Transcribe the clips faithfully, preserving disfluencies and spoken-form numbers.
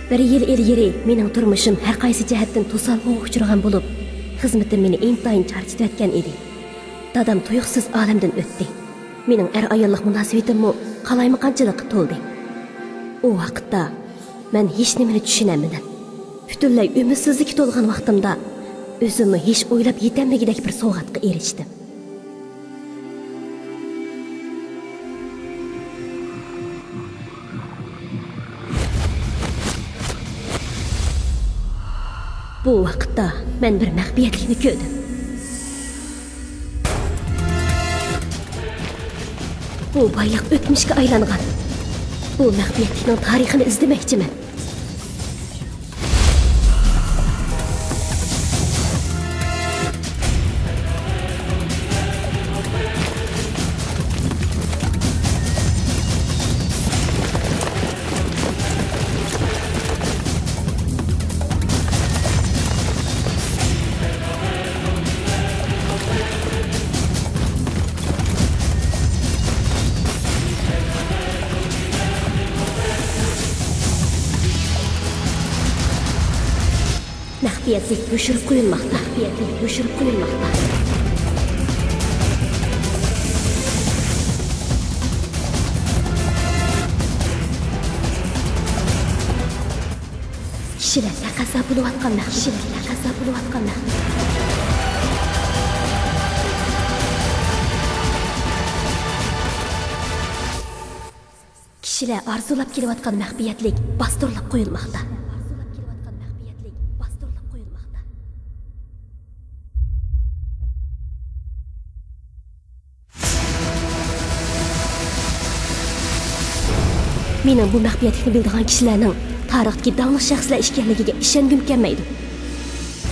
بىر يىل ئىلگىرى مېنىڭ تۇرمۇشۇم ھەر قايسى جەھەتتىن توسالغۇغا ئۇچرىغان بولۇپ، خىزمىتىم مېنى ئىنتايىن چارچىتىۋەتكەن ئىدى. دادام تۇيۇقسىز ئالەمدىن ئۆتتى. مېنىڭ ئەر-ئاياللىق مۇناسىۋىتىممۇ قالايمىقانچىلىققا تولدى. ئۇ ۋاقىتتا مەن ھېچنېمىنى چۈشىنەلمىدىم. پۈتۈنلەي ئۈمىدسىزلىككە تولغان ۋاقتىمدا ئۆزۈممۇ ھېچ ئويلاپ يېتەلمىگۈدەك بىر سوۋغاتقا ئېرىشتىم. بۇ ۋاقىتتا مەن بىر مەخپىيەتلىكنى كۆردۈم. بۇ بايلىق ئۆتمۈشكە ئايلانغان. بۇ مەخپىيەتلىكنىڭ تارىخىنى ئىزدىمەكچىمەن. مەخپىيەتلىك يوشۇرۇپ قويۇلماقتا. مەخپىيەتلىك يوشۇرۇپ قويۇلماقتا. كىشىلەر تەقەززا بولۇۋاتقان مەخپىيەتلىك، تەقەززا بولۇۋاتقان مەخپىيەتلىك. كىشىلەر ئارزۇلاپ كېلىۋاتقان مەخپىيەتلىك باستۇرۇلۇپ قويۇلماقتا. مېنىڭ بۇ مەخپىيەتلىكنى بىلىدىغان كىشىلەرنىڭ تارىختىكى داڭلىق شەخسلەر ئىكەنلىكىگە ئىشەنگۈم كەلمەيدۇ.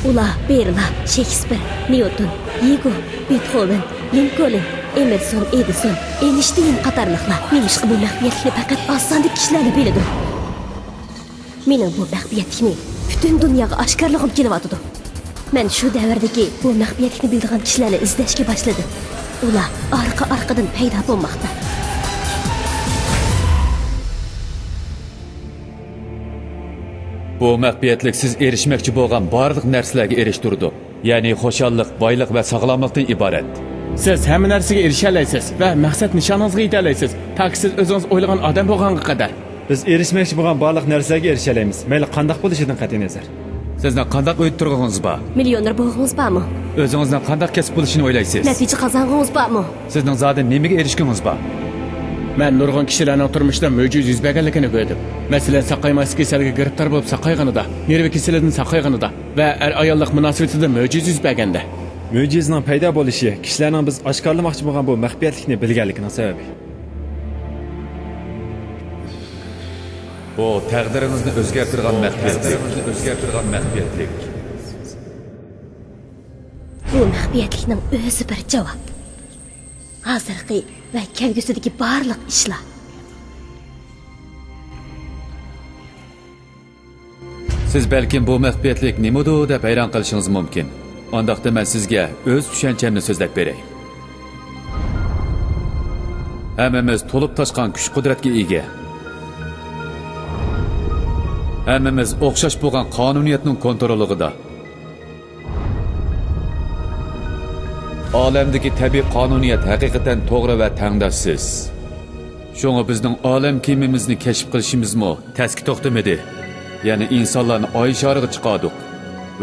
ئۇلار بېرلا، شېكسپىر، نيۇتون، يېگو، بېتخوۋېن، لىنكولن، ئېمېرسون، ئېدىسون، ئېينشتېين قاتارلىقلار. نېمىشقا بۇ مەخپىيەتلىكنى پەقەت ئاز ساندىكى كىشىلەرلا بىلىدۇ؟ مېنىڭ بۇ مەخپىيەتلىكنى پۈتۈن دۇنياغا ئاشكارىلىغۇم كېلىۋاتىدۇ. مەن شۇ دەۋردىكى بۇ مەخپىيەتلىكنى بىلىدىغان كىشىلەرنى ئىزدەشكە باشلىدىم. ئۇلار ئارقا-ئارقىدىن پەيدا بولماقتا. بۇ مەخپىيەتلىك سىز ئېرىشمەكچى بولغان بارلىق نەرسىلەرگە ئېرىشتۈرىدۇ. يەنى خۇشاللىق، بايلىق ۋە ساغلاملىقتىن ئىبارەت. سىز ھەممە نەرسىگە ئېرىشەلەيسىز ۋە مەقسەت نىشانىڭىزغا يېتەلەيسىز، تاكى سىز ئۆزىڭىز ئويلىغان ئادەم بولغانغا قەدەر. بىز ئېرىشمەكچى بولغان بارلىق نەرسىلەرگە ئېرىشەلەيمىز، مەيلى قانداق بولۇشىدىن قەتئىينەزەر. سىزنىڭ قانداق ئۆيدە تۇرغىنىڭىز بار؟ مىليونېر بولغىڭىز بارمۇ؟ ئۆزىڭىزنىڭ قانداق كەسىپ بولۇشىنى ئويلايسىز؟ نەتىجە قازانغىڭىز بارمۇ؟ سىزنىڭ زادى نېمىگە ئېرىشكۈڭىز بار؟ مەن نۇرغۇن كىشىلەرنىڭ تۇرمۇشىدا مۆجىزە يۈز بەرگەنلىكىنى كۆردۈم. مەسىلەن، ساقايماس كېسەلگە گىرىپتار بولۇپ ساقايغىنىدا، نېرۋا كېسىلىدىن ساقايغىنىدا ۋە ئەر-ئاياللىق مۇناسىۋىتىدە مۆجىزە يۈز بەرگەندە. مۆجىزىنىڭ پەيدا بولۇشى كىشىلەرنىڭ بىز ئاشكارىلىماقچى بولغان بۇ مەخپىيەتلىكنى بىلگەنلىكىنىڭ سەۋەبى. بۇ تەقدىرىڭىزنى ئۆزگەرتىدىغان مەخپىيەتلىك. بۇ مەخپىيەتلىكنىڭ ئۆزى بىر جاۋاب. ھازىرقى ۋە كەلگۈسىدىكى بارلىق ئىشلار. سىز بەلكىم بۇ مەخپىيەتلىك نېمىدۇ دەپ ھەيران قېلىشىڭىز مۇمكىن. ئانداقتا مەن سىزگە ئۆز چۈشەنچەمنى سۆزلەپ بېرەي. ھەممىمىز تولۇپ تاشقان كۈچ-قۇدرەتكە ئىگە. ھەممىمىز ئوخشاش بولغان قانۇنىيەتنىڭ كونتروللۇقىدا. ئالەمدىكى تەبىئىي قانۇنىيەت ھەقىقەتەن توغرا ۋە تەڭداشسىز. شۇڭا بىزنىڭ ئالەم كېمىمىزنى كەشىپ قىلىشىمىزمۇ تەسكە توختىمىدى. يەنە ئىنسانلارنى ئاي شارىغا چىقاردۇق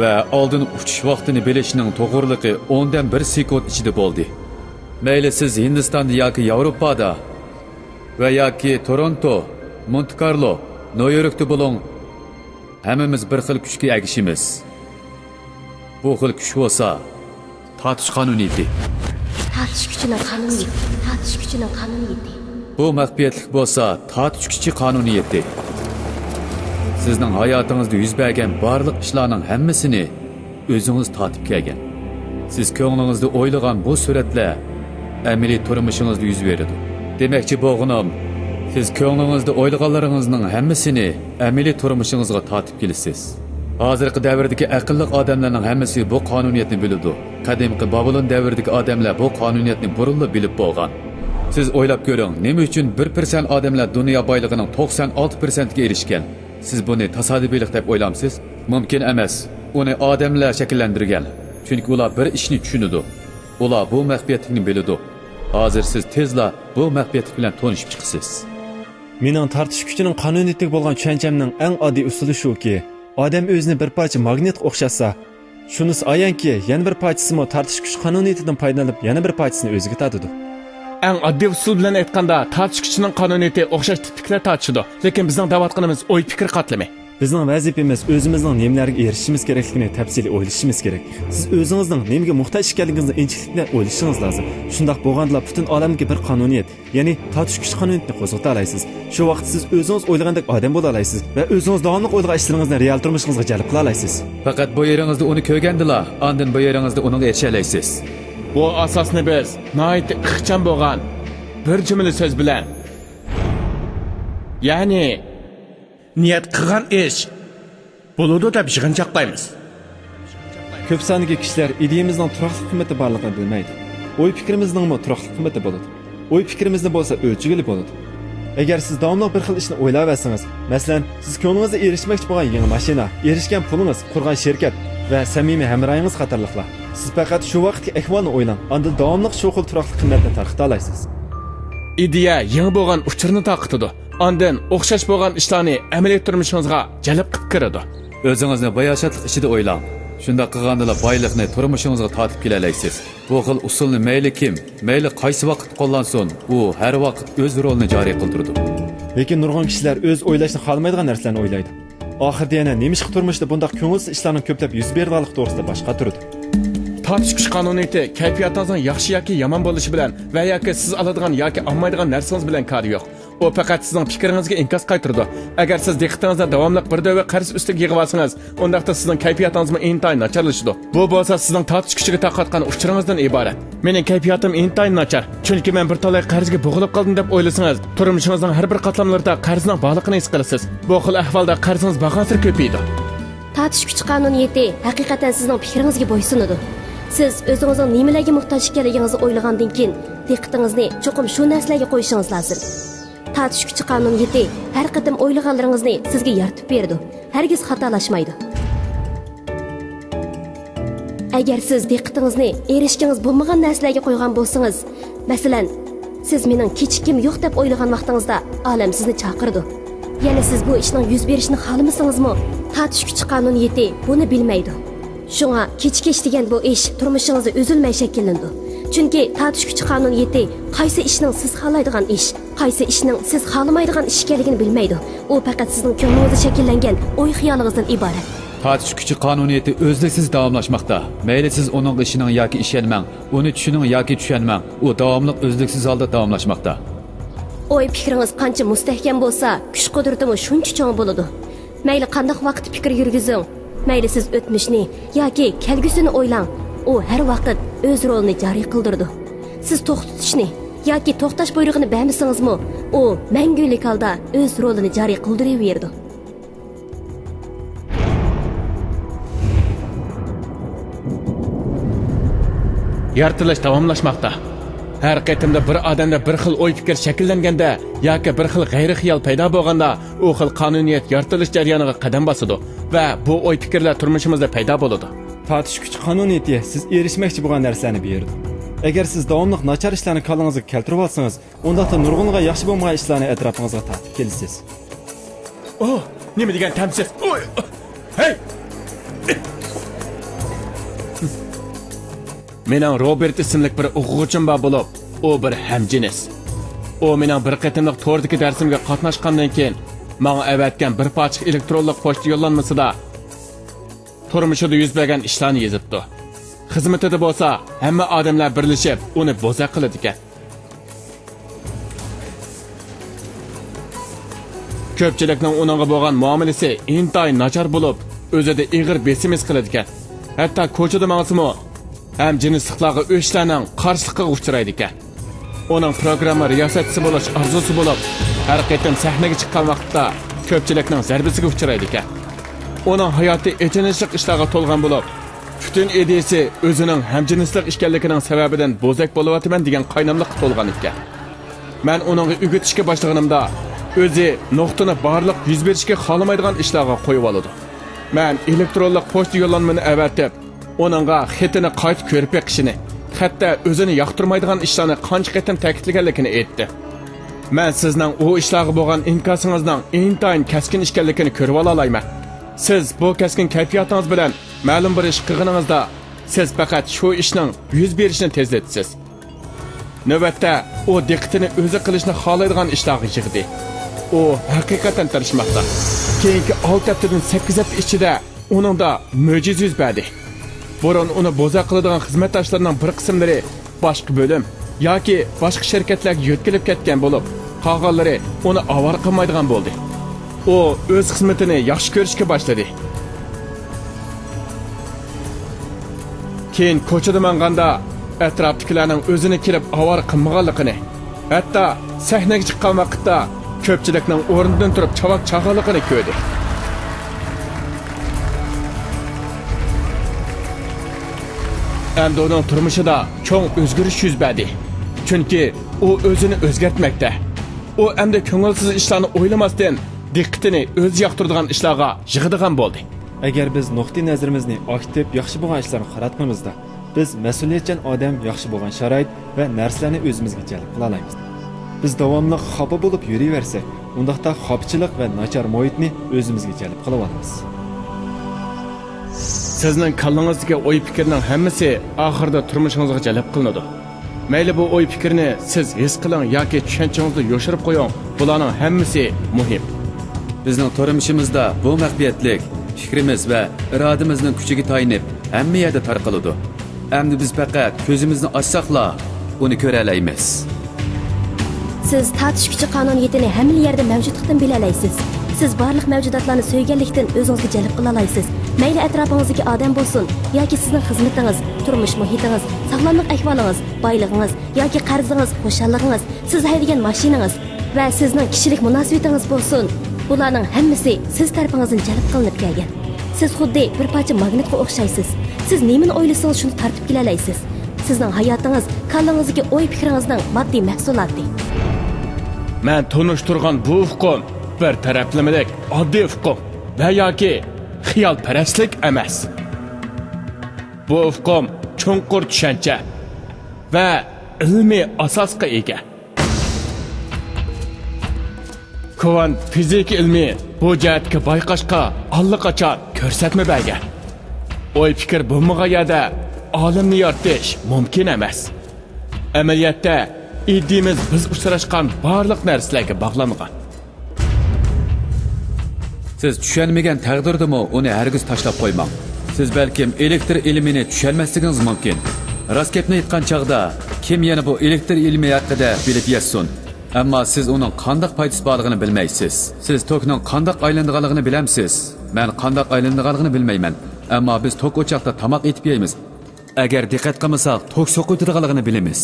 ۋە ئالدىن ئۇچۇش ۋاقتىنى بىلىشنىڭ توغرىلىقى ئوندىن بىر سېكۇنت ئىچىدە بولدى. مەيلى سىز ھىندىستاندا ياكى ياۋروپادا ۋە ياكى تورونتو، مونتى-كارلو، نيۇ يوركتا بولۇڭ، ھەممىمىز بىر خىل كۈچكە ئەگىشىمىز. بۇ خىل كۈچ بولسا تارتىش قانۇنىيىتى. تارتىش كۈچىنىڭ قانۇنىيىتى. تارتىش كۈچىنىڭ قانۇنىيىتى. بۇ مەخپىيەتلىك بولسا تارتىش كۈچى قانۇنىيىتى. سىزنىڭ ھاياتىڭىزدا يۈز بەرگەن بارلىق ئىشلارنىڭ ھەممىسىنى ئۆزىڭىز تارتىپ كەلگەن. سىز كۆڭلىڭىزدە ئويلىغان بۇ سۈرەتلەر ئەمەلىي تۇرمۇشىڭىزدا يۈز بېرىدۇ. دېمەكچى بولغىنىم، سىز كۆڭلىڭىزدە ئويلىغانلىرىڭىزنىڭ ھەممىسىنى ئەمەلىي تۇرمۇشىڭىزغا تارتىپ كېلىسىز. ھازىرقى دەۋردىكى ئەقىللىق ئادەملەرنىڭ ھەممىسى بۇ قانۇنىيەتنى بىلىدۇ. قەدىمكى بابىلون دەۋرىدىكى ئادەملەر بۇ قانۇنىيەتنى بۇرۇنلا بىلىپ بولغان. سىز ئويلاپ كۆرۈڭ، نېمە ئۈچۈن بىر پىرسەنت ئادەملەر دۇنيا بايلىقىنىڭ توقسان ئالتە پىرسەنتىگە ئېرىشكەن؟ سىز بۇنى تاسادىپىيلىق دەپ ئويلامسىز؟ مۇمكىن ئەمەس. ئۇنى ئادەملەر شەكىللەندۈرگەن. چۈنكى ئۇلار بىر ئىشنى چۈشىنىدۇ. ئۇلار بۇ مەخپىيەتلىكنى بىلىدۇ. ھازىر سىز تېزلا بۇ مەخپىيەتلىك بىلەن تونۇشۇپ چىقىسىز. مېنىڭ تارتىش كۈچىنىڭ قانۇنىيىتىگە بولغان چۈشەنچەمنىڭ ئەڭ ئاددىي ئۇسۇلى شۇكى، ئادەم ئۆزىنى بىر پارچە ماگنىتقا ئوخشاتسا، شۇنىسى ئايانكى، يەنە بىر پارچىسىمۇ تارتىش كۈچى قانۇنىيىتىدىن پايدىلىنىپ، يەنە بىر پارچىسىنى ئۆزىگە تارتىدۇ. ئەڭ ئاددىي ئۇسۇل بىلەن ئېيتقاندا، تارتىش كۈچىنىڭ قانۇنىيىتى ئوخشاش تىپتىكىلەر تارتىشىدۇ. لېكىن بىزنىڭ دەۋاتقىنىمىز ئوي پىكىر قاتلىمى. بىزنىڭ ۋەزىپىمىز ئۆزىمىزنىڭ نېمىلەرگە ئېرىشىشىمىز كېرەكلىكىنى تەپسىلىي ئويلىشىمىز كېرەك. سىز ئۆزىڭىزنىڭ نېمىگە موھتاج ئىكەنلىكىڭىزنى ئىنچىكىلىك بىلەن ئويلىشىڭىز لازىم. شۇنداق بولغاندىلا پۈتۈن ئالەمدىكى بىر قانۇنىيەت، يەنى تارتىش كۈچى قانۇنىيىتىنى قوزغىتالايسىز. شۇ ۋاقىت سىز ئۆزىڭىز ئويلىغاندەك ئادەم بولالايسىز ۋە ئۆزىڭىز داۋاملىق ئويلىغان ئىشلىرىڭىزنى رېئال تۇرمۇشىڭىزغا جەلپ قىلالايسىز. پەقەت بۇ يېرىڭىزدە ئۇنى كۆرگەندىلا، ئاندىن بۇ يېرىڭىزدە ئۇنىڭغا ئېرىشەلەيسىز. بۇ ئاساسنى بىز ناھايىتى ئىخچام بولغان بىر جۈملە سۆز بىلەن، يەنى نىيەت قىلغان ئىش بولىدۇ دەپ يىغىنچاقلايمىز. كۆپ ساندىكى كىشىلەر ئىدىيىمىزنىڭ تۇراقلىق قىممىتى بارلىقىنى بىلمەيدۇ. ئوي پىكرىمىزنىڭمۇ تۇراقلىق قىممىتى بولىدۇ. ئوي پىكرىمىزنى بولسا ئۆلچىگىلى بولىدۇ. ئەگەر سىز داۋاملىق بىر خىل ئىشنى ئويلاۋەرسىڭىز، مەسىلەن، سىز كۆڭلىڭىزدە ئېرىشمەكچى بولغان يېڭى ماشىنا، ئېرىشكەن پۇلىڭىز، قۇرغان شىركەت ۋە سەمىمىي ھەمراھىڭىز قاتارلىقلار، سىز پەقەت شۇ ۋاقىتتىكى ئەھۋالنى ئويلاڭ، ئاندىن داۋاملىق شۇ خىل تۇراقلىق قىممەتنى تارقىتالايسىز. ئىدىيە يېڭى بولغان ئۇچۇرنى تارقىتىدۇ. ئاندىن ئوخشاش بولغان ئىشلارنى ئەمەلىي تۇرمۇشىڭىزغا جەلپ قىلىپ كىرىدۇ. ئۆزىڭىزنى باياشاتلىق ئىچىدە ئويلاڭ. شۇنداق قىلغاندىلا بايلىقنى تۇرمۇشىڭىزغا تارتىپ كېلەلەيسىز. بۇ خىل ئۇسۇلنى مەيلى كىم، مەيلى قايسى ۋاقىتتا قوللانسۇن، ئۇ ھەر ۋاقىت ئۆز رولىنى جارى قىلدۇرىدۇ. لېكىن نۇرغۇن كىشىلەر ئۆزى ئويلاشنى خالىمايدىغان نەرسىلەرنى ئويلايدۇ. ئاخىرىدا يەنە نېمىشقا تۇرمۇشتا بۇنداق كۆڭۈلسىز ئىشلارنىڭ كۆپلەپ يۈز بېرىدىغانلىقى توغرىسىدا باش قاتۇرىدۇ. تارتىش كۈچى قانۇنىيىتى كەيپىياتىڭىزنىڭ ياخشى ياكى يامان بولۇشى بىلەن ۋە ياكى سىز ئالىدىغان ياكى ئالمايدىغان نەرسىڭىز بىلەن كارى يوق. ئۇ پەقەت سىزنىڭ پىكرىڭىزگە ئىنكاس قايتۇرىدۇ. ئەگەر سىز دىققىتىڭىزنى داۋاملىق بىر دۆۋە قەرز ئۈستىگە يىغىۋالسىڭىز، ئۇنداقتا سىزنىڭ كەيپىياتىڭىزمۇ ئىنتايىن ناچارلىشىدۇ. بۇ بولسا سىزنىڭ تارتىش كۈچىگە تارقاتقان ئۇچۇرىڭىزدىن ئىبارەت. مېنىڭ كەيپىياتىم ئىنتايىن ناچار، چۈنكى مەن بىر تالاي قەرزگە بوغۇلۇپ قالدىم دەپ ئويلىسىڭىز، تۇرمۇشىڭىزنىڭ ھەر بىر قاتلاملىرىدا قەرزنىڭ بارلىقىنى ھېس قىلىسىز. بۇ خىل ئەھۋالدا قەرزىڭىز بارغانسېرى كۆپىيىدۇ. تارتىش كۈچى قانۇنىيىتى ھەقىقەتەن سىزنىڭ پىكرىڭىزگە بويسۇنىدۇ. سىز ئۆزىڭىزنىڭ نېمىلەرگە موھتاج ئىكەنلىكىڭىزنى ئويلىغاندىن كېيىن، دىققىتىڭىزنى چوقۇم شۇ نەرسىلەرگە قويۇشىڭىز لازىم. تارتىش كۈچى قانۇنىيىتى ھەر قېتىم ئويلىغانلىرىڭىزنى سىزگە يارىتىپ بېرىدۇ، ھەرگىز خاتالاشمايدۇ. ئەگەر سىز دىققىتىڭىزنى ئېرىشكىڭىز بولمىغان نەرسىلەرگە قويغان بولسىڭىز، مەسىلەن، سىز مېنىڭ كېچىككۈم يوق دەپ ئويلىغان ۋاقتىڭىزدا ئالەم سىزنى چاقىرىدۇ. يەنى سىز بۇ ئىشنىڭ يۈز بېرىشىنى خالىمىسىڭىزمۇ، تارتىش كۈچى قانۇنىيىتى بۇنى بىلمەيدۇ. شۇڭا كېچىكىش دېگەن بۇ ئىش تۇرمۇشىڭىزدا ئۈزۈلمەي شەكىللىنىدۇ. چۈنكى تارتىش كۈچى قانۇنىيىتى قايسى ئىشنىڭ سىز خالايدىغان ئىش، قايسى ئىشنىڭ سىز خالىمايدىغان ئىش ئىكەنلىكىنى بىلمەيدۇ. ئۇ پەقەت سىزنىڭ كۆڭلىڭىزدە شەكىللەنگەن ئوي-خىيالىڭىزدىن ئىبارەت. تارتىش كۈچى قانۇنىيىتى ئۈزلۈكسىز داۋاملاشماقتا. مەيلى سىز ئۇنىڭغا ئىشىنىڭ ياكى ئىشەنمەڭ، ئۇنى چۈشىنىڭ ياكى چۈشەنمەڭ، ئۇ داۋاملىق ئۈزلۈكسىز ھالدا داۋاملاشماقتا. ئوي-پىكرىڭىز قانچە مۇستەھكەم بولسا، كۈچ-قۇدرىتىمۇ شۇنچە چوڭ بولىدۇ. مەيلى قانداق ۋاقىتتا پىكىر يۈرگۈزۈڭ، مەيلى سىز ئۆتمۈشنى ياكى كەلگۈسىنى ئويلاڭ، ئۇ ھەر ۋاقىت ئۆز رولىنى جارى قىلدۇرىدۇ. سىز توختىتىشنى ياكى توختاش بۇيرۇقىنى بەرمىسىڭىزمۇ، ئۇ مەڭگۈلۈك ھالدا ئۆز رولىنى جارى قىلدۇرۇۋېرىدۇ. يارىتىلىش داۋاملاشماقتا. ھەر قېتىمدا بىر ئادەمدە بىر خىل ئوي-پىكىر شەكىللەنگەندە ياكى بىر خىل غەيرىي خىيال پەيدا بولغاندا، ئۇ خىل قانۇنىيەت يارىتىلىش جەريانىغا قەدەم باسىدۇ ۋە بۇ ئوي-پىكىرلەر تۇرمۇشىمىزدا پەيدا بولىدۇ. تارتىش كۈچى قانۇنىيىتى سىز ئېرىشمەكچى بولغان نەرسىلەرنى بېرىدۇ. ئەگەر سىز داۋاملىق ناچار ئىشلارنى كاللىڭىزغا كەلتۈرۈۋالسىڭىز، ئۇنداقتا نۇرغۇنلىغان ياخشى بولمىغان ئىشلارنى ئەتراپىڭىزغا تارتىپ كېلىسىز. ئوھ، نېمە دېگەن تەمسىز! ئوي! ھەي! مېنىڭ روبېرت ئىسىملىك بىر ئوقۇغۇچىم بار بولۇپ، ئۇ بىر ھەمجىنس. ئۇ مېنىڭ بىر قېتىملىق توردىكى دەرسىمگە قاتناشقاندىن كېيىن، ماڭا ئەۋەتكەن بىر پارچىلىق ئېلېكترونلۇق پوچتا يوللانمىسىدا تۇرمۇشىدا يۈز بەرگەن ئىشلارنى يېزىپتۇ. خىزمىتىدە بولسا ھەممە ئادەملەر بىرلىشىپ ئۇنى بوزەك قىلىدىكەن. كۆپچىلىكنىڭ ئۇنىڭغا بولغان مۇئامىلىسى ئىنتايىن ناچار بولۇپ، ئۆزىدە ئېغىر بېسىم ھېس قىلىدىكەن. ھەتتا كوچىدا ماڭسىمۇ، ھەمجىنسلىقلارغا ئۆچلەرنىڭ قارشىلىقىغا ئۇچرايدىكەن. ئۇنىڭ پروگرامما رىياسەتچىسى بولۇش ئارزۇسى بولۇپ، ھەر قېتىم سەھنىگە چىققان ۋاقىتتا كۆپچىلىكنىڭ زەربىسىگە ئۇچرايدىكەن. ئۇنىڭ ھاياتى ئېچىنىشلىق ئىشلارغا تولغان بولۇپ، پۈتۈن ئىدىيىسى ئۆزىنىڭ ھەمجىنسلىق ئىكەنلىكىنىڭ سەۋەبىدىن بوزەك بولۇۋاتىمەن دېگەن قايناملىققا تولغان ئىكەن. مەن ئۇنىڭغا ئۆگىتىشكە باشلىغىنىمدا، ئۆزى نۇقتىنى بارلىق يۈز بېرىشكە خالىمايدىغان ئىشلارغا قويۇۋالىدۇ. مەن ئېلېكترونلۇق پوچتا يوللانمىنى ئەۋەتىپ، ئۇنىڭغا خېتىنى قايتا كۆرۈپ بېقىشىنى، ھەتتا ئۆزىنى ياقتۇرمايدىغان ئىشلارنى قانچە قېتىم تەكىتلىگەنلىكىنى ئېيتتى. مەن سىزنىڭ ئۇ ئىشلارغا بولغان ئىنكاسىڭىزنىڭ ئىنتايىن كەسكىن ئىكەنلىكىنى كۆرۈۋالالايمەن. سىز بۇ كەسكىن كەيپىياتىڭىز بىلەن مەلۇم بىر ئىش قىلغىنىڭىزدا، سىز پەقەت شۇ ئىشنىڭ يۈز بېرىشىنى تېزلىتىسىز. نۆۋەتتە، ئۇ دىققىتىنى ئۆزى قىلىشنى خالايدىغان ئىشلارغا يىغدى. ئۇ ھەقىقەتەن تىرىشماقتا. كېيىنكى ئالتە ھەپتىدىن سەككىز ھەپتە ئىچىدە ئۇنىڭدا مۆجىزە يۈز بەردى. بۇرۇن ئۇنى بوزەك قىلىدىغان خىزمەتداشلىرىنىڭ بىر قىسىملىرى باشقا بۆلۈم ياكى باشقا شىركەتلەرگە يۆتكىلىپ كەتكەن بولۇپ، قالغانلىرى ئۇنى ئاۋارە قىلمايدىغان بولدى. ئۇ ئۆز خىزمىتىنى ياخشى كۆرۈشكە باشلىدى. كېيىن كوچىدا ماڭغاندا، ئەتراپتىكىلەرنىڭ ئۆزىنى كېلىپ ئاۋارە قىلمىغانلىقىنى، ھەتتا سەھنىگە چىققان ۋاقىتتا كۆپچىلىكنىڭ ئورنىدىن تۇرۇپ چاۋاك چالغانلىقىنى كۆردى. ئەمدى ئۇنىڭ تۇرمۇشىدا چوڭ ئۆزگىرىش يۈز بەردى. چۈنكى ئۇ ئۆزىنى ئۆزگەرتمەكتە. ئۇ ئەمدى كۆڭۈلسىز ئىشلارنى ئويلىماستىن، دىققىتىنى ئۆزى ياقتۇرىدىغان ئىشلارغا يىغىدىغان بولدى. ئەگەر بىز نۇقتىئى نەزىرىمىزنى ئاكتىپ، ياخشى بولغان ئىشلارغا قاراتقىنىمىزدا، بىز مەسئۇلىيەتچان ئادەم ياخشى بولغان شارائىت ۋە نەرسىلەرنى ئۆزىمىزگە جەلپ قىلالايمىز. بىز داۋاملىق خاپا بولۇپ يۈرۈۋەرسەك، ئۇنداقتا خاپىچىلىق ۋە ناچار مۇھىتنى ئۆزىمىزگە جەلپ قىلىۋالىمىز. سىزنىڭ كاللىڭىزدىكى ئوي-پىكىرنىڭ ھەممىسى ئاخىرىدا تۇرمۇشىڭىزغا جەلپ قىلىنىدۇ. مەيلى بۇ ئوي-پىكىرنى سىز ھېس قىلىڭ ياكى چۈشەنچىڭىزدە يوشۇرۇپ قويۇڭ، بۇلارنىڭ ھەممىسى مۇھىم. بىزنىڭ تۇرمۇشىمىزدا بۇ مەخپىيەتلىك پىكرىمىز ۋە ئىرادىمىزنىڭ كۈچىگە تايىنىپ ھەممە يەردە تارقىلىدۇ. ئەمدى بىز پەقەت كۆزىمىزنى ئاچساقلا، ئۇنى كۆرەلەيمىز. سىز تارتىش كۈچى قانۇنىيىتىنى ھەممىلا يەردە مەۋجۇتلۇقتىن بىلەلەيسىز. سىز بارلىق مەۋجۇداتلارنى سۆيگەنلىكتىن ئۆزىڭىزگە جەلپ قىلالايسىز. مەيلى ئەتراپىڭىزدىكى ئادەم بولسۇن ياكى سىزنىڭ خىزمىتىڭىز، تۇرمۇش مۇھىتىڭىز، ساغلاملىق ئەھۋالىڭىز، بايلىقىڭىز ياكى قەرزىڭىز، خۇشاللىقىڭىز، سىز ھەيدىگەن ماشىنىڭىز ۋە سىزنىڭ كىشىلىك مۇناسىۋىتىڭىز بولسۇن، بۇلارنىڭ ھەممىسى سىز تەرىپىڭىزدىن جەلپ قىلىنىپ كەلگەن. سىز خۇددى بىر پارچە ماگنىتقا ئوخشايسىز. سىز نېمىنى ئويلىسىڭىز، شۇنى تارتىپ كېلەلەيسىز. سىزنىڭ ھاياتىڭىز كاللىڭىزدىكى ئوي-پىكرىڭىزنىڭ ماددىي مەھسۇلاتى. مەن تونۇشتۇرغان بۇ ئۇقۇم بىر تەرەپلىمىلىك، ئاددىي ئۇقۇم ۋە ياكى خىيالپەرەسلىك ئەمەس. بۇ ئۇقۇم چوڭقۇر چۈشەنچە ۋە ئىلمىي ئاساسقا ئىگە. كۋانت فىزىكا ئىلمى بۇ جەھەتتىكى بايقاشقا ئاللىقاچان كۆرسەتمە بەرگەن. ئوي-پىكىر بولمىغان يەردە ئالەمنى يارىتىش مۇمكىن ئەمەس. ئەمەلىيەتتە، ئىدىيىمىز بىز ئۇچراشقان بارلىق نەرسىلەرگە باغلانغان. سىز چۈشەنمىگەن تەقدىردىمۇ ئۇنى ھەرگىز تاشلاپ قويماڭ. سىز بەلكىم ئېلېكتر ئىلمىنى چۈشەنمەسلىكىڭىز مۇمكىن. راست گەپنى ئېيتقان چاغدا، كىم يەنە بۇ ئېلېكتر ئىلمى ھەققىدە بىلىپ يەتسۇن؟ ئەمما سىز ئۇنىڭ قانداق پايدىسى بارلىقىنى بىلمەيسىز. سىز توكنىڭ قانداق ئايلىنىدىغانلىقىنى بىلەمسىز؟ مەن قانداق ئايلىنىدىغانلىقىنى بىلمەيمەن. ئەمما بىز توك ئوچاقتا تاماق ئېتىپ يەيمىز. ئەگەر دىققەت قىلمىساق، توك سوقۇۋېتىدىغانلىقىنى بىلىمىز.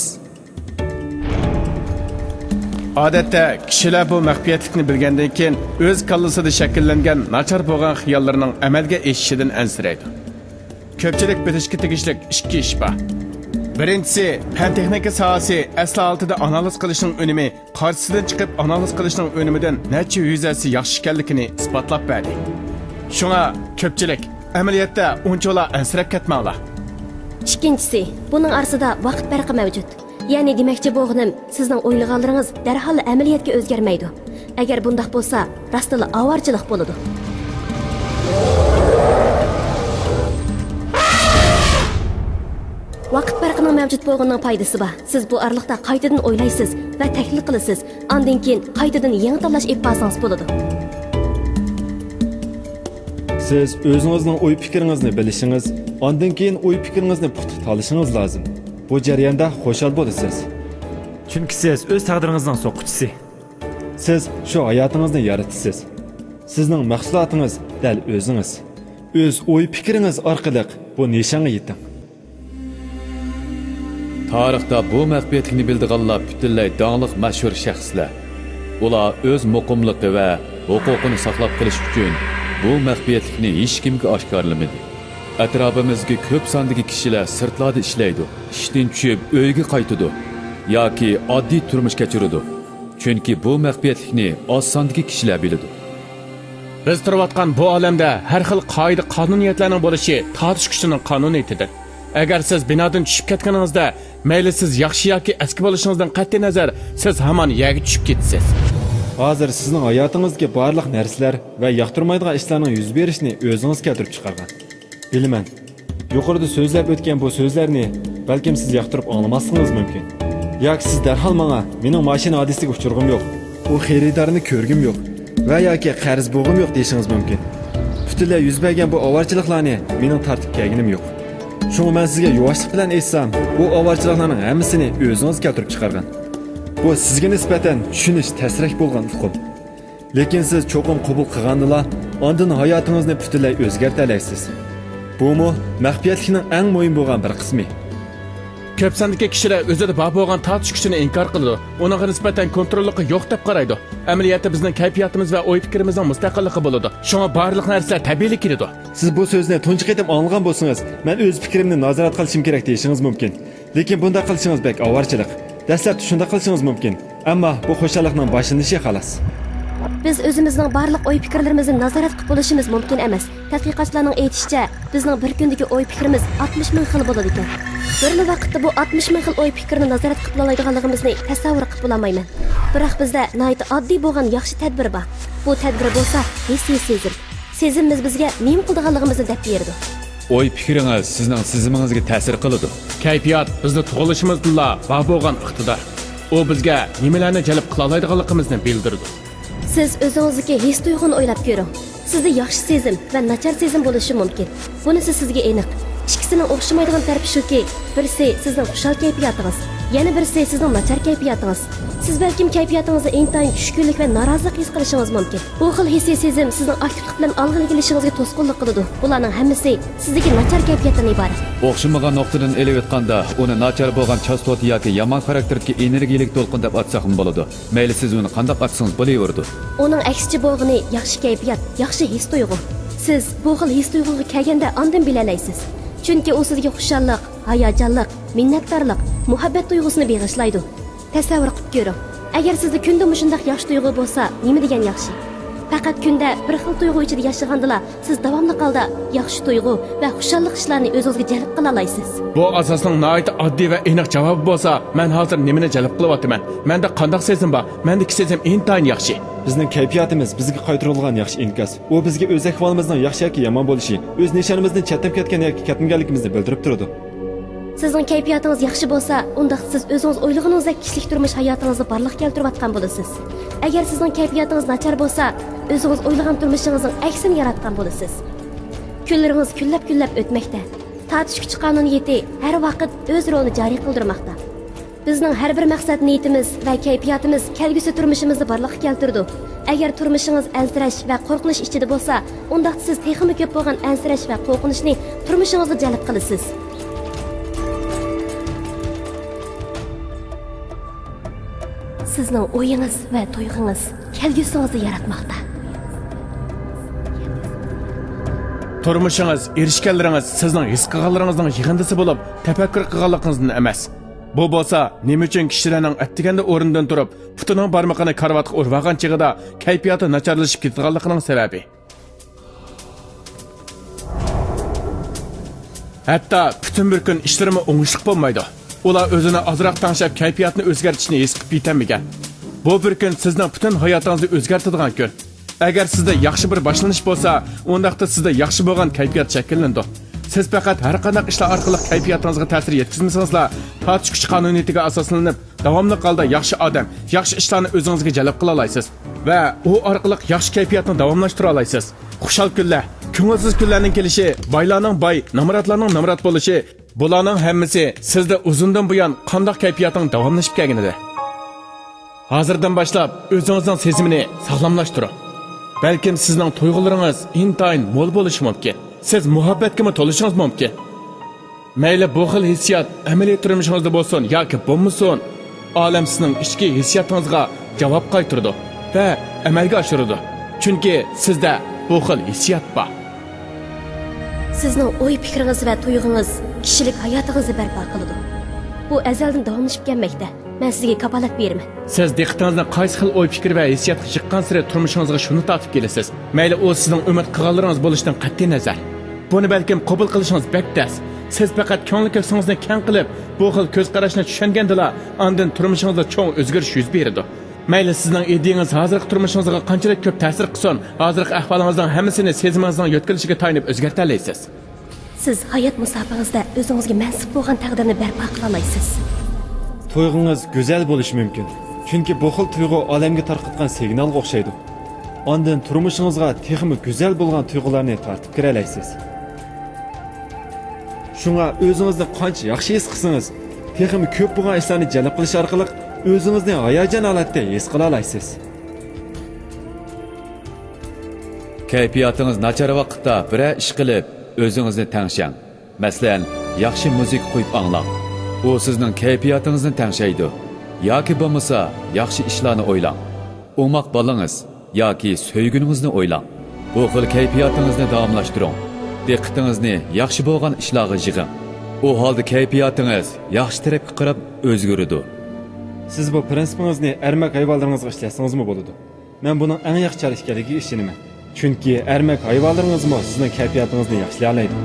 ئادەتتە كىشىلەر بۇ مەخپىيەتلىكنى بىلگەندىن كېيىن، ئۆز كاللىسىدا شەكىللەنگەن ناچار بولغان خىياللىرىنىڭ ئەمەلگە ئېشىشىدىن ئەنسىرەيدۇ. كۆپچىلىك بىلىشكە تېگىشلىك ئىككى ئىش بار. بىرىنچىسى، پەن-تېخنىكا ساھەسى ئەسلى ھالىتىدە ئانالىز قىلىشنىڭ ئۈنۈمى قارشىسىدىن چىقىپ ئانالىز قىلىشنىڭ ئۈنۈمىدىن نەچچە يۈز ھەسسە ياخشى ئىكەنلىكىنى ئىسپاتلاپ بەردى. شۇڭا كۆپچىلىك ئەمەلىيەتتە ئۇنچىۋالا ئەنسىرەپ كەتمەڭلار. ئىككىنچىسى، بۇنىڭ ئارىسىدا ۋاقىت پەرقى مەۋجۇت. يەنى دېمەكچى بولغىنىم، سىزنىڭ ئويلىغانلىرىڭىز دەرھاللا ئەمەلىيەتكە ئۆزگەرمەيدۇ. ئەگەر بۇنداق بولسا، راستتىنلا ئاۋارىچىلىق بولىدۇ. ۋاقىت پەرقىنىڭ مەۋجۇت بولغىنىنىڭ پايدىسى بار. سىز بۇ ئارىلىقتا قايتىدىن ئويلايسىز ۋە تەھلىل قىلىسىز. ئاندىن كېيىن قايتىدىن يېڭى تاللاش ئېلىپ بارسىڭىز بولىدۇ. سىز ئۆزىڭىزنىڭ ئوي-پىكرىڭىزنى بىلىشىڭىز، ئاندىن كېيىن ئوي-پىكرىڭىزنى پۇختا تاللىشىڭىز لازىم. بۇ جەرياندا خۇشال بولىسىز. چۈنكى سىز ئۆز تەقدىرىڭىزنىڭ سوققۇچىسى. سىز شۇ ھاياتىڭىزنى يارىتىسىز. سىزنىڭ مەھسۇلاتىڭىز دەل ئۆزىڭىز. ئۆز ئوي-پىكرىڭىز ئارقىلىق بۇ نىشانغا يېتىڭ. تارىختا بۇ مەخپىيەتلىكنى بىلىدىغانلار پۈتۈنلەي داڭلىق مەشھۇر شەخسلەر. ئۇلار ئۆز مۇقىملىقى ۋە ھوقۇقىنى ساقلاپ قېلىش ئۈچۈن بۇ مەخپىيەتلىكنى ھېچكىمگە ئاشكارىلىمىدى. ئەتراپىمىزدىكى كۆپ ساندىكى كىشىلەر سىرتلاردا ئىشلەيدۇ، ئىشتىن چۈشۈپ ئۆيىگە قايتىدۇ ياكى ئاددىي تۇرمۇش كەچۈرىدۇ. چۈنكى بۇ مەخپىيەتلىكنى ئاز ساندىكى كىشىلەر بىلىدۇ. بىز تۇرۇۋاتقان بۇ ئالەمدە ھەر خىل قائىدە-قانۇنىيەتلەرنىڭ بولۇشى تارتىش كۈچىنىڭ قانۇنىيىتىدىن. ئەگەر سىز بىنادىن چۈشۈپ كەتكىنىڭىزدە، مەيلى سىز ياخشى ياكى ئەسكى بولۇشىڭىزدىن قەتئىينەزەر، سىز ھامان يەرگە چۈشۈپ كېتىسىز. ھازىر سىزنىڭ ھاياتىڭىزدىكى بارلىق نەرسىلەر ۋە ياقتۇرمايدىغان ئىشلارنىڭ يۈز بېرىشىنى ئۆزىڭىز كەلتۈرۈپ چىقارغان. بىلىمەن، يۇقىرىدا سۆزلەپ ئۆتكەن بۇ سۆزلەرنى بەلكىم سىز ياقتۇرۇپ ئاڭلىماسلىقىڭىز مۇمكىن. ياكى سىز دەرھال ماڭا، مېنىڭ ماشىنا ھادىسىسىگە ئۇچرىغۇم يوق، ئۇ خېرىدارنى كۆرگۈم يوق ۋە ياكى قەرز بوغۇم يوق دېيىشىڭىز مۇمكىن. پۈتۈنلەي يۈز بەرگەن بۇ ئاۋارىچىلىقلارنى مېنىڭ تارتىپ كەلگىنىم يوق. شۇڭا مەن سىزگە يۇۋاشلىق بىلەن ئېيتسام، بۇ ئاۋارىچىلىقلارنىڭ ھەممىسىنى ئۆزىڭىز كەلتۈرۈپ چىقارغان. بۇ سىزگە نىسبەتەن چۈشىنىش تەسرەك بولغان ئۇقۇم. لېكىن سىز چوقۇم قوبۇل قىلغاندىلا، ئاندىن ھاياتىڭىزنى پۈتۈنلەي ئۆزگەرتەلەيسىز. بۇمۇ مەخپىيەتلىكنىڭ ئەڭ مۇھىم بولغان بىر قىسمى. كۆپ ساندىكى كىشىلەر ئۆزىدە بار بولغان تارتىش كۈچىنى ئىنكار قىلىدۇ. ئۇنىڭغا نىسبەتەن كونتروللۇقى يوق دەپ قارايدۇ. ئەمەلىيەتتە بىزنىڭ كەيپىياتىمىز ۋە ئوي پىكرىمىزنىڭ مۇستەقىللىقى بولىدۇ. شۇڭا بارلىق نەرسىلەر تەبىئىيلا كېلىدۇ. سىز بۇ سۆزنى تۇنجى قېتىم ئاڭلىغان بولسىڭىز، مەن ئۆز پىكرىمنى نازارەت قىلىشىم كېرەك دېيىشىڭىز مۇمكىن. لېكىن بۇنداق قىلىشىڭىز بەك ئاۋارىچىلىق. دەسلەپتە شۇنداق قىلىشىڭىز مۇمكىن. ئەمما بۇ خۇشاللىقنىڭ باشلىنىشى خالاس. بىز ئۆزىمىزنىڭ بارلىق ئوي پىكىرلىرىمىزنى نازارەت قىلىپ بولۇشىمىز مۇمكىن ئەمەس. تەتقىقاتچىلارنىڭ ئېيتىشىچە، بىزنىڭ بىر كۈندىكى ئوي پىكرىمىز ئاتمىش مىڭ خىل بولىدىكەن. بىرلا ۋاقىتتا بۇ ئاتمىش مىڭ خىل ئوي پىكىرنى نازارەت قىلىپ بولالايدىغانلىقىمىزنى تەسەۋۋۇر قىلىپ بولالمايمەن. بىراق بىزدە ناھايىتى ئاددىي بولغان ياخشى تەدبىر بار. بۇ تەدبىر بولسا ھېسسىي سېزىم. سېزىمىمىز بىزگە نېمە قىلىدىغانلىقىمىزنى دەپ بېرىدۇ. ئوي پىكرىڭىز سىزنىڭ سېزىمىڭىزگە تەسىر قىلىدۇ. كەيپىيات بىزدە تۇغۇلۇشىمىزدىنلا بار بولغان ئىقتىدار. ئۇ بىزگە نېمىلەرنى جەلپ قىلالايدىغانلىقىمىزنى بىلدۈرىدۇ. سىز ئۆزىڭىزدىكى ھېس تۇيغۇنى ئويلاپ كۆرۈڭ. سىزدە ياخشى سېزىم ۋە ناچار سېزىم بولۇشى مۇمكىن. بۇنىسى سىزگە ئېنىق. ئىككىسىنىڭ ئوخشىمايدىغان تەرىپى شۇكى، بىرسى سىزنىڭ خۇشال كەيپىياتىڭىز، يەنە بىرسى سىزنىڭ ناچار كەيپىياتىڭىز. سىز بەلكىم كەيپىياتىڭىزدا ئىنتايىن چۈشكۈنلۈك ۋە نارازىلىق ھېس قىلىشىڭىز مۇمكىن. بۇ خىل ھېسسىي سېزىم سىزنىڭ ئاكتىپلىق بىلەن ئالغا ئىلگىرىلىشىڭىزگە توسقۇنلۇق قىلىدۇ. بۇلارنىڭ ھەممىسى سىزدىكى ناچار كەيپىياتتىن ئىبارەت. ئوخشىمىغان نۇقتىدىن ئېلىۋېتقاندا، ئۇنى ناچار بولغان چاستوتا ياكى يامان خاراكتېردىكى ئېنېرگىيىلىك دولقۇن دەپ ئاتىساقمۇ بولىدۇ. مەيلى سىز ئۇنى قانداق ئاتىسىڭىز بولۇۋېرىدۇ. ئۇنىڭ ئەكسىچە بولغىنى ياخشى كەيپىيات، ياخشى ھېس تۇيغۇ. سىز بۇ خىل ھېس تۇيغۇغا كەلگەندە ئاندىن بىلەلەيسىز. چۈنكى ئۇ سىزگە خۇشاللىق، ھاياجانلىق، مىننەتدارلىق، مۇھەببەت تۇيغۇسىنى بېغىشلايدۇ. تەسەۋۋۇر قىلىپ كۆرۈڭ. ئەگەر سىزدە كۈندە مۇشۇنداق ياخشى تۇيغۇ بولسا، نېمە دېگەن ياخشى. پەقەت كۈندە بىر خىل تۇيغۇ ئىچىدە ياشىغاندىلا، سىز داۋاملىق ھالدا ياخشى تۇيغۇ ۋە خۇشاللىق ھېسلارنى ئۆزىڭىزگە جەلپ قىلالايسىز. بۇ ئاساسنىڭ ناھايىتى ئاددىي ۋە ئېنىق جاۋابى بولسا، مەن ھازىر نېمىنى جەلپ قىلىۋاتىمەن؟ مەندە قانداق سېزىم بار؟ مەندىكى سېزىم ئىنتايىن ياخشى. بىزنىڭ كەيپىياتىمىز بىزگە قايتۇرۇلغان ياخشى ئىنكاس. ئۇ بىزگە ئۆز ئەھۋالىمىزنىڭ ياخشى ياكى يامان بولۇشى، ئۆز نىشانىمىزدىن چەتنەپ كەتكەن ياكى كەتمىگەنلىكىمىزنى بىلدۈرۈپ تۇرىدۇ. سىزنىڭ كەيپىياتىڭىز ياخشى بولسا، ئۇنداقتا سىز ئۆزىڭىز ئويلىغىنىڭىزدەك كىشىلىك تۇرمۇش ھاياتىڭىزنى بارلىققا كەلتۈرۈۋاتقان بولىسىز. ئەگەر سىزنىڭ كەيپىياتىڭىز ناچار بولسا، ئۆزىڭىز ئويلىغان تۇرمۇشىڭىزنىڭ ئەكسىنى ياراتقان بولىسىز. كۈنلىرىڭىز كۈنلەپ-كۈنلەپ ئۆتمەكتە. تارتىش كۈچى قانۇنىيىتى ھەر ۋاقىت ئۆز رولىنى جارى قىلدۇرماقتا. بىزنىڭ ھەر بىر مەقسەت نىيىتىمىز ۋە كەيپىياتىمىز كەلگۈسى تۇرمۇشىمىزنى بارلىققا كەلتۈرىدۇ. ئەگەر تۇرمۇشىڭىز ئەنسىرەش ۋە قورقۇنچ ئىچىدە بولسا، ئۇنداقتا سىز تېخىمۇ كۆپ بولغان ئەنسىرەش ۋە قورقۇنچنى تۇرمۇشىڭىزغا جەلپ قىلىسىز. سىزنىڭ ئويىڭىز ۋە تۇيغۇڭىز كەلگۈسىڭىزنى ياراتماقتا. تۇرمۇشىڭىز، ئېرىشكەنلىرىڭىز سىزنىڭ ھېس قىلغانلىرىڭىزنىڭ يىغىندىسى بولۇپ، تەپەككۇر قىلغانلىقىڭىزدىن ئەمەس. بۇ بولسا، نېمە ئۈچۈن كىشىلەرنىڭ ئەتىگەندە ئورنىدىن تۇرۇپ، پۇتىنىڭ بارمىقىنى كارىۋاتقا ئۇرۇۋالغان چېغىدا كەيپىياتى ناچارلىشىپ كېتىدىغانلىقىنىڭ سەۋەبى. ھەتتا پۈتۈن بىر كۈن ئىشلىرىمۇ ئوڭۇشلۇق بولمايدۇ. ئۇلار ئۆزىنى ئازراق تەڭشەپ، كەيپىياتنى ئۆزگەرتىشنى ھېس قىلىپ يېتەلمىگەن. بۇ بىر كۈن سىزنىڭ پۈتۈن ھاياتىڭىزنى ئۆزگەرتىدىغان كۈن. ئەگەر سىزدە ياخشى بىر باشلىنىش بولسا، ئۇنداقتا سىزدە ياخشى بولغان كەيپىيات شەكىللىنىدۇ. سىز پەقەت ھەر قانداق ئىشلار ئارقىلىق كەيپىياتىڭىزغا تەسىر يەتكۈزمىسىڭىزلا، تارتىش كۈچى قانۇنىيىتىگە ئاساسلىنىپ، داۋاملىق ھالدا ياخشى ئادەم، ياخشى ئىشلارنى ئۆزىڭىزگە جەلپ قىلالايسىز ۋە ئۇ ئارقىلىق ياخشى كەيپىياتنى داۋاملاشتۇرالايسىز. خۇشال كۈنلەر، كۆڭۈلسىز كۈنلەرنىڭ كېلىشى، بايلارنىڭ باي، نامراتلارنىڭ نامرات بولۇشى، بۇلارنىڭ ھەممىسى سىزدە ئۇزۇندىن بۇيان قانداق كەيپىياتنىڭ داۋاملىشىپ كەلگىنىدە. ھازىردىن باشلاپ ئۆزىڭىزنىڭ سېزىمىنى ساغلاملاشتۇرۇڭ. بەلكىم سىزنىڭ تۇيغۇلىرىڭىز ئىنتايىن مول بولۇشى مۇمكىن. سىز مۇھەببەتكىمۇ تولۇشىڭىز مۇمكىن. مەيلى بۇ خىل ھېسسىيات ئەمەلىي تۇرمۇشىڭىزدا بولسۇن ياكى بولمىسۇن، ئالەم سىزنىڭ ئىچكى ھېسسىياتىڭىزغا جاۋاب قايتۇرىدۇ ۋە ئەمەلگە ئاشۇرىدۇ. چۈنكى سىزدە بۇ خىل ھېسسىيات بار. سىزنىڭ ئوي پىكرىڭىز ۋە تۇيغۇڭىز كىشىلىك ھاياتىڭىزنى بەرپا قىلىدۇ. بۇ ئەزەلدىن داۋاملىشىپ كەلمەكتە. مەن سىزگە كاپالەت بېرىمەن. سىز دىققىتىڭىزنى قايسى خىل ئوي-پىكىر ۋە ھېسسىياتقا يىغقانسېرى تۇرمۇشىڭىزغا شۇنى تارتىپ كېلىسىز. مەيلى ئۇ سىزنىڭ ئۈمىد قىلغانلىرىڭىز بولۇشىدىن قەتئىينەزەر. بۇنى بەلكىم قوبۇل قىلىشىڭىز بەك تەس. سىز پەقەت كۆڭۈل كۆكسىڭىزنى كەڭ قىلىپ، بۇ خىل كۆز قاراشنى چۈشەنگەندىلا، ئاندىن تۇرمۇشىڭىزدا چوڭ ئۆزگىرىش يۈز بېرىدۇ. مەيلى سىزنىڭ ئىدىيىڭىز ھازىرقى تۇرمۇشىڭىزغا قانچىلىك كۆپ تەسىر قىلسۇن، ھازىرقى ئەھۋالىڭىزنىڭ ھەممىسىنى سېزىمىڭىزنىڭ يۆتكىلىشىگە تايىنىپ ئۆزگەرتەلەيسىز. سىز ھايات مۇساپىڭىزدە ئۆزىڭىزگە مەنسۇپ بولغان تەقدىرنى بەرپا قىلالايسىز. تۇيغۇڭىز گۈزەل بولۇشى مۇمكىن، چۈنكى بۇ خىل تۇيغۇ ئالەمگە تارقاتقان سىگنالغا ئوخشايدۇ. ئاندىن تۇرمۇشىڭىزغا تېخىمۇ گۈزەل بولغان تۇيغۇلارنى تارتىپ كىرەلەيسىز. شۇڭا ئۆزىڭىزنى قانچە ياخشى ھېس قىلسىڭىز، تېخىمۇ كۆپ بولغان ئىشلارنى جەلپ قىلىش ئارقىلىق ئۆزىڭىزنى ھاياجان ھالەتتە ھېس قىلالايسىز. كەيپىياتىڭىز ناچار ۋاقىتتا بىرەر ئىش قىلىپ، ئۆزىڭىزنى تەڭشەڭ. مەسىلەن، ياخشى مۇزىكا قويۇپ ئاڭلاڭ. ئۇ سىزنىڭ كەيپىياتىڭىزنى تەڭشەيدۇ. ياكى بولمىسا، ياخشى ئىشلارنى ئويلاڭ. ئوماق بالىڭىز ياكى سۆيگۈنىڭىزنى ئويلاڭ. بۇ خىل كەيپىياتىڭىزنى داۋاملاشتۇرۇڭ. دىققىتىڭىزنى ياخشى بولغان ئىشلارغا يىغىڭ. ئۇ ھالدا كەيپىياتىڭىز ياخشى تەرەپكە قاراپ ئۆزگىرىدۇ. سىز بۇ پىرىنسىپىڭىزنى ئەرمەك ھايۋانلىرىڭىزغا ئىشلەتسىڭىزمۇ بولىدۇ. مەن بۇنىڭ ئەڭ ياخشى چارە ئىكەنلىكىگە ئىشىنىمەن. چۈنكى ئەرمەك ھايۋانلىرىڭىزمۇ سىزنىڭ كەيپىياتىڭىزنى ياخشىلايالايدۇ.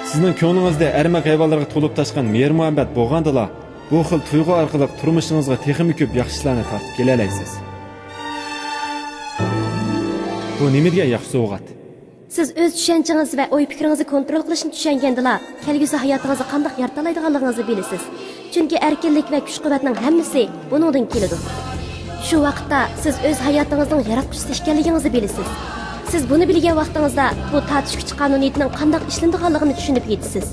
سىزنىڭ كۆڭلىڭىزدە ئەرمەك ھايۋانلارغا تولۇپ تاشقان مېھىر-مۇھەببەت بولغاندىلا، بۇ خىل تۇيغۇ ئارقىلىق تۇرمۇشىڭىزغا تېخىمۇ كۆپ ياخشى ئىشلارنى تارتىپ كېلەلەيسىز. بۇ نېمە دېگەن ياخشى سوۋغات! سىز ئۆز چۈشەنچىڭىز ۋە ئوي-پىكرىڭىزنى كونترول قىلىشنى چۈشەنگەندىلا، كەلگۈسى ھاياتىڭىزنى قانداق يارىتالايدىغانلىقىڭىزنى بىلىسىز. چۈنكى ئەركىنلىك ۋە كۈچ-قۇۋۋەتنىڭ ھەممىسى بۇنىڭدىن كېلىدۇ. شۇ ۋاقىتتا سىز ئۆز ھاياتىڭىزنىڭ ياراتقۇچىسى ئىكەنلىكىڭىزنى بىلىسىز. سىز بۇنى بىلگەن ۋاقتىڭىزدا بۇ تارتىش كۈچى قانۇنىيىتىنىڭ قانداق ئىشلىنىدىغانلىقىنى چۈشىنىپ يېتىسىز.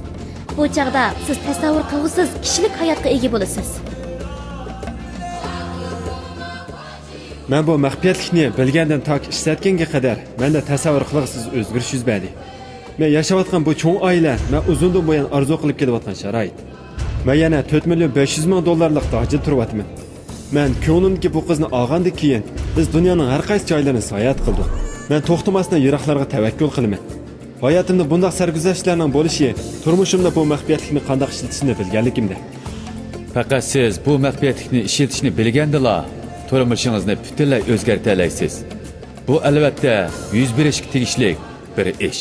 بۇ چاغدا سىز تەسەۋۋۇر قىلغۇسىز كىشىلىك ھاياتقا ئىگە بولىسىز. مەن بۇ مەخپىيەتلىكنى بىلگەندىن تاكى ئىشلەتكەنگە قەدەر مەندە تەسەۋۋۇر قىلغۇسىز ئۆزگىرىش يۈز بەردى. مەن ياشاۋاتقان بۇ چوڭ ئائىلە مەن ئۇزۇندىن بۇيان ئارزۇ قىلىپ كېلىۋاتقان شارائىت. مەن يەنە تۆت مىليون بەش يۈز مىڭ دوللارلىق داھچىدا تۇرۇۋاتىمەن. مەن كۆڭلۈمدىكى بۇ قىزنى ئالغاندىن كېيىن، بىز دۇنيانىڭ ھەر قايسى جايلىرىنى ساياھەت قىلدۇق. مەن توختىماستىن يىراقلارغا تەۋەككۈل قىلىمەن. ھاياتىمدا بۇنداق سەرگۈزەشتلەرنىڭ بولۇشى تۇرمۇشۇمدا بۇ مەخپىيەتلىكنى قانداق ئىشلىتىشنى بىلگەنلىكىمدە. پەقەت سىز بۇ مەخپىيەتلىكنى ئىشلىتىشنى بىلگەندىلا، تۇرمۇشىڭىزنى پۈتۈنلەي ئۆزگەرتەلەيسىز. بۇ، ئەلۋەتتە، يۈز بېرىشكە تېگىشلىك بىر ئىش.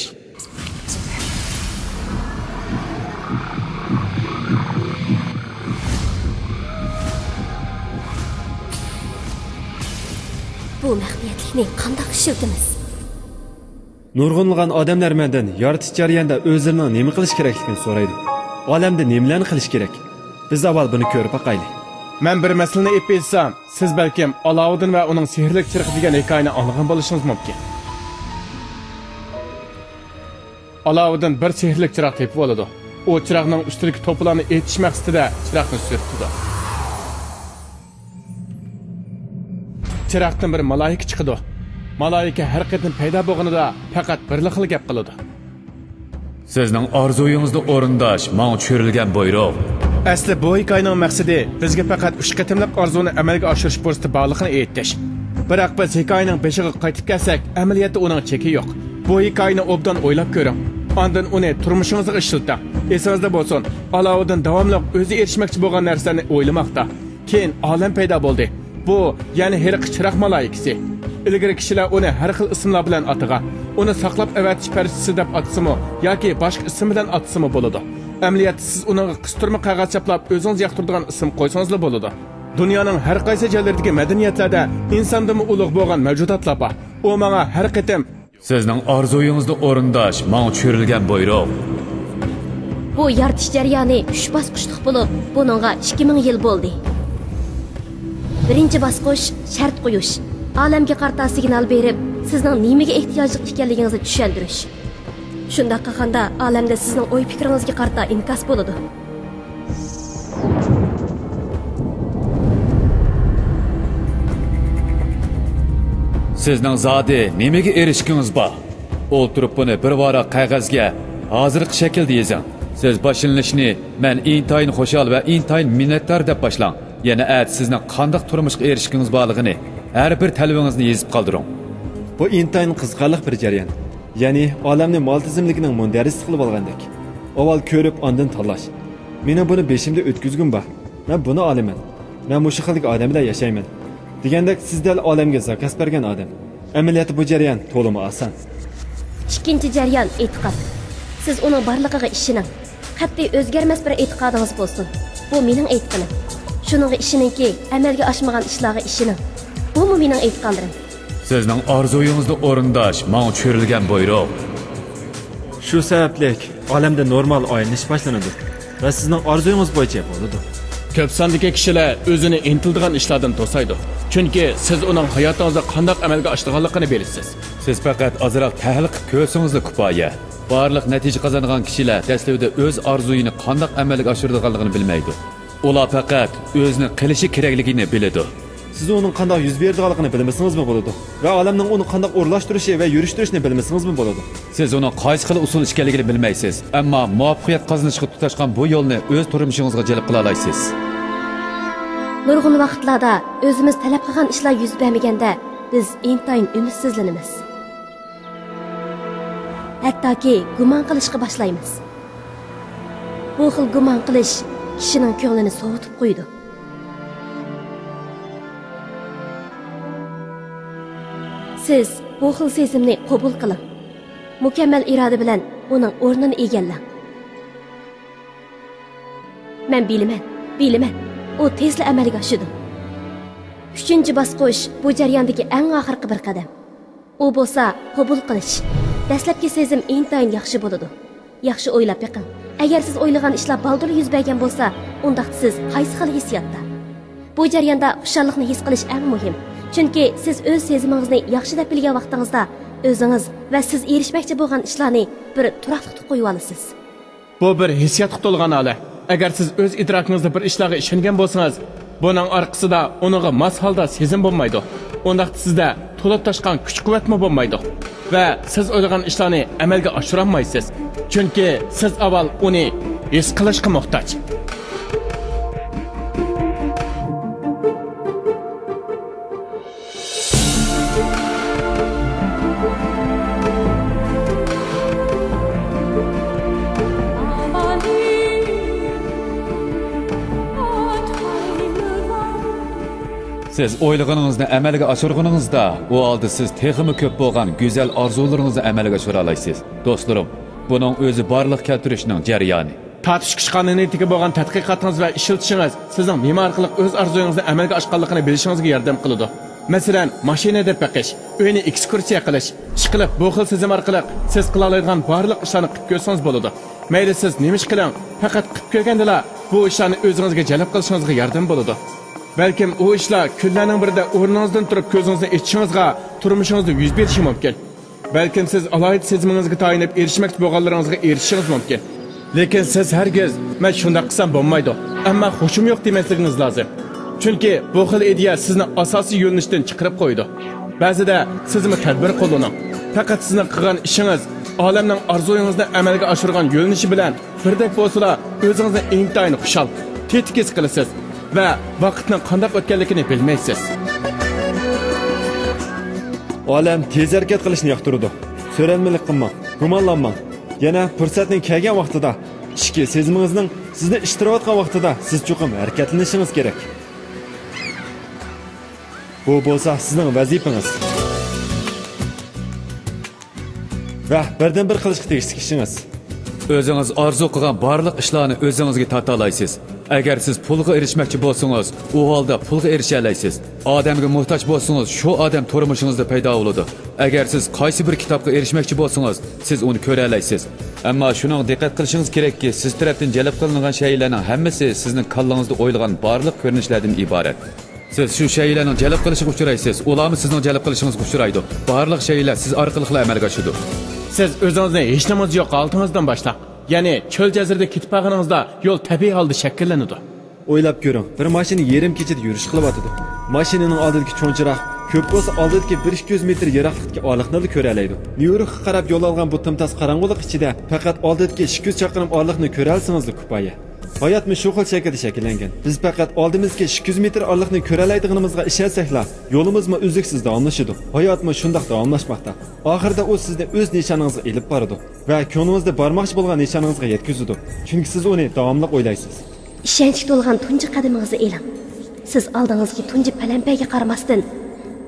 بۇ مەخپىيەتلىكنى قانداق ئىشلىتىمىز؟ نۇرغۇنلىغان ئادەملەر مەندىن يارىتىش جەريانىدا ئۆزلىرىنىڭ نېمە قىلىش كېرەكلىكىنى سورايدۇ. ئالەمدە نېمىلەرنى قىلىش كېرەك؟ بىز ئاۋۋال بۇنى كۆرۈپ باقايلى. مەن بىر مەسىلىنى ئېلىپ ئېيتسام، سىز بەلكىم ئالاۋۇددىن ۋە ئۇنىڭ سېھىرلىك چىرىغى دېگەن ھېكايىنى ئاڭلىغان بولۇشىڭىز مۇمكىن. ئالاۋۇددىن بىر سېھىرلىك چىراغ تېپىپ ئالىدۇ. ئۇ چىراغنىڭ ئۈستىدىكى توپىلارنى ئېتىش مەقسىتىدە چىراغنى سۈرتىدۇ. چىراغدىن بىر مالايىكە چىقىدۇ. مالايىكە ھەر قېتىم پەيدا بولغىنىدا پەقەت بىرلا خىل گەپ قىلىدۇ. سىزنىڭ ئارزۇيىڭىزنى ئورۇنداش ماڭا چۈشۈرۈلگەن بۇيرۇق. ئەسلى بۇ ھېكايىنىڭ مەقسىتى بىزگە پەقەت ئۈچ قېتىملىق ئارزۇنى ئەمەلگە ئاشۇرۇش پۇرسىتى بارلىقىنى ئېيتىش. بىراق بىز ھېكايىنىڭ بېشىغا قايتىپ كەلسەك، ئەمەلىيەتتە ئۇنىڭ چېكى يوق. بۇ ھېكايىنى ئوبدان ئويلاپ كۆرۈڭ. ئاندىن ئۇنى تۇرمۇشىڭىزغا ئىشلىتىڭ. ئېسىڭىزدە بولسۇن، ئالاۋۇددىن داۋاملىق ئۆزى ئېرىشمەكچى بولغان نەرسىلەرنى ئويلىماقتا. كېيىن ئالەم پەيدا بولدى. بۇ، يەنى ھېلىقى چىراغ مالايىكىسى. ئىلگىرى كىشىلەر ئۇنى ھەر خىل ئىسىملار بىلەن ئاتىغان. ئۇنى ساقلاپ ئەۋەتىش پەرىشتىسى دەپ ئاتىسىمۇ ياكى باشقا ئىسىم بىلەن ئاتىسىمۇ بولىدۇ. ئەمەلىيەتتە سىز ئۇنىڭغا قىستۇرما قەغەز چاپلاپ ئۆزىڭىز ياقتۇرىدىغان ئىسىم قويسىڭىزلا بولىدۇ. دۇنيانىڭ ھەر قايسى جايلىرىدىكى مەدەنىيەتلەردە ئىنساندىنمۇ ئۇلۇغ بولغان مەۋجۇداتلار بار. ئۇ ماڭا ھەر قېتىم سىزنىڭ ئارزۇيىڭىزنى ئورۇنداش ماڭا چۈشۈرۈلگەن بۇيرۇق. بۇ يارىتىش جەريانى ئۈچ باسقۇچلۇق بولۇپ، بۇنىڭغا ئىككى مىڭ يىل بولدى. بىرىنچى باسقۇچ، شەرت قويۇش. ئالەمگە قارىتا سىگنال بېرىپ، سىزنىڭ نېمىگە ئېھتىياجلىق ئىكەنلىكىڭىزنى چۈشەندۈرۈش. شۇنداق قىلغاندا، ئالەمدە سىزنىڭ ئوي-پىكرىڭىزگە قارىتا ئىنكاس بولىدۇ. سىزنىڭ زادى نېمىگە ئېرىشكىڭىز بار؟ ئولتۇرۇپ بۇنى بىر ۋاراق قەغەزگە ھازىرقى شەكىلدە يېزىڭ. سىز باشلىنىشنى «مەن ئىنتايىن خۇشال ۋە ئىنتايىن مىننەتدار» دەپ باشلاڭ. يەنە ئەتە سىزنىڭ قانداق تۇرمۇشقا ئېرىشكىڭىز بارلىقىنى، ھەر بىر تەلىپىڭىزنى يېزىپ قالدۇرۇڭ. بۇ ئىنتايىن قىزىقارلىق بىر جەريان. يەنى ئالەمنى مال تىزىملىكىنىڭ مۇندەرىجىسى قىلىۋالغاندەك. ئاۋۋال كۆرۈپ، ئاندىن تاللاش. مېنىڭ بۇنى بېشىمدا ئۆتكۈزگۈم بار. مەن بۇنى ئالىمەن. مەن مۇشۇ خىلدىكى ئادەم بىلەن ياشايمەن. دېگەندەك، سىز دەل ئالەمگە زاكاز بەرگەن ئادەم. ئەمەلىيەتتە بۇ جەريان تولىمۇ ئاسان. ئىككىنچى جەريان، ئېتىقاد. سىز ئۇنىڭ بارلىقىغا ئىشىنىڭ. قەتئىي ئۆزگەرمەس بىر ئېتىقادىڭىز بولسۇن. بۇ مېنىڭ ئېيتقىنىم. شۇنىڭغا ئىشىنىڭكى، ئەمەلگە ئاشمىغان ئىشلارغا ئىشىنىڭ. بۇمۇ مېنىڭ ئېيتقانلىرىم. سىزنىڭ ئارزۇيىڭىزنى ئورۇنداش ماڭا چۈشۈرۈلگەن بۇيرۇق. شۇ سەۋەبلىك ئالەمدە نورمال ئايلىنىش باشلىنىدۇ ۋە سىزنىڭ ئارزۇيىڭىز بويىچە بولىدۇ. كۆپ ساندىكى كىشىلەر ئۆزىنى ئىنتىلىدىغان ئىشلاردىن توسايدۇ، چۈنكى سىز ئۇنىڭ ھاياتىڭىزدا قانداق ئەمەلگە ئاشىدىغانلىقىنى بىلىسىز. سىز پەقەت ئازراق تەھلىل قىلىپ كۆرسىڭىزلا كۇپايە. بارلىق نەتىجە قازانغان كىشىلەر دەسلىۋىدە ئۆز ئارزۇيىنى قانداق ئەمەلگە ئاشۇرىدىغانلىقىنى بىلمەيدۇ. ئۇلار پەقەت ئۆزىنى قىلىشى كېرەكلىكىنى بىلىدۇ. سىز ئۇنىڭ قانداق يۈز بېرىدىغانلىقىنى بىلمىسىڭىزمۇ بولىدۇ ۋە ئالەمنىڭ ئۇنى قانداق ئورۇنلاشتۇرۇشى ۋە يۈرۈشتۈرۈشىنى بىلمىسىڭىزمۇ بولىدۇ. سىز ئۇنىڭ قايسى خىل ئۇسۇل ئىكەنلىكىنى بىلمەيسىز، ئەمما مۇۋەپپەقىيەت قازىنىشقا تۇتاشقان بۇ يولنى ئۆز تۇرمۇشىڭىزغا جەلپ قىلالايسىز. نۇرغۇن ۋاقىتلاردا ئۆزىمىز تەلەپ قىلغان ئىشلار يۈز بەرمىگەندە، بىز ئىنتايىن ئۈمىدسىزلىنىمىز. ھەتتاكى گۇمان قىلىشقا باشلايمىز. بۇ خىل گۇمان قىلىش كىشىنىڭ كۆڭلىنى سوۋۇتۇپ قويىدۇ. سىز بۇ خىل سېزىمنى قوبۇل قىلىڭ. مۇكەممەل ئىرادە بىلەن ئۇنىڭ ئورنىنى ئىگىلەڭ. مەن بىلىمەن، بىلىمەن. ئۇ تېزلا ئەمەلگە ئاشىدۇ. ئۈچىنچى باسقۇچ بۇ جەرياندىكى ئەڭ ئاخىرقى بىر قەدەم. ئۇ بولسا قوبۇل قىلىش. دەسلەپكى سېزىم ئىنتايىن ياخشى بولىدۇ. ياخشى ئويلاپ بېقىڭ. ئەگەر سىز ئويلىغان ئىشلار بالدۇرلا يۈز بەرگەن بولسا، ئۇنداقتا سىز قايسى خىل ھېسسىياتتا؟ بۇ جەرياندا خۇشاللىقنى ھېس قىلىش ئەڭ مۇھىم. چۈنكى سىز ئۆز سېزىمىڭىزنى ياخشى دەپ بىلگەن ۋاقتىڭىزدا، ئۆزىڭىز ۋە سىز ئېرىشمەكچى بولغان ئىشلارنى بىر تۇراقلىقتا قويۇۋالىسىز. بۇ بىر ھېسسىياتقا تولغان ھالەت. ئەگەر سىز ئۆز ئىدراكىڭىزدا بىر ئىشلارغا ئىشەنگەن بولسىڭىز، بۇنىڭ ئارقىسىدا ئۇنىڭغا ماس ھالدا سېزىم بولمايدۇ. ئۇنداقتا سىزدە تولۇپ تاشقان كۈچ-قۇۋۋەتمۇ بولمايدۇ. ۋە سىز ئويلىغان ئىشلارنى ئەمەلگە ئاشۇرالمايسىز. چۈنكى سىز ئاۋۋال ئۇنى ھېس قىلىشقا موھتاج. سىز ئويلىغىنىڭىزنى ئەمەلگە ئاشۇرغىنىڭىزدا، ئۇ ھالدا سىز تېخىمۇ كۆپ بولغان گۈزەل ئارزۇلىرىڭىزنى ئەمەلگە ئاشۇرالايسىز. دوستلىرىم، بۇنىڭ ئۆزى بارلىق كەلتۈرۈشنىڭ جەريانى. تارتىش كۈچ قانۇنىيىتىگە بولغان تەتقىقاتىڭىز ۋە ئىشلىتىشىڭىز سىزنىڭ نېمە ئارقىلىق ئۆز ئارزۇيىڭىزنى ئەمەلگە ئاشقانلىقىنى بىلىشىڭىزگە ياردەم قىلىدۇ. مەسىلەن، ماشىنا ھەيدەپ بېقىش، ئۆينى ئېكسكۇرسىيە قىلىش، ئىشقىلىپ، بۇ خىل سېزىم ئارقىلىق سىز قىلالايدىغان بارلىق ئىشلارنى قىلىپ كۆرسىڭىز بولىدۇ. مەيلى سىز نېمە ئىش قىلىڭ، پەقەت قىلىپ كۆرگەندىلا بۇ ئىشلارنى ئۆزىڭىزگە جەلپ قىلىشىڭىزغا ياردەم بولىدۇ. بەلكىم ئۇ ئىشلار كۈنلەرنىڭ بىرىدە ئورنىڭىزدىن تۇرۇپ كۆزىڭىزنى ئېچىشىڭىزغا، تۇرمۇشىڭىزدا يۈز بېرىشى مۇمكىن. بەلكىم سىز ئالاھىدە سېزىمىڭىزگە تايىنىپ ئېرىشمەكچى بولغانلىرىڭىزغا ئېرىشىشىڭىز مۇمكىن. لېكىن سىز ھەرگىز، «مەن شۇنداق قىلسام بولمايدۇ، ئەمما خۇشۇم يوق» دېمەسلىكىڭىز لازىم. چۈنكى بۇ خىل ئىدىيە سىزنى ئاساسىي يۆنىلىشتىن چىقىرىپ قويىدۇ. بەزىدە سىزمۇ تەدبىر قوللىنىڭ. پەقەت سىزنىڭ قىلغان ئىشىڭىز ئالەمنىڭ ئارزۇيىڭىزنى ئەمەلگە ئاشۇرغان يۆنىلىشى بىلەن بىردەك بولسىلا، ئۆزىڭىزنى ئىنتايىن خۇشال، تېتىك ھېس قىلىسىز ۋە ۋاقىتنىڭ قانداق ئۆتكەنلىكىنى بىلمەيسىز. ئالەم تېز ھەرىكەت قىلىشنى ياقتۇرىدۇ. سۆرەلمىلىك قىلماڭ، گۇمانلانماڭ. يەنە پۇرسەتنىڭ كەلگەن ۋاقتىدا، ئىچكى سېزىمىڭىزنىڭ سىزنى ئىتتىرىۋاتقان ۋاقتىدا سىز چوقۇم ھەرىكەتلىنىشىڭىز كېرەك. بۇ بولسا سىزنىڭ ۋەزىپىڭىز. ۋە بىردىنبىر قىلىشقا تېگىشلىك ئىشىڭىز. ئۆزىڭىز ئارزۇ قىلغان بارلىق ئىشلارنى ئۆزىڭىزگە تارتالايسىز. ئەگەر سىز پۇلغا ئېرىشمەكچى بولسىڭىز، ئۇ ھالدا پۇلغا ئېرىشەلەيسىز. ئادەمگە موھتاج بولسىڭىز، شۇ ئادەم تۇرمۇشىڭىزدا پەيدا بولىدۇ. ئەگەر سىز قايسى بىر كىتابقا ئېرىشمەكچى بولسىڭىز، سىز ئۇنى كۆرەلەيسىز. ئەمما شۇنىڭغا دىققەت قىلىشىڭىز كېرەككى، سىز تەرەپتىن جەلپ قىلىنغان شەيئىلەرنىڭ ھەممىسى سىزنىڭ كاللىڭىزدا ئويلىغان بارلىق كۆرۈنۈشلەردىن ئىبارەت. سىز شۇ شەيئىلەرنىڭ جەلپ قىلىشىغا ئۇچرايسىز، ئۇلارمۇ سىزنىڭ جەلپ قىلىشىڭىزغا ئۇچرايدۇ. بارلىق شەيئىلەر سىز ئارقىلىقلا ئەمەلگە ئاشىدۇ. سىز ئۆزىڭىزنى ھېچنېمىڭىز يوق ھالىتىڭىزدىن باشلاڭ. يەنى چۆل جەزىرىدە كېتىپ بارغىنىڭىزدا يول تەبىئىي ھالدا شەكىللىنىدۇ. ئويلاپ كۆرۈڭ، بىر ماشىنا يېرىم كېچىدە يۈرۈش قىلىۋاتىدۇ. ماشىنىنىڭ ئالدىدىكى چوڭ چىراغ كۆپ بولسا ئالدىدىكى بىر ئىككى يۈز مېتىر يىراقلىقتىكى ئارىلىقنىلا كۆرەلەيدۇ. نيۇ يوركقا قاراپ يول ئالغان بۇ تىمتاس قاراڭغۇلۇق ئىچىدە پەقەت ئالدىدىكى ئىككى يۈز چاقىرىم ئارىلىقنى كۆرەلىسىڭىزلا كۇپايە. ھاياتمۇ شۇ خىل شەكىلدە شەكىللەنگەن. بىز پەقەت ئالدىمىزدىكى ئىككى يۈز مېتىر ئارىلىقنى كۆرەلەيدىغىنىمىزغا ئىشەنسەكلا، يولىمىزمۇ ئۈزلۈكسىز داۋاملىشىدۇ. ھاياتمۇ شۇنداق داۋاملاشماقتا. ئاخىرىدا ئۇ سىزنى ئۆز نىشانىڭىزغا ئېلىپ بارىدۇ ۋە كۆڭلىڭىزدە بارماقچى بولغان نىشانىڭىزغا يەتكۈزىدۇ. چۈنكى سىز ئۇنى داۋاملىق ئويلايسىز. ئىشەنچكە تولغان تۇنجى قەدىمىڭىزنى ئېلىڭ. سىز ئالدىڭىزدىكى تۇنجى پەلەمپەيگە قارىماستىن،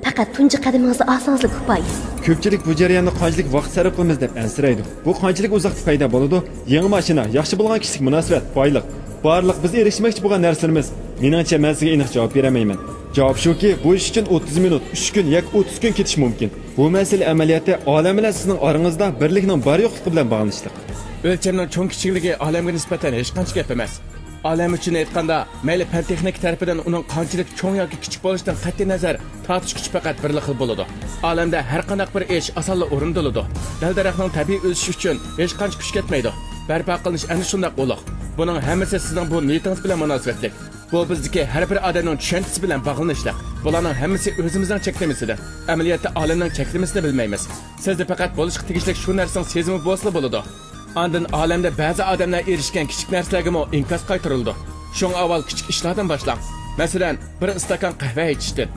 پەقەت تۇنجى قەدىمىڭىزنى ئالسىڭىزلا كۇپايە. كۆپچىلىك بۇ جەرياندا قانچىلىك ۋاقىت سەرپ قىلىمىز دەپ ئەنسىرەيدۇ. بۇ قانچىلىك ئۇزاقتا پەيدا بولىدۇ؟ يېڭى ماشىنا، ياخشى بولغان كىشىلىك مۇناسىۋەت، بايلىق، بارلىق بىز ئېرىشمەكچى بولغان نەرسىلىرىمىز. مېنىڭچە، مەن سىزگە ئېنىق جاۋاب بېرەلمەيمەن. جاۋاب شۇكى، بۇ ئىش ئۈچۈن ئوتتۇز مىنۇت، ئۈچ كۈن ياكى ئوتتۇز كۈن كېتىشى مۇمكىن. بۇ مەسىلە ئەمەلىيەتتە ئالەم بىلەن سىزنىڭ ئارىڭىزدا بىرلىكنىڭ بار-يوقلۇقى بىلەن باغلىنىشلىق. ئۆلچەمنىڭ چوڭ-كىچىكلىكى ئالەمگە نىسبەتەن ھېچقانچە گەپ ئەمەس. ئالەم ئۈچۈن ئېيتقاندا، مەيلى پەن-تېخنىكا تەرىپىدىن ئۇنىڭ قانچىلىك چوڭ ياكى كىچىك بولۇشىدىن قەتئىينەزەر، تارتىش كۈچى پەقەت بىرلا خىل بولىدۇ. ئالەمدە ھەر قانداق بىر ئىش ئاسانلا ئورۇندىلىدۇ. دەل-دەرەخنىڭ تەبىئىي ئۆسۈشى ئۈچۈن ھېچقانچە كۈچ كەتمەيدۇ. بەرپا قىلىنىش ئەنە شۇنداق ئۇلۇغ. بۇنىڭ ھەممىسى سىزنىڭ بۇ نىيىتىڭىز بىلەن مۇناسىۋەتلىك. بۇ بىزدىكى ھەر بىر ئادەمنىڭ چۈشەنچىسى بىلەن باغلىنىشلىق. بۇلارنىڭ ھەممىسى ئۆزىمىزنىڭ چەكلىمىسىدە. ئەمەلىيەتتە ئالەمنىڭ چەكلىمىسىنى بىلمەيمىز. سىزدە پەقەت بولۇشقا تېگىشلىك شۇ نەرسىنىڭ سېزىمى بولسىلا بولىدۇ. ئاندىن ئالەمدە بەزى ئادەملەر ئېرىشكەن كىچىك نەرسىلەرگىمۇ ئىنكاس قايتۇرۇلىدۇ. شۇڭا ئاۋۋال كىچىك ئىشلاردىن باشلاڭ. مەسىلەن، بىر ئىستاكان قەھۋە ئىچىشتىن.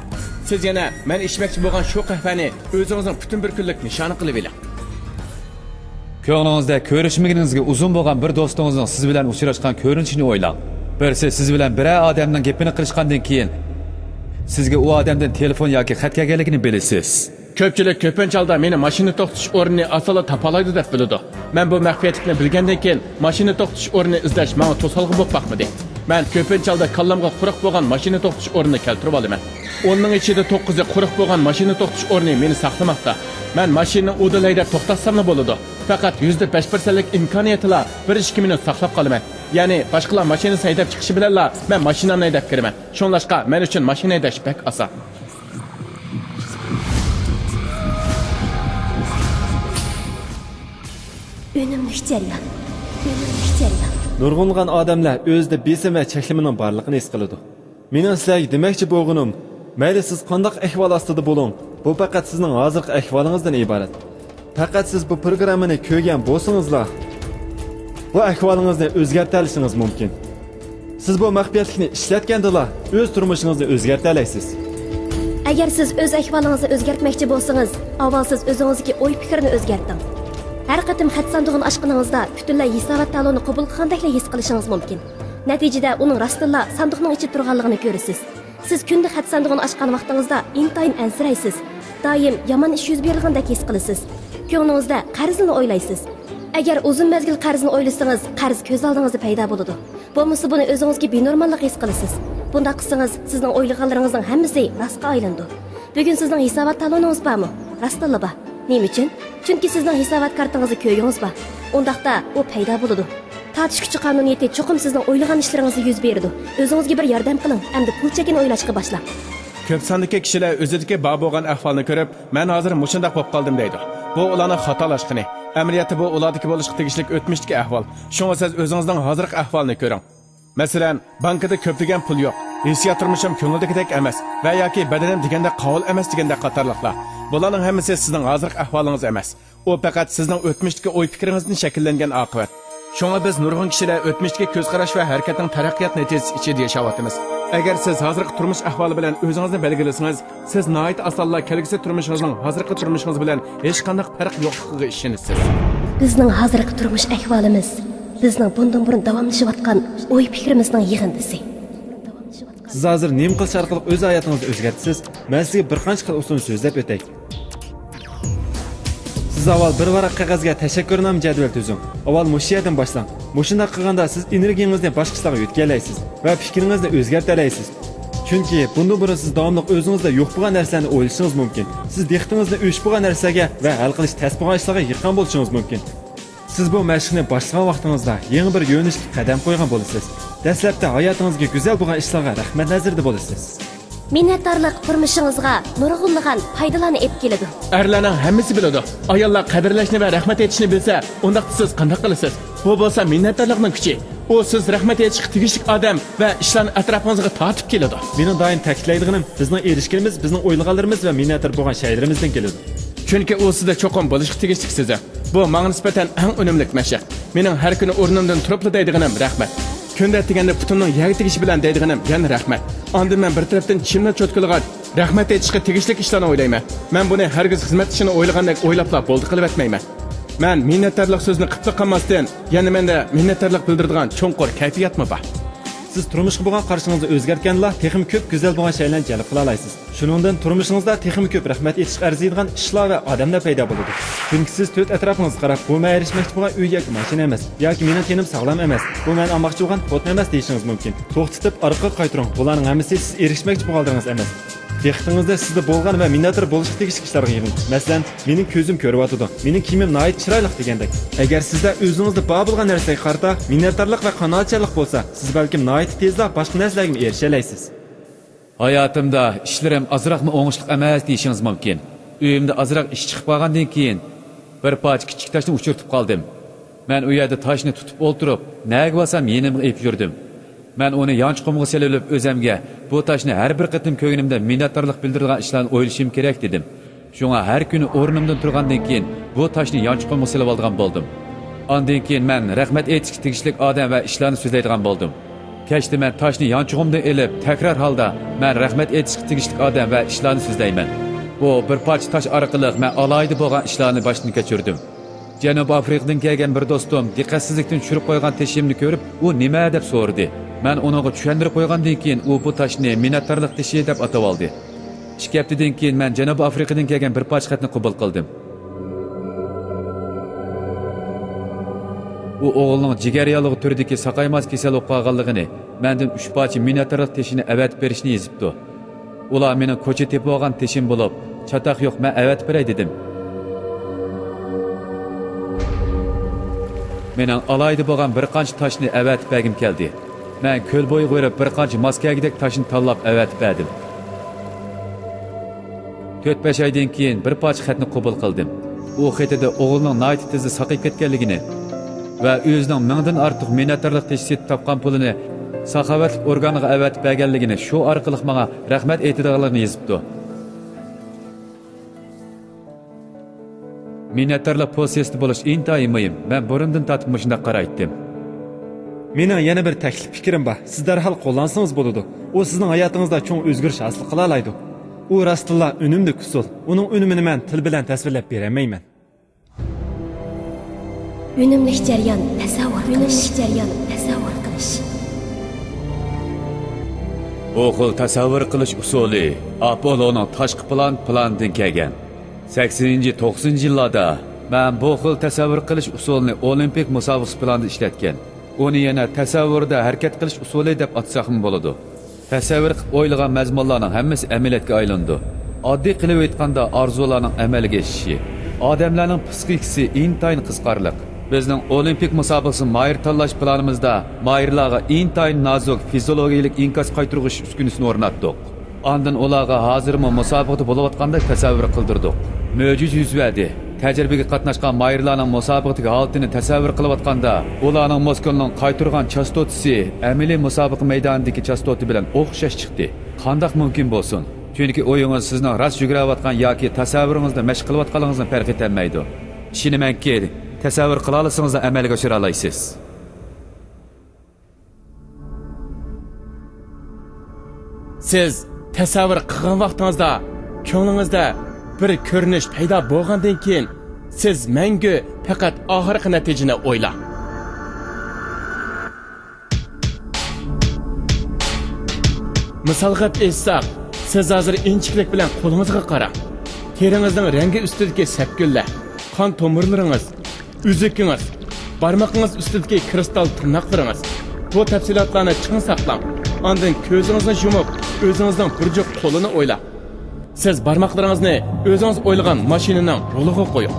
سىز يەنە مەن ئىچمەكچى بولغان شۇ قەھۋەنى ئۆزىڭىزنىڭ پۈتۈن بىر كۈنلۈك نىشانى قىلىۋېلىڭ. كۆڭلىڭىزدە كۆرۈشمىگىنىڭىزگە ئۇزۇن بولغان بىر دوستىڭىزنىڭ سىز بىلەن ئۇچراشقان كۆرۈنۈشىنى ئويلاڭ. بىرسى سىز بىلەن بىرەر ئادەمنىڭ گېپىنى قىلىشقاندىن كېيىن، سىزگە ئۇ ئادەمدىن تېلېفون ياكى خەت كەلگەنلىكىنى بىلىسىز. كۆپچىلىك كۆپىنچە ھالدا مېنى ماشىنا توختىتىش ئورنىنى ئاسانلا تاپالايدۇ دەپ بىلىدۇ. مەن بۇ مەخپىيەتلىكنى بىلگەندىن كېيىن، ماشىنا توختىتىش ئورنىنى ئىزدەش ماڭا توسالغۇ بولۇپ باقمىدى. مەن كۆپىنچە ھالدا كاللامغا قۇرۇق بولغان ماشىنا توختىتىش ئورنىنى كەلتۈرۈۋالىمەن. ئوننىڭ ئىچىدە توققۇزى قۇرۇق بولغان ماشىنا توختىتىش ئورنى مېنى ساقلىماقتا. مەن ماشىنىنى ئۇدۇل ھەيدەپ توختاتساملا بولىدۇ. پەقەت يۈزدە بەش پىرسەنتلىك ئىمكانىيىتىلا بىر ئىككى مىنۇت ساقلاپ قالىمەن. يەنى باشقىلار ماشىنىسىنى ھەيدەپ چىقىشى بىلەنلا مەن ماشىنامنى ھەيدەپ كىرىمەن. شۇڭلاشقا مەن ئۈچۈن ماشىنا ھەيدەش بەك ئاسان. ئۈنۈملۈك جەريان. ئۈنۈملۈك جەريان. نۇرغۇنلىغان ئادەملەر ئۆزىدە بېسىم ۋە چەكلىمىنىڭ بارلىقىنى ھېس قىلىدۇ. مېنىڭ سىلەرگە دېمەكچى بولغىنىم، مەيلى سىز قانداق ئەھۋال ئاستىدا بولۇڭ، بۇ پەقەت سىزنىڭ ھازىرقى ئەھۋالىڭىزدىن ئىبارەت. پەقەت سىز بۇ پروگراممىنى كۆرگەن بولسىڭىزلا، بۇ ئەھۋالىڭىزنى ئۆزگەرتەلىشىڭىز مۇمكىن. سىز بۇ مەخپىيەتلىكنى ئىشلەتكەندىلا، ئۆز تۇرمۇشىڭىزنى ئۆزگەرتەلەيسىز. ئەگەر سىز ئۆز ئەھۋالىڭىزنى ئۆزگەرتمەكچى بولسىڭىز، ئاۋۋال سىز ئۆزىڭىزدىكى ئوي-پىكىرنى ئۆزگەرتىڭ. ھەر قېتىم خەت ساندۇقىنى ئاچقىنىڭىزدا پۈتۈنلەي ھېسابات تالونى قوبۇل قىلغاندەكلا ھېس قىلىشىڭىز مۇمكىن. نەتىجىدە ئۇنىڭ راستتىنلا ساندۇقنىڭ ئىچىدە تۇرغانلىقىنى كۆرىسىز. سىز كۈندە خەت ساندۇقىنى ئاچقان ۋاقتىڭىزدا ئىنتايىن ئەنسىرەيسىز. دائىم يامان ئىش يۈز بېرىدىغاندەك ھېس قىلىسىز. كۆڭلىڭىزدە قەرزنىلا ئويلايسىز. ئەگەر ئۇزۇن مەزگىل قەرزنى ئويلىسىڭىز، قەرز كۆز ئالدىڭىزدا پەيدا بولىدۇ. بولمىسا بۇنى ئۆزىڭىزگە بىنورماللىق ھېس قىلىسىز. بۇنداق قىلسىڭىز، سىزنىڭ ئويلىغانلىرىڭىزنىڭ ھەممىسى راستقا ئايلىنىدۇ. بۈگۈن سىزنىڭ ھېسابات تالونىڭىز بارمۇ؟ راستتىنلا بار. نېمە ئۈچۈن؟ چۈنكى سىزنىڭ ھېسابات كارتىڭىزدا كۆيۈڭىز بار. ئۇنداقتا ئۇ پەيدا بولىدۇ. تارتىش كۈچى قانۇنىيىتى چوقۇم سىزنىڭ ئويلىغان ئىشلىرىڭىزدا يۈز بېرىدۇ. ئۆزىڭىزگە بىر ياردەم قىلىڭ، ئەمدى پۇل چېكىنى ئويلاشقا باشلاڭ. كۆپ ساندىكى كىشىلەر ئۆزىدىكى بار بولغان ئەھۋالنى كۆرۈپ، مەن ھازىر مۇشۇنداق بولۇپ قالدىم دەيدۇ. بۇ ئۇلارنىڭ خاتالاشقىنى. ئەمەلىيەتتە بۇ ئۇلاردىكى بولۇشقا تېگىشلىك ئۆتمۈشتىكى ئەھۋال. شۇڭا سىز ئۆزىڭىزنىڭ ھازىرقى ئەھۋالىنى كۆرۈڭ. مەسىلەن، بانكىدا كۆپلىگەن پۇل يوق، ھېسسىيات تۇرمۇشۇم كۆڭۈلدىكىدەك ئەمەس ۋە ياكى بەدىنىم دېگەندەك قاۋۇل ئەمەس دېگەندەك قاتارلىقلار. بۇلارنىڭ ھەممىسى سىزنىڭ ھازىرقى ئەھۋالىڭىز ئەمەس. ئۇ پەقەت سىزنىڭ ئۆتمۈشتىكى ئوي-پىكرىڭىزدىن شەكىللەنگەن ئاقىۋەت. شۇڭا بىز نۇرغۇن كىشىلەر ئۆتمۈشتىكى كۆز قاراش ۋە ھەرىكەتنىڭ تەرەققىيات نەتىجىسى ئىچىدە ياشاۋاتىمىز. ئەگەر سىز ھازىرقى تۇرمۇش ئەھۋالى بىلەن ئۆزىڭىزنى بەلگىلىسىڭىز، سىز ناھايىتى ئاسانلا كەلگۈسى تۇرمۇشىڭىزنىڭ ھازىرقى تۇرمۇشىڭىز بىلەن ھېچقانداق پەرق يوقلۇقىغا ئىشىنىسىز. بىزنىڭ ھازىرقى تۇرمۇش ئەھۋالىمىز بىزنىڭ بۇندىن بۇرۇن داۋاملىشىۋاتقان ئوي-پىكرىمىزنىڭ يىغىندىسى. سىز ھازىر نېمە قىلىش ئارقىلىق ئۆز ھاياتىڭىزنى ئۆزگەرتىسىز؟ مەن سىزگە بىر قانچە خىل ئۇسۇلنى سۆزلەپ ئۆتەي. سىز ئاۋۋال بىر ۋاراق قەغەزگە تەشەككۈرنامە جەدۋەل تۈزۈڭ. ئاۋۋال مۇشۇ يەردىن باشلاڭ. مۇشۇنداق قىلغاندا سىز ئېنېرگىيىڭىزنى باشقا ئىشلارغا يۆتكىيەلەيسىز ۋە پىكرىڭىزنى ئۆزگەرتەلەيسىز. چۈنكى بۇندىن بۇرۇن سىز داۋاملىق ئۆزىڭىزدە يوق بولغان نەرسىلەرنى ئويلىشىڭىز مۇمكىن. سىز دىققىتىڭىزنى ئۆچ بولغان نەرسىلەرگە ۋە ھەل قىلىش تەس بولغان ئىشلارغا يىغقان بولۇشىڭىز مۇمكىن. سىز بۇ مەشىقنى باشلىغان ۋاقتىڭىزدا يېڭى بىر يۆنىلىشكە قەدەم قويغان بولىسىز. دەسلەپتە ھاياتىڭىزدىكى گۈزەل بولغان ئىشلارغا رەھمەت نەزىرىدە بولىسىز. مىننەتدارلىق تۇرمۇشىڭىزغا نۇرغۇنلىغان پايدىلارنى ئېلىپ كېلىدۇ. ئەرلەرنىڭ ھەممىسى بىلىدۇ، ئاياللار قەدىرلەشنى ۋە رەھمەت ئېيتىشنى بىلسە، ئۇنداقتا سىز قانداق قىلىسىز؟ بۇ بولسا مىننەتدارلىقنىڭ كۈچى. ئۇ سىز رەھمەت ئېيتىشقا تېگىشلىك ئادەم ۋە ئىشلارنى ئەتراپىڭىزغا تارتىپ كېلىدۇ. مېنىڭ دائىم تەكىتلەيدىغىنىم، بىزنىڭ ئېرىشكىنىمىز بىزنىڭ ئويلىغانلىرىمىز ۋە مىننەتدار بولغان شەيلىرىمىزدىن كېلىدۇ. چۈنكى ئۇ سىزدە چوقۇم بولۇشقا تېگىشلىك سېزىم. بۇ ماڭا نىسبەتەن ئەڭ ئۈنۈملۈك مەشىق. مېنىڭ ھەر كۈنى ئورنۇمدىن تۇرۇپلا دەيدىغىنىم رەھمەت. كۈندە دېگەندە پۇتۇمنىڭ يەرگە تېگىشى بىلەن دەيدىغىنىم يەنە رەھمەت. ئاندىن مەن بىر تەرەپتىن چىشىمنى چوتكىلىغاچ، رەھمەت ئېيتىشقا تېگىشلىك ئىشلارنى ئويلايمەن. مەن بۇنى ھەرگىز خىزمەت ئىشىنى ئويلىغاندەك ئويلاپلا بولدى قىلىۋەتمەيمەن. مەن مىننەتدارلىق سۆزىنى قىپلا قىلماستىن، يەنە مەندە مىننەتدارلىق بىلدۈرىدىغان چوڭقۇر كەيپىياتمۇ بار. سىز تۇرمۇشقا بولغان قارىشىڭىزنى ئۆزگەرتكەندىلا، تېخىمۇ كۆپ گۈزەل بولغان شەيئىلەرنى جەلپ قىلالايسىز. شۇنىڭدىن تۇرمۇشىڭىزدا تېخىمۇ كۆپ رەھمەت ئېيتىشقا ئەرزىيدىغان ئىشلار ۋە ئادەملەر پەيدا بولىدۇ. چۈنكى سىز تۆت ئەتراپىڭىزغا قاراپ، بۇ مەن ئېرىشمەكچى بولغان ئۆي ياكى ماشىنا ئەمەس، ياكى مېنىڭ تېنىم ساغلام ئەمەس، بۇ مەن ئالماقچى بولغان خوتۇن ئەمەس دېيىشىڭىز مۇمكىن. توختىتىپ ئارقىغا قايتۇرۇڭ، بۇلارنىڭ ھەممىسى سىز ئېرىشمەكچى بولغانلىرىڭىز ئەمەس. دىققىتىڭىزدە سىزدە بولغان ۋە مىننەتدار بولۇشقا تېگىشلىك ئىشلارغا يىغىڭ. مەسىلەن، مېنىڭ كۆزۈم كۆرۈۋاتىدۇ، مېنىڭ كىيىمىم ناھايىتى چىرايلىق دېگەندەك. ئەگەر سىزدە ئۆزىڭىزدە بار بولغان نەرسىگە قارىتا مىننەتدارلىق ۋە قانائەتچانلىق بولسا، سىز بەلكىم ناھايىتى تېزلا باشقا نەرسىلەرگىمۇ ئېرىشەلەيسىز. ھاياتىمدا ئىشلىرىم ئازراقمۇ ئوڭۇشلۇق ئەمەس دېيىشىڭىز مۇمكىن. ئۆيۈمدە ئازراق ئىش چىقىپ قالغاندىن كېيىن، بىر پارچە كىچىك تاشنى ئۇچرىتىپ قالدىم. مەن ئۇ يەردە تاشنى تۇتۇپ ئولتۇرۇپ، نەگە بارسام يېنىمغا ئېلىپ يۈردۈم. مەن ئۇنى يانچۇقۇمغا سېلىۋېلىپ، ئۆزەمگە بۇ تاشنى ھەر بىر قېتىم كۆرگىنىمدە مىننەتدارلىق بىلدۈرىدىغان ئىشلارنى ئويلىشىم كېرەك، دېدىم. شۇڭا ھەر كۈنى ئورنۇمدىن تۇرغاندىن كېيىن، بۇ تاشنى يانچۇقۇمغا سېلىۋالىدىغان بولدۇم. ئاندىن كېيىن مەن رەھمەت ئېيتىشقا تېگىشلىك ئادەم ۋە ئىشلارنى سۆزلەيدىغان بولدۇم. كەچتە مەن تاشنى يانچۇقۇمدىن ئېلىپ، تەكرار ھالدا مەن رەھمەت ئېيتىشقا تېگىشلىك ئادەم ۋە ئىشلارنى سۆزلەيمەن. بۇ بىر پارچە تاش ئارقىلىق مەن ئالاھىدە بولغان ئىشلارنى باشتىن كەچۈردۈم. جەنۇبىي ئافرىقىدىن كەلگەن بىر دوستۇم دىققەتسىزلىكتىن چۈشۈرۈپ قويغان تېشىمنى كۆرۈپ، ئۇ نېمە دەپ سورىدى. مەن ئۇنىڭغا چۈشەندۈرۈپ قويغاندىن كېيىن، ئۇ بۇ تاشنى مىننەتدارلىق تېشى دەپ ئاتىۋالدى. ئىككى ھەپتىدىن كېيىن مەن جەنۇبىي ئافرىقىدىن كەلگەن بىر پارچە خەتنى قوبۇل قىلدىم. ئۇ ئوغلىنىڭ جىگەر ياللۇغى تۈرىدىكى ساقايماس كېسەل بولۇپ قالغانلىقىنى، مەندىن ئۈچ پارچە مىننەتدارلىق تېشىنى ئەۋەتىپ بېرىشنى يېزىپتۇ. ئۇلار مېنىڭ كوچا تېپىۋالغان تېشىم بولۇپ، چاتاق يوق، مەن ئەۋەتىپ بېرەي دېدىم. مېنىڭ ئالاھىدە بولغان بىر قانچە تاشنى ئەۋەتىپ بەرگۈم كەلدى. مەن كۆل بويىغا بېرىپ، بىر قانچە ماس كەلگۈدەك تاشنى تاللاپ ئەۋەتىپ بەردىم. تۆت-بەش ئايدىن كېيىن بىر پارچە خەتنى قوبۇل قىلدىم. ئۇ خېتىدە ئوغلىنىڭ ناھايىتى تېزلا ساقىيىپ كەتكەنلىكىنى ۋە ئۆزىنىڭ مىڭدىن ئارتۇق مىننەتدارلىق تېشى سېتىپ تاپقان پۇلىنى ساخاۋەتلىك ئورگانغا ئەۋەتىپ بەرگەنلىكىنى، شۇ ئارقىلىق ماڭا رەھمەت ئېيتىدىغانلىقىنى يېزىپتۇ. مىننەتدارلىق پوزىتسىيىسىدا بولۇش ئىنتايىن مۇھىم. مەن بۇرۇندىن تارتىپ مۇشۇنداق قارايتتىم. مېنىڭ يەنە بىر تەكلىپ پىكرىم بار. سىز دەرھال قوللانسىڭىز بولىدۇ. ئۇ سىزنىڭ ھاياتىڭىزدا چوڭ ئۆزگىرىش ھاسىل قىلالايدۇ. ئۇ راستتىنلا ئۈنۈملۈك ئۇسۇل. ئۇنىڭ ئۈنۈمىنى مەن تىل بىلەن تەسۋىرلەپ بېرەلمەيمەن. ئۈنۈملۈك جەريان تەسەۋۋۇر قىلىش. ئۈنۈملۈك جەريان تەسەۋۋۇر قىلىش. بۇ خىل تەسەۋۋۇر قىلىش ئۇسۇلى ئاپوللونىڭ تاشقى پىلان پىلانىدىن كەلگەن. سەكسىنىنچى، توقسىنىنچى يىللاردا مەن بۇ خىل تەسەۋۋۇر قىلىش ئۇسۇلىنى ئولىمپىك مۇسابىقىسى پىلانىدا ئىشلەتكەن. ئۇنى يەنە تەسەۋۋۇردا ھەرىكەت قىلىش ئۇسۇلى دەپ ئاتىساقمۇ بولىدۇ. تەسەۋۋۇر قىلىپ ئويلىغان مەزمۇنلارنىڭ ھەممىسى ئەمەلىيەتكە ئايلىنىدۇ. ئاددىي قىلىپ ئېيتقاندا، ئارزۇلارنىڭ ئەمەلگە ئېشىشى. ئادەملەرنىڭ پىسخىكىسى ئىنتايىن قىزىقارلىق. بىزنىڭ ئولىمپىك مۇسابىقىسى ماھىر تاللاش پىلانىمىزدا ماھىرلارغا ئىنتايىن نازۇك فىزىئولوگىيەلىك ئىنكاس قايتۇرغۇچ ئۈسكۈنىسىنى ئورناتتۇق. ئاندىن ئۇلارغا ھازىرمۇ مۇسابىقىدە بولۇۋاتقاندەك تەسەۋۋۇر قىلدۇردۇق. مۆجىزە يۈز بەردى. تەجرىبىگە قاتناشقان ماھىرلارنىڭ مۇسابىقىدىكى ھالىتىنى تەسەۋۋۇر قىلىۋاتقاندا، ئۇلارنىڭ مۇسكۇلنىڭ قايتۇرغان چاستوتىسى ئەمەلىي مۇسابىقە مەيدانىدىكى چاستوتا بىلەن ئوخشاش چىقتى. قانداق مۇمكىن بولسۇن؟ چۈنكى ئويىڭىز سىزنىڭ راست يۈگۈرۈۋاتقان ياكى تەسەۋۋۇرىڭىزدا مەشىق قىلىۋاتقانلىقىڭىزنى پەرق ئېتەلمەيدۇ. ئىشىنىمەنكى، تەسەۋۋۇر قىلالىسىڭىزلا ئەمەلگە ئاشۇرالايسىز. سىز تەسەۋۋۇر قىلغان ۋاقتىڭىزدا كۆڭلىڭىزدە بىر كۆرۈنۈش پەيدا بولغاندىن كېيىن، سىز مەڭگۈ پەقەت ئاخىرقى نەتىجىنى ئويلاڭ. مىسالغا ئېيتساق، سىز ھازىر ئىنچىكىلىك بىلەن قولىڭىزغا قاراڭ. تېرىڭىزنىڭ رەڭگى ئۈستىدىكى سەپكۈنلەر، قان تومۇرلىرىڭىز، ئۈزۈكىڭىز، بارمىقىڭىز ئۈستىدىكى كىرىستال تىرناقلىرىڭىز. بۇ تەپسىلاتلارنى چىڭ ساقلاڭ. ئاندىن كۆزىڭىزنى يۇمۇپ، ئۆزىڭىزنىڭ بىر جۈپ قولىنى ئويلاڭ. سىز بارماقلىرىڭىزنى ئۆزىڭىز ئويلىغان ماشىنىنىڭ رولىغا قويۇڭ.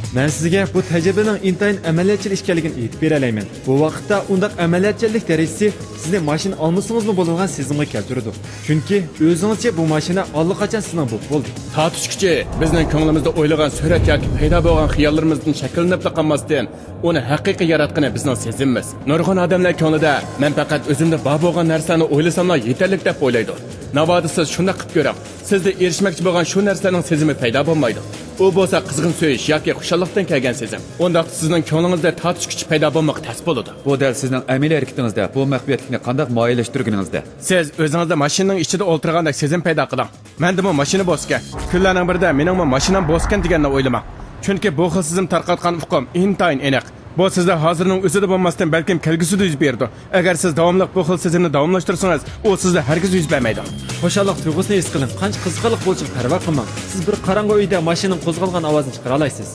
مەن سىزگە بۇ تەجرىبىنىڭ ئىنتايىن ئەمەلىيەتچىل ئىكەنلىكىنى ئېيتىپ بېرەلەيمەن. بۇ ۋاقىتتا ئۇنداق ئەمەلىيەتچانلىق دەرىجىسى سىزنى ماشىنا ئالمىسىڭىزمۇ بولىدىغان سېزىمغا كەلتۈرىدۇ. چۈنكى ئۆزىڭىزچە بۇ ماشىنا ئاللىقاچان سىزنىڭ بولۇپ بولدى. تارتىش كۈچى بىزنىڭ كۆڭلىمىزدە ئويلىغان سۈرەت ياكى پەيدا بولغان خىياللىرىمىزدىن شەكىللىنىپلا قالماستىن، ئۇنى ھەقىقىي ياراتقىنى بىزنىڭ سېزىمىمىز. نۇرغۇن ئادەملەر كۆڭلىدە، مەن پەقەت ئۆزۈمدە بار بولغان نەرسىلەرنى ئويلىساملا يېتەرلىك دەپ ئويلايدۇ. ناۋادا سىز شۇنداق قىلىپ كۆرۈڭ. سىزدە ئېرىشمەكچى بولغان شۇ نەرسىلەرنىڭ سېزىمى پەيدا بولمايدۇ. ئۇ بولسا قىزغىن سۆيۈش ياكى خۇشاللىقتىن كەلگەن سېزىم. ئۇنداقتا سىزنىڭ كۆڭلىڭىزدە تارتىش كۈچى پەيدا بولمىقى تەس بولىدۇ. بۇ دەل سىزنىڭ ئەمەلىي ھەرىكىتىڭىزدە بۇ مەخپىيەتلىكنى قانداق مۇئەييەنلەشتۈرگىنىڭىزدە. سىز ئۆزىڭىزدە ماشىنىنىڭ ئىچىدە ئولتۇرغاندەك سېزىم پەيدا قىلىڭ. مەندىمۇ ماشىنا بولسىكەن، كۈنلەرنىڭ بىرىدە مېنىڭمۇ ماشىنام بولسىكەن دېگەننى ئويلىماڭ. چۈنكى بۇ خىل سېزىم تارقاتقان ئۇقۇم ئىنتايىن ئېنىق. بۇ سىزدە ھازىرنىڭ ئۆزىدە بولماستىن، بەلكىم كەلگۈسىدە يۈز بېرىدۇ. ئەگەر سىز داۋاملىق بۇ خىل سېزىمنى داۋاملاشتۇرسىڭىز، ئۇ سىزدە ھەرگىز يۈز بەرمەيدۇ. خۇشاللىق تۇيغۇسىنى ھېس قىلىڭ. قانچە قىزىقارلىق بولۇشىغا پەرۋا قىلماڭ. سىز بىر قاراڭغۇ ئۆيدە ماشىنىنىڭ قوزغالغان ئاۋازىنى چىقىرالايسىز.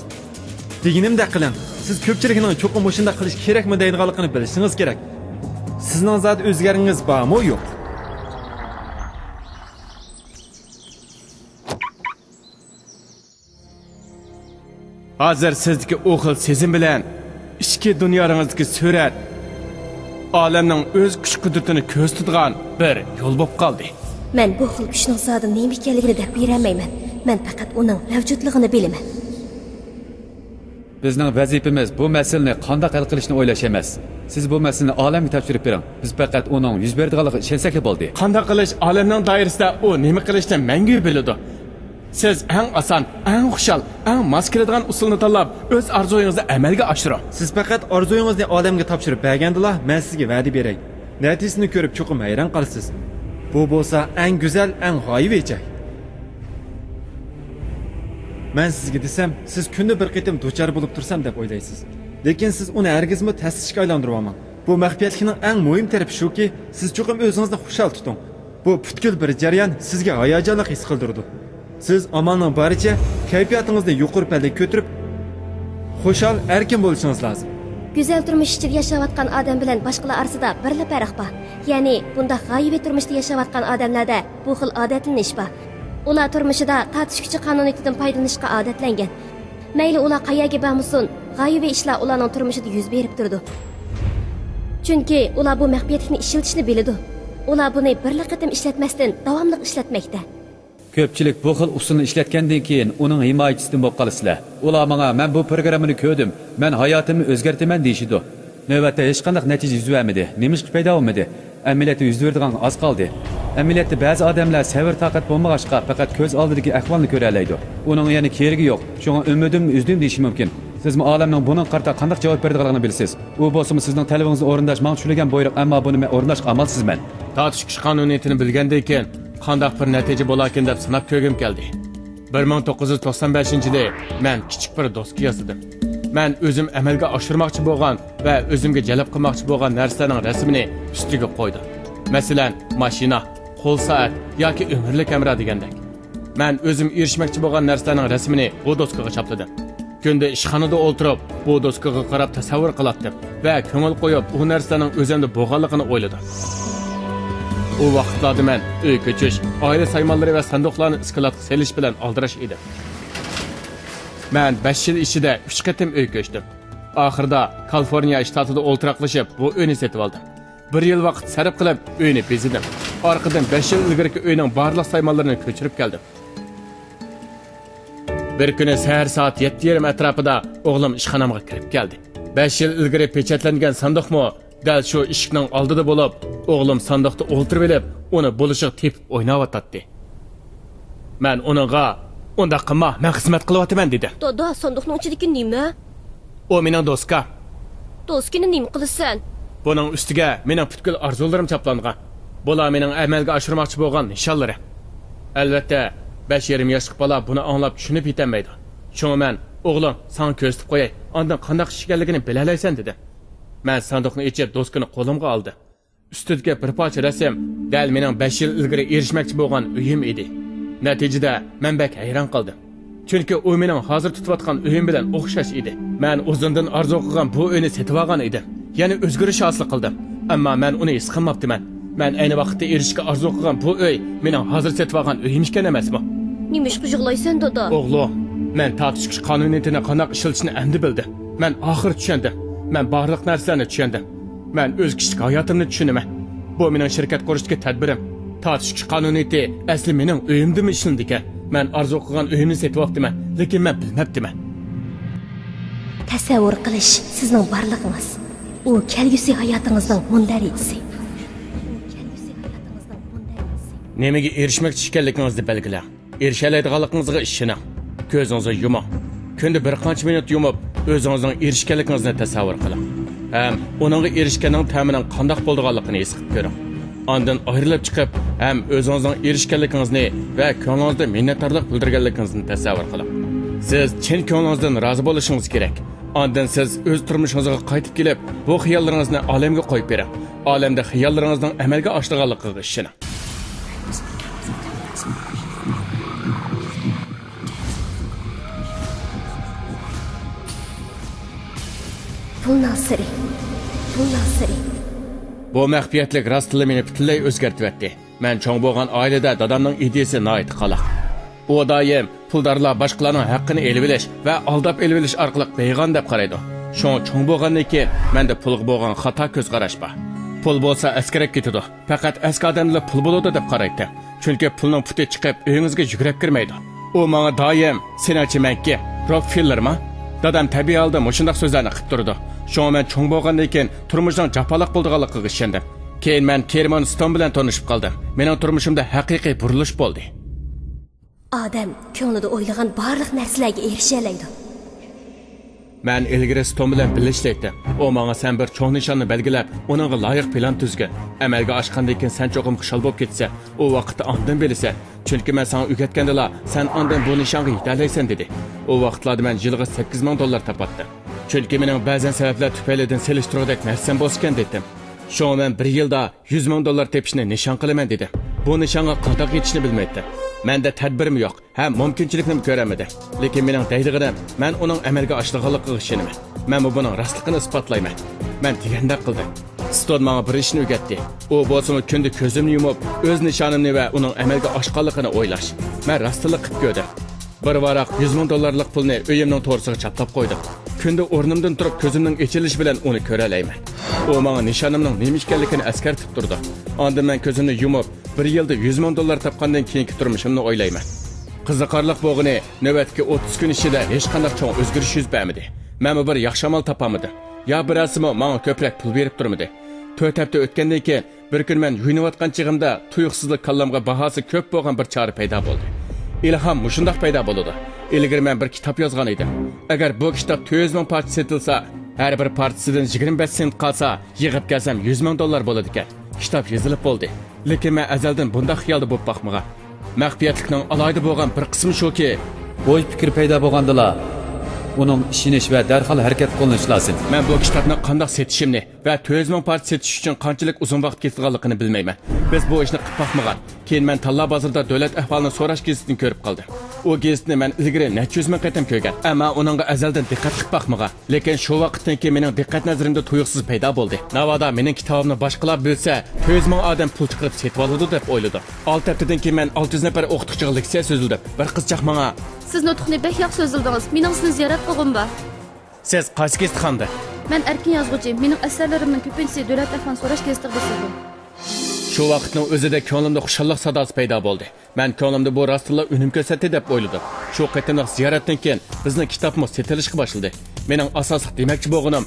دېگىنىمدەك قىلىڭ. سىز كۆپچىلىكنىڭ چوقۇم مۇشۇنداق قىلىش كېرەكمۇ دەيدىغانلىقىنى بىلىشىڭىز كېرەك. سىزنىڭ زادى ئۆزگەرگىڭىز بارمۇ يوق؟ ھازىر سىزدىكى ئۇ خىل سېزىم بىلەن ئىچكى دۇنياڭىزدىكى سۈرەت ئالەمنىڭ ئۆز كۈچ-قۇدرىتىنى كۆرسىتىدىغان بىر يول بولۇپ قالدى. مەن بۇ خىل كۈچنىڭ زادى نېمە ئىكەنلىكىنى دەپ بېرەلمەيمەن. مەن پەقەت ئۇنىڭ مەۋجۇتلۇقىنى بىلىمەن. بىزنىڭ ۋەزىپىمىز بۇ مەسىلىنى قانداق ھەل قىلىشنى ئويلاش ئەمەس. سىز بۇ مەسىلىنى ئالەمگە تاپشۇرۇپ بېرىڭ. بىز پەقەت ئۇنىڭ يۈز بېرىدىغانلىقىغا ئىشەنسەكلا بولدى. قانداق قىلىش ئالەمنىڭ دائىرىسىدە ئۇ نېمە قىلىشنى مەڭگۈ بىلىدۇ. سىز ئەڭ ئاسان، ئەڭ خۇشال، ئەڭ ماس كېلىدىغان ئۇسۇلنى تاللاپ، ئۆز ئارزۇيىڭىزنى ئەمەلگە ئاشۇرۇڭ. سىز پەقەت ئارزۇيىڭىزنى ئالەمگە تاپشۇرۇپ بەرگەندىلا، مەن سىزگە ۋەدە بېرەي. نەتىجىسىنى كۆرۈپ چوقۇم ھەيران قالىسىز. بۇ بولسا ئەڭ گۈزەل، ئەڭ غايىۋى جاي. مەن سىزگە دېسەم، سىز كۈندە بىر قېتىم دۇچار بولۇپ تۇرسام دەپ ئويلايسىز. لېكىن سىز ئۇنى ھەرگىزمۇ تەستىشكە ئايلاندۇرۇۋالماڭ. بۇ مەخپىيەتلىكنىڭ ئەڭ مۇھىم تەرىپى شۇكى، سىز چوقۇم ئۆزىڭىزنى خۇشال تۇتۇڭ. بۇ پۈتكۈل بىر جەريان سىزگە ھاياجانلىق ھېس قىلدۇرىدۇ. سىز ئامالنىڭ بارىچە كەيپىياتىڭىزنى يۇقىرى پەللىگە كۆتۈرۈپ، خۇشال، ئەركىن بولۇشىڭىز لازىم. گۈزەل تۇرمۇش ئىچىدە ياشاۋاتقان ئادەم بىلەن باشقىلار ئارىسىدا بىرلا پەرق بار. يەنى بۇنداق غايىۋى تۇرمۇشتا ياشاۋاتقان ئادەملەردە بۇ خىل ئادەتلىنىش بار. ئۇلار تۇرمۇشىدا تارتىش كۈچى قانۇنىيىتىدىن پايدىلىنىشقا ئادەتلەنگەن. مەيلى ئۇلار قەيەرگە بارمىسۇن، غايىۋى ئىشلار ئۇلارنىڭ تۇرمۇشىدا يۈز بېرىپ تۇرىدۇ. چۈنكى ئۇلار بۇ مەخپىيەتلىكنى ئىشلىتىشنى بىلىدۇ. ئۇلار بۇنى بىرلا قېتىم ئىشلەتمەستىن، داۋاملىق ئىشلەتمەكتە. كۆپچىلىك بۇ خىل ئۇسۇلنى ئىشلەتكەندىن كېيىن، ئۇنىڭ ھىمايىچىسىدىن بولۇپ قالىسىلەر. ئۇلار ماڭا، «مەن بۇ پروگراممىنى كۆردۈم، مەن ھاياتىمنى ئۆزگەرتىمەن» دېيىشىدۇ. نۆۋەتتە ھېچقانداق نەتىجە يۈز بەرمىدى. نېمىشقا پەيدا بولمىدى؟ ئەمەلىيەتتە يۈز بېرىدىغانغا ئاز قالدى. ئەمەلىيەتتە بەزى ئادەملەر سەۋر-تاقەت بولمىغاچقا، پەقەت كۆز ئالدىدىكى ئەھۋالنى كۆرەلەيدۇ. ئۇنىڭ يەنە كېرىكى يوق. شۇڭا ئۈمىدىمنى ئۈزدۈم دېيىشى مۇمكىن. سىزمۇ ئالەمنىڭ بۇنىڭغا قارىتا قانداق جاۋاب بېرىدىغانلىقىنى بىلىسىز. ئۇ بولسىمۇ سىزنىڭ تەلىپىڭىزنى ئورۇنداش ماڭا چۈشۈرۈلگەن بۇيرۇق، ئەمما بۇنى مەن ئورۇنداشقا ئامالسىزمەن. تارتىش كۈچ قانۇنىيىتىنى بىلگەندىن كېيىن، قانداق بىر نەتىجە بولاركىن دەپ سىناپ كۆرگۈم كەلدى. بىر مىڭ توققۇز يۈز توقسان بەشىنچى يىلى مەن كىچىك بىر دوسكا ياسىدىم. مەن ئۆزۈم ئەمەلگە ئاشۇرماقچى بولغان ۋە ئۆزۈمگە جەلپ قىلماقچى بولغان نەرسىلەرنىڭ رەسىمىنى ئۈستىگە قويدۇم. مەسىلەن، ماشىنا، قول سائەت ياكى ئۆمۈرلۈك ھەمراھ دېگەندەك. مەن ئۆزۈم ئېرىشمەكچى بولغان نەرسىلەرنىڭ رەسىمىنى بۇ دوسكىغا چاپلىدىم. كۈندە ئىشخانىدا ئولتۇرۇپ، بۇ دوسكىغا قاراپ تەسەۋۋۇر قىلاتتىم ۋە كۆڭۈل قويۇپ، ئۇ نەرسىلەرنىڭ ئۆزۈمدە بولغانلىقىنى ئويلىدىم. ئۇ ۋاقىتلاردا مەن ئۆي كۆچۈش، ئائىلە سايمانلىرى ۋە ساندۇقلارنى ئىسكىلاتقا سېلىش بىلەن ئالدىراش ئىدىم. مەن بەش يىل ئىچىدە ئۈچ قېتىم ئۆي كۆچتۈم. ئاخىرىدا كالىفورنىيە شتاتىدا ئولتۇراقلىشىپ، بۇ ئۆينى سېتىۋالدىم. بىر يىل ۋاقىت سەرپ قىلىپ، ئۆينى بېزىدىم. ئارقىدىن بەش يىل ئىلگىرىكى ئۆينىڭ بارلىق سايمانلىرىنى كۆچۈرۈپ كەلدىم. بىر كۈنى سەھەر سائەت يەتتە يېرىم ئەتراپىدا ئوغلۇم ئىشخانامغا كىرىپ كەلدى. بەش يىل ئىلگىرى پېچەتلەنگەن ساندۇقمۇ دەل شۇ ئىشىكنىڭ ئالدىدا بولۇپ، ئوغلۇم ساندۇقتا ئولتۇرۇۋېلىپ، ئۇنى بولۇشىغا تېپىپ ئويناۋاتاتتى. مەن ئۇنىڭغا، «ئۇنداق قىلما، مەن خىزمەت قىلىۋاتىمەن» دېدىم. دادا، ساندۇقنىڭ ئىچىدىكى نېمە؟ ئۇ مېنىڭ دوسكام. دوسكىنى نېمە قىلىسەن؟ بۇنىڭ ئۈستىگە مېنىڭ پۈتكۈل ئارزۇلىرىم چاپلانغان. بۇلار مېنىڭ ئەمەلگە ئاشۇرماقچى بولغان نىشانلىرىم. ئەلۋەتتە، بەش يېرىم ياشلىق بالا بۇنى ئاڭلاپ چۈشىنىپ يېتەلمەيدۇ. شۇڭا مەن، «ئوغلۇم، ساڭا كۆرسىتىپ قوياي، ئاندىن قانداق ئىش ئىكەنلىكىنى بىلەلەيسەن» دېدىم. مەن ساندۇقنى ئېچىپ، دوسكىنى قولۇمغا ئالدىم. ئۈستىدىكى بىر پارچە رەسىم دەل مېنىڭ بەش يىل ئىلگىرى ئېرىشمەكچى بولغان ئۆيۈم ئىدى. نەتىجىدە، مەن بەك ھەيران قالدىم. چۈنكى ئۇ مېنىڭ ھازىر تۇتۇۋاتقان ئۆيۈم بىلەن ئوخشاش ئىدى. مەن ئۇزۇندىن ئارزۇ قىلغان بۇ ئۆينى سېتىۋالغان ئىدىم. يەنە ئۆزگىرىش ھاسىل قىلدىم. ئەمما مەن ئۇنى ھېس قىلماپتىمەن. مەن ئەينى ۋاقىتتا ئېرىشىشكە ئارزۇ قىلغان بۇ ئۆي مېنىڭ ھازىر سېتىۋالغان ئۆيۈم ئىكەن ئەمەسمۇ؟ نېمىشقا يىغلايسەن، دادا؟ ئوغلۇم، مەن تارتىش كۈچ قانۇنىيىتىنى قانداق ئىشلىتىشنى ئەمدى بىلدىم. مەن ئاخىر چۈشەندىم. مەن بارلىق نەرسىلەرنى چۈشەندىم. مەن ئۆز كىشىلىك ھاياتىمنى چۈشىنىمەن. بۇ مېنىڭ شىركەت قۇرۇشتىكى تەدبىرىم. تارتىش كۈچ قانۇنىيىتى ئەسلى مېنىڭ ئۆيۈمدىمۇ ئىشلىنىدىكەن. مەن ئارزۇ قىلغان ئۆيۈمنى سېتىۋاپتىمەن، لېكىن مەن بىلمەپتىمەن. تەسەۋۋۇر قىلىش سىزنىڭ بارلىقىڭىز. ئۇ كەلگۈسى ھاياتىڭىزنىڭ مۇندەرىجىسى. نېمىگە ئېرىشمەكچى ئىكەنلىكىڭىزنى بەلگىلەڭ. ئېرىشەلەيدىغانلىقىڭىزغا ئىشىنىڭ. كۆزىڭىزنى يۇمۇڭ. كۈندە بىر قانچە مىنۇت يۇمۇپ، ئۆزىڭىزنىڭ ئېرىشكەنلىكىڭىزنى تەسەۋۋۇر قىلىڭ. ھەم ئۇنىڭغا ئېرىشكەننىڭ تەمىنىڭ قانداق بولىدىغانلىقىنى ھېس قىلىپ كۆرۈڭ. ئاندىن ئايرىلىپ چىقىپ، ھەم ئۆزىڭىزنىڭ ئېرىشكەنلىكىڭىزنى ۋە كۆڭلىڭىزدە مىننەتدارلىق بىلدۈرگەنلىكىڭىزنى تەسەۋۋۇر قىلىڭ. سىز چىن كۆڭلىڭىزدىن رازى بولۇشىڭىز كېرەك. ئاندىن سىز ئۆز تۇرمۇشىڭىزغا قايتىپ كېلىپ، بۇ خىياللىرىڭىزنى ئالەمگە قويۇپ بېرىڭ. ئالەمدە خىياللىرىڭىزنىڭ ئەمەلگە ئاشىدىغانلىقىغا ئىشىنىڭ. پۇلنىڭ سىرى. پۇلنىڭ سىرى. بۇ مەخپىيەتلىك راستلا مېنى پۈتۈنلەي ئۆزگەرتىۋەتتى. مەن چوڭ بولغان ئائىلىدە دادامنىڭ ئىدىيىسى ناھايىتى قالاق. ئۇ دائىم پۇلدارلار باشقىلارنىڭ ھەققىنى ئېلىۋېلىش ۋە ئالداپ ئېلىۋېلىش ئارقىلىق بېيىغان دەپ قارايدۇ. شۇڭا چوڭ بولغاندىن كېيىن مەندە پۇلغا بولغان خاتا كۆز قاراش بار. پۇل بولسا ئەسكىرەپ كېتىدۇ. پەقەت ئەسكى ئادەمدىلا پۇل بولىدۇ دەپ قارايتتىم. چۈنكى پۇلنىڭ پۇتى چىقىپ، ئۆيىڭىزگە يۈگۈرۈپ كىرمەيدۇ. ئۇ ماڭا دائىم، سېنىڭچە مەنكى، روكفېللېرما؟ دادام تەبىئىي ھالدا مۇشۇنداق سۆزلەرنى قىلىپ تۇرىدۇ. شۇڭا مەن چوڭ بولغاندىن كېيىن تۇرمۇشنىڭ جاپالىق بولىدىغانلىقىغا ئىشەندىم. كېيىن مەن كېرمون ستون بىلەن تونۇشۇپ قالدىم. مېنىڭ تۇرمۇشۇمدا ھەقىقىي بۇرۇلۇش بولدى. ئادەم كۆڭلىدە ئويلىغان بارلىق نەرسىلەرگە ئېرىشەلەيدۇ. مەن ئىلگىرى ستون بىلەن بىللە ئىشلەيتتىم. ئۇ ماڭا سەن بىر چوڭ نىشاننى بەلگىلەپ، ئۇنىڭغا لايىق پىلان تۈزگىن. ئەمەلگە ئاشقاندىن كېيىن سەن چوقۇم خۇشال بولۇپ كېتىسەن. ئۇ ۋاقىتتا ئاندىن بىلىسەن. چۈنكى مەن ساڭا ئۆگەتكەندىلا، سەن ئاندىن بۇ نىشانغا يېتەلەيسەن، دېدى. ئۇ ۋاقىتلاردا مەن يىلىغا سەككىز مىڭ دوللار تاپاتتىم. چۈنكى مېنىڭ بەزەن سەۋەبلەر تۈپەيلىدىن سېلىشتۇرغۇدەك نەرسەم بولسىكەن، دېدىم. شۇڭا مەن بىر يىلدا يۈز مىڭ دوللار تېپىشنى نىشان قىلىمەن، دېدىم. بۇ نىشانغا قانداق يېتىشنى بىلمەيتتىم. مەندە تەدبىرمۇ يوق، ھەم مۇمكىنچىلىكنىمۇ كۆرەلمىدىم. لېكىن مېنىڭ دەيدىغىنىم، مەن ئۇنىڭ ئەمەلگە ئاشىدىغانلىقىغا ئىشىنىمەن. مەنمۇ بۇنىڭ راستلىقىنى ئىسپاتلايمەن. مەن دېگەندەك قىلدىم. ستون ماڭا بىر ئىشنى ئۆگەتتى. ئۇ بولسىمۇ كۈندە كۆزۈمنى يۇمۇپ، ئۆز نىشانىمنى ۋە ئۇنىڭ ئەمەلگە ئاشقانلىقىنى ئويلاش. مەن راستتىنلا قىلىپ كۆردۈم. بىر ۋاراق يۈز مىڭ دوللارلىق پۇلنى ئۆيۈمنىڭ تورىسىغا چاپلاپ قويدۇم. كۈندە ئورنۇمدىن تۇرۇپ كۆزۈمنىڭ ئېچىلىشى بىلەن ئۇنى كۆرەلەيمەن. ئۇ ماڭا نىشانىمنىڭ نېمە ئىكەنلىكىنى ئەسكەرتىپ تۇرىدۇ. ئاندىن مەن كۆزۈمنى يۇمۇپ، بىر يىلدا يۈز مىڭ دوللار تاپقاندىن كېيىنكى تۇرمۇشۇمنى ئويلايمەن. قىزىقارلىق بولغىنى، نۆۋەتتىكى ئوتتۇز كۈن ئىچىدە ھېچقانداق چوڭ ئۆزگىرىش يۈز بەرمىدى. مەنمۇ بىر ياخشى ئامال تاپالمىدىم. يا بىرەرسىمۇ ماڭا كۆپرەك پۇل بېرىپ تۇرمىدى. تۆت ھەپتە ئۆتكەندىن كېيىن، بىر كۈنى مەن يۇيۇنۇۋاتقان چېغىمدا تۇيۇقسىزلا كاللامغا باھاسى كۆپ بولغان بىر چارە پەيدا بولدى. ئىلھام مۇشۇنداق پەيدا بولىدۇ. ئىلگىرى مەن بىر كىتاب يازغان ئىدىم. ئەگەر بۇ كىتاب تۆت يۈز مىڭ پارچە سېتىلسا، ھەر بىر پارچىسىدىن يىگىرمە بەش سېنت قالسا، يىغىپ كەلسەم يۈز مىڭ دوللار بولىدىكەن. كىتاب يېزىلىپ بولدى. لېكىن مەن ئەزەلدىن بۇنداق خىيالدا بولۇپ باقمىغان. مەخپىيەتلىكنىڭ ئالاھىدە بولغان بىر قىسمى شۇكى، بۇ پىكىر پەيدا بولغاندىلا، ئۇنىڭ ئىشىنىش ۋە دەرھال ھەرىكەت قوللىنىشى لازىم. مەن بۇ كىتابنى قانداق سېتىشىمنى ۋە تۆت يۈز مىڭ پارچە سېتىش ئۈچۈن قانچىلىك ئۇزۇن ۋاقىت كېتىدىغانلىقىنى بىلمەيمەن. بىز بۇ ئىشنى قىلىپ باقمىغان. كېيىن مەن تاللا بازىرىدا دۆلەت ئەھۋالىنى سوراش گېزىتىنى كۆرۈپ قالدىم. ئۇ گېزىتنى مەن ئىلگىرى نەچچە يۈز مىڭ قېتىم كۆرگەن، ئەمما ئۇنىڭغا ئەزەلدىن دىققەت قىلىپ باقمىغان. لېكىن شۇ ۋاقىتتىن كېيىن مېنىڭ دىققەت نەزىرىمدە تۇيۇقسىز پەيدا بولدى. ناۋادا مېنىڭ كىتابىمنى باشقىلار بىلسە، تۆت يۈز مىڭ ئادەم پۇل چىقىرىپ سېتىۋالىدۇ دەپ ئويلىدىم. ئالتە ھەپتىدىن كېيىن مەن ئالتە يۈز نەپەر ئوقۇتقۇچىغا لېكسىيە سۆزلىدىم. بىر قىزچاق ماڭا، سىز نۇتۇقنى بەك ياخشى سۆزلىدىڭىز. مېنىڭ سىزنى زىيارەت قىلغۇم بار. سىز قايسى گېزىت خانىدىن؟ مەن ئەركىن يازغۇچى. مېنىڭ ئەسەرلىرىمنىڭ كۆپىنچىسى دۆلەت ئەھۋالىنى سوراش گېزىتىغا بېسىلىدۇ. شۇ ۋاقىتنىڭ ئۆزىدە كۆڭلۈمدە خۇشاللىق ساداسى پەيدا بولدى. مەن كۆڭلۈمدە بۇ راستتىنلا ئۈنۈم كۆرسەتتى دەپ ئويلىدىم. شۇ قېتىملىق زىيارەتتىن كېيىن بىزنىڭ كىتابمۇ سېتىلىشقا باشلىدى. مېنىڭ ئاساسلىق دېمەكچى بولغىنىم،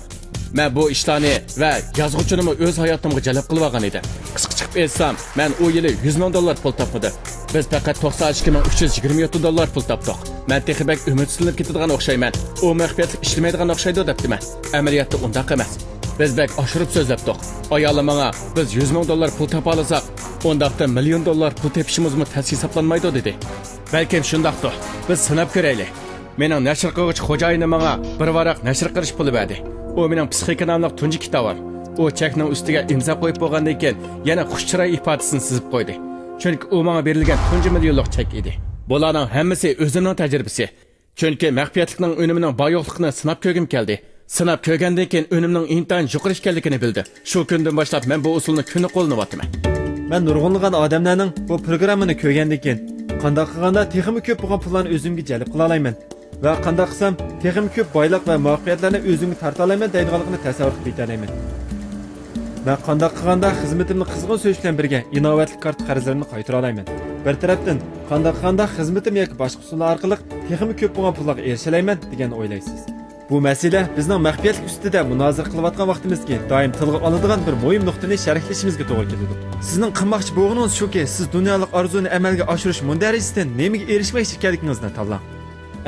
مەن بۇ ئىشلارنى ۋە يازغۇچىنىمۇ ئۆز ھاياتىمغا جەلپ قىلىۋالغان ئىدىم. قىسقىچە قىلىپ ئېيتسام، مەن ئۇ يىلى يۈز مىڭ دوللار پۇل تاپمىدىم. بىز پەقەت توقسان ئىككى مىڭ ئۈچ يۈز يىگىرمە يەتتە دوللار پۇل تاپتۇق. مەن تېخى بەك ئۈمىدسىزلىنىپ كېتىدىغان ئوخشايمەن. ئۇ مەخپىيەتلىك ئىشلىمەيدىغان ئوخشايدۇ دەپتىمەن. ئەمەلىيەتتە ئۇنداق ئەمەس. بىز بەك ئاشۇرۇپ سۆزلەپتۇق. ئايالىم ماڭا، بىز يۈز مىڭ دوللار پۇل تاپالىساق، ئۇنداقتا مىليون دوللار پۇل تېپىشىمىزمۇ تەس ھېسابلانمايدۇ، دېدى. بەلكىم شۇنداقتۇ. بىز سىناپ كۆرەيلى. مېنىڭ نەشر قىلغۇچى خوجايىنىم ماڭا بىر ۋاراق نەشر قىلىش پۇلى بەردى. ئۇ مېنىڭ پسىخىكا ناملىق تۇنجى كىتابىم. ئۇ چەكنىڭ ئۈستىگە ئىمزا قويۇپ بولغاندىن كېيىن، يەنە خۇش چىراي ئىپادىسىنى سىزىپ قويدى. چۈنكى ئۇ ماڭا بېرىلگەن تۇنجى مىليونلۇق چەك ئىدى. بۇلارنىڭ ھەممىسى ئۆزۈمنىڭ تەجرىبىسى. چۈنكى مەخپىيەتلىكنىڭ ئۈنۈمىنىڭ بار يوقلۇقىنى سىناپ كۆرگۈم كەلدى. سىناپ كۆرگەندىن كېيىن ئۈنۈمنىڭ ئىنتايىن يۇقىرى ئىكەنلىكىنى بىلدىم. شۇ كۈندىن باشلاپ مەن بۇ ئۇسۇلنى كۈندە قوللىنىۋاتىمەن. مەن نۇرغۇنلىغان ئادەملەرنىڭ بۇ پروگراممىنى كۆرگەندىن كېيىن، قانداق قىلغاندا تېخىمۇ كۆپ بولغان پۇللارنى ئۆزۈمگە جەلپ قىلالايمەن ۋە قانداق قىلسام تېخىمۇ كۆپ بايلىق ۋە مۇۋەپپەقىيەتلەرنى ئۆزۈمگە تارتالايمەن دەيدىغانلىقىنى تەسەۋۋۇر قىلىپ يېتەلەيمەن. مەن قانداق قىلغاندا خىزمىتىمنى قىزغىن سۆيۈش بىلەن بىرگە ئىناۋەتلىك كارتا قەرزلىرىمنى قايتۇرالايمەن؟ بىر تەرەپتىن، قانداق قىلغاندا خىزمىتىم ياكى باشقا ئۇسۇللار ئارقىلىق تېخىمۇ كۆپ بولغان پۇللارغا ئېرىشەلەيمەن دېگەننى ئويلايسىز؟ بۇ مەسىلە بىزنىڭ مەخپىيەتلىك ئۈستىدە مۇنازىرە قىلىۋاتقان ۋاقتىمىزدىكى دائىم تىلغا ئالىدىغان بىر مۇھىم نۇقتىنى شەرھلىشىمىزگە توغرا كېلىدۇ. سىزنىڭ قىلماقچى بولغىنىڭىز شۇكى، سىز دۇنيالىق ئارزۇنى ئەمەلگە ئاشۇرۇش مۇندەرىجىسىدىن نېمىگە ئېرىشمەكچى ئىكەنلىكىڭىزنى تاللاڭ.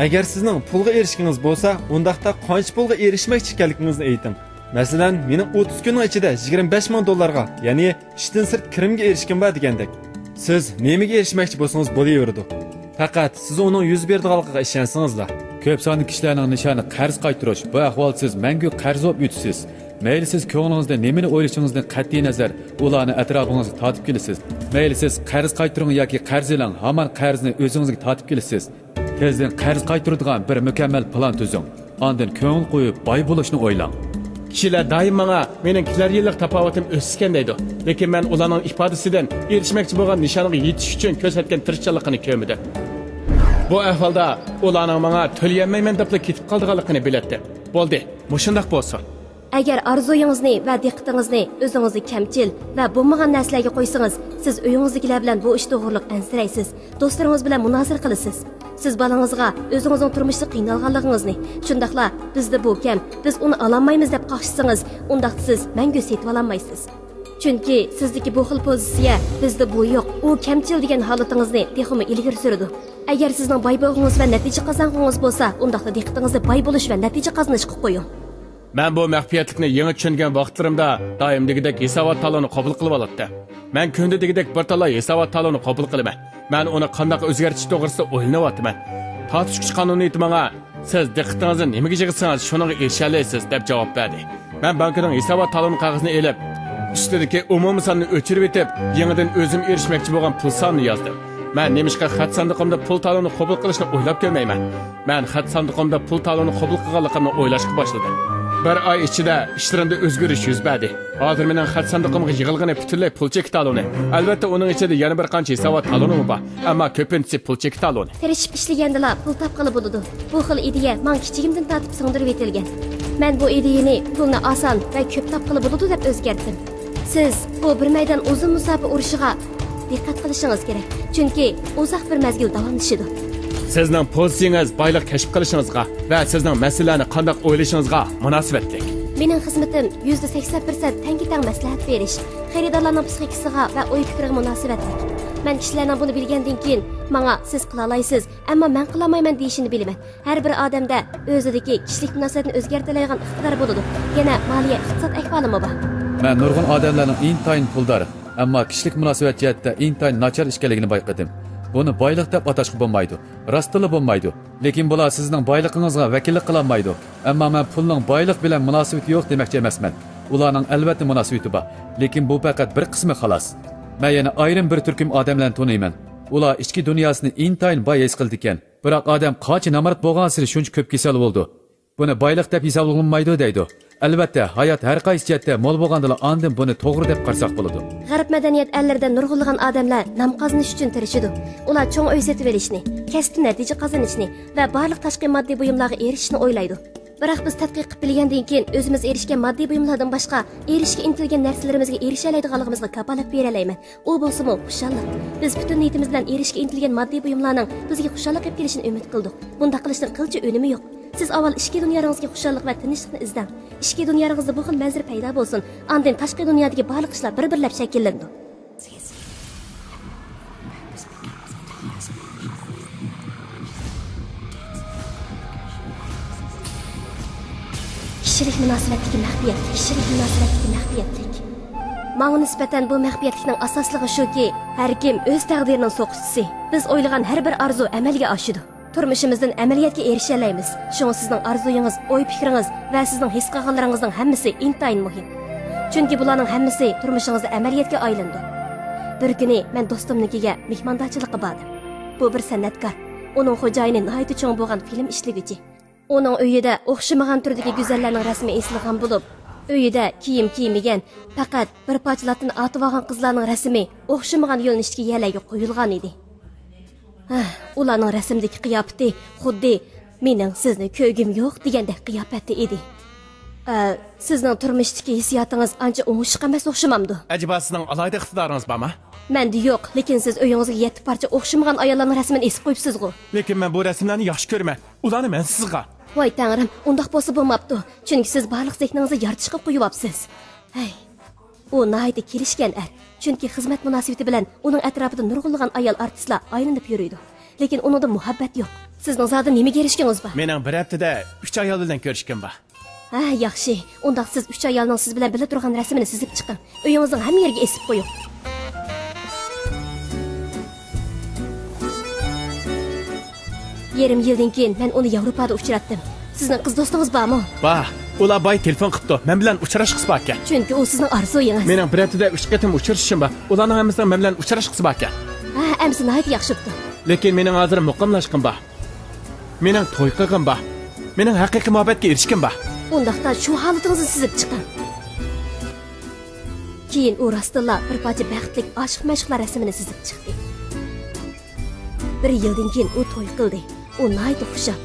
ئەگەر سىزنىڭ پۇلغا ئېرىشكىڭىز بولسا، ئۇنداقتا قانچە پۇلغا ئېرىشمەكچى ئىكەنلىكىڭىزنى ئېيتىڭ. مەسىلەن، مېنىڭ ئوتتۇز كۈننىڭ ئىچىدە يىگىرمە بەش مىڭ دوللارغا، يەنى ئىشتىن سىرت كىرىمگە ئېرىشكىنىم بار دېگەندەك. سىز نېمىگە ئېرىشمەكچى بولسىڭىز بولۇۋېرىدۇ. پەقەت سىز ئۇنىڭ يۈز بېرىدىغانلىقىغا ئىشەنسىڭىزلا. كۆپ سانلىق كىشىلەرنىڭ نىشانى قەرز قايتۇرۇش. بۇ ئەھۋال سىز مەڭگۈ قەرز بولۇپ ئۆتىسىز. مەيلى سىز كۆڭلىڭىزدە نېمىنى ئويلىشىڭىزدىن قەتئىينەزەر، ئۇلارنى ئەتراپىڭىزغا تارتىپ كېلىسىز. مەيلى سىز قەرز قايتۇرۇڭ ياكى قەرز ئېلىڭ، ھامان قەرزنى ئۆزىڭىزگە تارتىپ كېلىسىز. تېزدىن قەرز قايتۇرىدىغان بىر مۇكەممەل پىلان تۈزۈڭ. ئاندىن كۆڭۈل قويۇپ باي بولۇشنى ئويلاڭ. كىشىلەر دائىم ماڭا، مېنىڭ كېلەر يىللىق تاپاۋىتىم ئۆسۈشكەن دەيدۇ. لېكىن مەن ئۇلارنىڭ ئىپادىسىدىن ئېرىشمەكچى بولغان نىشانغا يېتىش ئۈچۈن كۆرسەتكەن تىرىشچانلىقىنى كۆرمىدىم. بۇ ئەھۋالدا ئۇلارنىڭ ماڭا تۆلىيەلمەيمەن دەپلا كېتىپ قالىدىغانلىقىنى بىلەتتىم. بولدى، مۇشۇنداق بولسۇن. ئەگەر ئارزۇيىڭىزنى ۋە دىققىتىڭىزنى ئۆزىڭىزدە كەمچىل ۋە بولمىغان نەرسىلەرگە قويسىڭىز، سىز ئۆيىڭىزدىكىلەر بىلەن بۇ ئىش توغرۇلۇق ئەنسىرەيسىز، دوستلىرىڭىز بىلەن مۇنازىرە قىلىسىز. سىز بالىڭىزغا ئۆزىڭىزنىڭ تۇرمۇشتا قىينالغانلىقىڭىزنى، شۇنداقلا «بىزدە بۇ كەم، بىز ئۇنى ئالالمايمىز» دەپ قاقشىسىڭىز، ئۇنداقتا سىز مەڭگۈ سېتىۋالالمايسىز. چۈنكى سىزدىكى بۇ خىل پوزىتسىيە «بىزدە بۇ يوق، ئۇ كەمچىل» دېگەن ھالىتىڭىزنى تېخىمۇ ئىلگىرى سۈرىدۇ. ئەگەر سىزنىڭ باي بولغۇڭىز ۋە نەتىجە قازانغۇڭىز بولسا، ئۇنداقتا دىققىتىڭىزنى باي بولۇش ۋە نەتىجە قازىنىشقا قويۇڭ. مەن بۇ مەخپىيەتلىكنى يېڭى چۈشەنگەن ۋاقىتلىرىمدا دائىم دېگۈدەك ھېسابات تالونى قوبۇل قىلىۋالاتتىم. مەن كۈندە دېگۈدەك بىر تالا ھېسابات تالونى قوبۇل قىلىمەن. مەن ئۇنى قانداق ئۆزگەرتىش توغرىسىدا ئويلىنىۋاتىمەن. تارتىشقۇچى قانۇنىيىتى ماڭا، «سىز دىققىتىڭىزنى نېمىگە يىغسىڭىز، شۇنىڭغا ئېرىشەلەيسىز» دەپ جاۋاب بەردى. مەن بانكىنىڭ ھېسابات تالون قەغىزىنى ئېلىپ، ئۈستىدىكى ئومۇمىي ساننى ئۆچۈرۈۋېتىپ، يېڭىدىن ئۆزۈم ئېرىشمەكچى بولغان پۇل سانىنى يازدىم. مەن نېمىشقا خەت ساندۇقۇمدا پۇل تالونى قوبۇل قىلىشنى ئويلاپ كۆرمەيمەن؟ مەن خەت ساندۇقۇمدا پۇل تالونى قوبۇل قىلغانلىقىمنى ئويلاشقا باشلىدىم. بىر ئاي ئىچىدە ئىشلىرىمدا ئۆزگىرىش يۈز بەردى. ھازىر مېنىڭ خەت ساندۇقۇمغا يىغىلغىنى پۈتۈنلەي پۇل چېكى تالونى. ئەلۋەتتە، ئۇنىڭ ئىچىدە يەنە بىر قانچە ھېسابات تالونىمۇ بار، ئەمما كۆپىنچىسى پۇل چېكى تالونى. تىرىشىپ ئىشلىگەندىلا پۇل تاپقىلى بولىدۇ. بۇ خىل ئىدىيە ماڭا كىچىكىمدىن تارتىپ سىڭدۈرۈۋېتىلگەن. مەن بۇ ئىدىيەنى پۇلنى ئاسان ۋە كۆپ تاپقىلى بولىدۇ دەپ ئۆزگەرتتىم. سىز بۇ بىر مەيدان ئۇزۇن مۇساپە ئۇرۇشىغا دىققەت قىلىشىڭىز كېرەك، چۈنكى ئۇزاق بىر مەزگىل داۋاملىشىدۇ. سىزنىڭ پوزىتسىيىڭىز بايلىق كەشىپ قىلىشىڭىزغا ۋە سىزنىڭ مەسىلىلەرنى قانداق ئويلىشىڭىزغا مۇناسىۋەتلىك. مېنىڭ خىزمىتىم يۈزدە سەكسەن پىرسەنت تەڭگە تەڭ مەسلىھەت بېرىش، خېرىدارلارنىڭ پسىخىكىسىغا ۋە ئوي پىكرىگە مۇناسىۋەتلىك. مەن كىشىلەرنىڭ بۇنى بىلگەندىن كېيىن، ماڭا «سىز قىلالايسىز، ئەمما مەن قىلالمايمەن» دېيىشىنى بىلىمەن. ھەر بىر ئادەمدە ئۆزىدىكى كىشىلىك مۇناسىۋەتنى ئۆزگەرتەلەيدىغان ئىقتىدار بولىدۇ. يەنە مالىيە، ئىقتىساد ئەھۋالىمۇ بار. مەن نۇرغۇن ئادەملەرنىڭ ئىنتايىن پۇلدار، ئەمما كىشىلىك مۇناسىۋەت جەھەتتە ئىنتايىن ناچار ئىكەنلىكىنى بايقىدىم. بۇنى بايلىق دەپ ئاتاشقا بولمايدۇ، راستتىنلا بولمايدۇ. لېكىن بۇلار سىزنىڭ بايلىقىڭىزغا ۋەكىللىك قىلالمايدۇ. ئەمما مەن پۇلنىڭ بايلىق بىلەن مۇناسىۋىتى يوق دېمەكچى ئەمەسمەن. ئۇلارنىڭ ئەلۋەتتە مۇناسىۋىتى بار. لېكىن بۇ پەقەت بىر قىسمى خالاس. مەن يەنە ئايرىم بىر تۈركۈم ئادەملەرنى تونۇيمەن. ئۇلار ئىچكى دۇنياسىنى ئىنتايىن باي ھېس قىلىدىكەن. بىراق ئادەم قانچە نامرات بولغانسېرى شۇنچە كۆپ كېسەل بولىدۇ. بۇنى بايلىق دەپ ھېسابلىغىلى بولمايدۇ دەيدۇ. ئەلۋەتتە، ھايات ھەر قايسى جەھەتتە مول بولغاندىلا ئاندىن بۇنى توغرا دەپ قارىساق بولىدۇ. غەرب مەدەنىيەت ئەللىرىدە نۇرغۇنلىغان ئادەملەر نام قازىنىش ئۈچۈن تىرىشىدۇ. ئۇلار چوڭ ئۆي سېتىۋېلىشنى، كەسىپتە نەتىجە قازىنىشنى ۋە بارلىق تاشقى ماددىي بۇيۇملارغا ئېرىشىشنى ئويلايدۇ. بىراق بىز تەتقىق قىلىپ بىلگەندىن كېيىن، ئۆزىمىز ئېرىشكەن ماددىي بۇيۇملاردىن باشقا ئېرىشىشكە ئىنتىلگەن نەرسىلىرىمىزگە ئېرىشەلەيدىغانلىقىمىزغا كاپالەت بېرەلەيمەن. ئۇ بولسىمۇ خۇشاللىق. بىز پۈتۈن نىيىتىمىز بىلەن ئېرىشىشكە ئىنتىلگەن ماددىي بۇيۇملارنىڭ بىزگە خۇشاللىق ئېلىپ كېلىشىنى ئۈمىد قىلدۇق. بۇنداق قىلىشنىڭ قىلچە ئۈنۈمى يوق. سىز ئاۋۋال ئىچكى دۇنياڭىزغا خۇشاللىق ۋە تىنچلىقنى ئىزدەڭ. ئىچكى دۇنياڭىزدا بۇ خىل مەنزىرە پەيدا بولسۇن، ئاندىن تاشقى دۇنيادىكى بارلىق ئىشلار بىر-بىرلەپ شەكىللىنىدۇ. كىشىلىك مۇناسىۋەتتىكى مەخپىيەتلىك، كىشىلىك مۇناسىۋەتتىكى مەخپىيەتلىك. ماڭا نىسبەتەن بۇ مەخپىيەتلىكنىڭ ئاساسلىقى شۇكى، ھەر كىم ئۆز تەقدىرىنىڭ سوقۇچىسى. بىز ئويلىغان ھەر بىر ئارزۇ ئەمەلگە ئاشىدۇ. تۇرمۇشىمىزدىن ئەمەلىيەتكە ئېرىشەلەيمىز. شۇڭا سىزنىڭ ئارزۇيىڭىز، ئوي-پىكرىڭىز ۋە سىزنىڭ ھېس قىلغانلىرىڭىزنىڭ ھەممىسى ئىنتايىن مۇھىم. چۈنكى بۇلارنىڭ ھەممىسى تۇرمۇشىڭىزدا ئەمەلىيەتكە ئايلىنىدۇ. بىر كۈنى مەن دوستۇمنىڭكىگە مېھماندارچىلىققا باردىم. بۇ بىر سەنئەتكار. ئۇنىڭ خوجايىنى ناھايىتى چوڭ بولغان فىلىم ئىشلىگۈچى. ئۇنىڭ ئۆيىدە ئوخشىمىغان تۈردىكى گۈزەللەرنىڭ رەسىمى ئېسىلغان بولۇپ، ئۆيىدە كىيىم كىيمىگەن، پەقەت بىر پارچە لاتتىنى ئارتىۋالغان قىزلارنىڭ رەسىمى ئوخشىمىغان يۆنىلىشتىكى يەرلەرگە قويۇلغان ئىدى. ھە، ئۇلارنىڭ رەسىمدىكى قىياپىتى خۇددى «مېنىڭ سىزنى كۆرگۈم يوق» دېگەندەك قىياپەتتە ئىدى. ئە، سىزنىڭ تۇرمۇشتىكى ھېسسىياتىڭىز ئانچە ئوڭۇشلۇق ئەمەس ئوخشىمامدۇ؟ ئەجەبا سىزنىڭ ئالاھىدە ئىقتىدارىڭىز بارمۇ؟ مەندە يوق، لېكىن سىز ئۆيىڭىزگە يەتتە پارچە ئوخشىمىغان ئاياللارنىڭ رەسىمىنى ئېسىپ قويۇپسىزغۇ؟ لېكىن مەن بۇ رەسىملەرنى ياخشى كۆرىمەن. ئۇلارنى مەن سىزغا. ۋاي تەڭرىم، ئۇنداق بولسا بولماپتۇ. چۈنكى سىز بارلىق زېھنىڭىزنى يارىتىشقا قويۇۋاپسىز. ھەي. ئۇ ناھايىتى كېلىشكەن ئەر. چۈنكى خىزمەت مۇناسىۋىتى بىلەن ئۇنىڭ ئەتراپىدا نۇرغۇنلىغان ئايال ئارتىسلار ئايلىنىپ يۈرىدۇ. لېكىن ئۇنىڭدا مۇھەببەت يوق. سىزنىڭ زادى نېمىگە ئېرىشكىڭىز بار؟ مېنىڭ بىر ھەپتىدە ئۈچ ئايال بىلەن كۆرۈشكۈم بار. ھە، ياخشى. ئۇنداق سىز ئۈچ ئايالنىڭ سىز بىلەن بىللە تۇرغان رەسىمىنى سىزىپ چىقىڭ. ئۆيىڭىزنىڭ ھەممە يېرىگە ئېسىپ قويۇڭ. يېرىم يىلدىن كېيىن مەن ئۇنى ياۋروپادا ئۇچراتتىم. سىزنىڭ قىز دوستىڭىز بارمۇ؟ بار. ئۇلار باي تېلېفون قىپتۇ. مەن بىلەن ئۇچراشقۇسى باركەن. چۈنكى ئۇ سىزنىڭ ئارزۇيىڭىز. مېنىڭ بىر ھەپتىدە ئۈچ قېتىم ئۇچرىشىشىم بار. ئۇلارنىڭ ھەممىسىنىڭ مەن بىلەن ئۇچراشقۇسى باركەن. ھە، ئەمىسە ناھايىتى ياخشى بوپتۇ. لېكىن مېنىڭ ھازىر مۇقىملاشقۇم بار. مېنىڭ توي قىلغۇم بار. مېنىڭ ھەقىقىي مۇھەببەتكە ئېرىشكۈم بار. ئۇنداقتا شۇ ھالىتىڭىزنى سىزىپ چىقىڭ. كېيىن ئۇ راستتىنلا بىر پارچە بەختلىك ئاشىق-مەشۇقلار رەسىمىنى سىزىپ چىقتى. بىر يىلدىن كېيىن ئۇ توي قىلدى. ئۇ ناھايىتى خۇشال.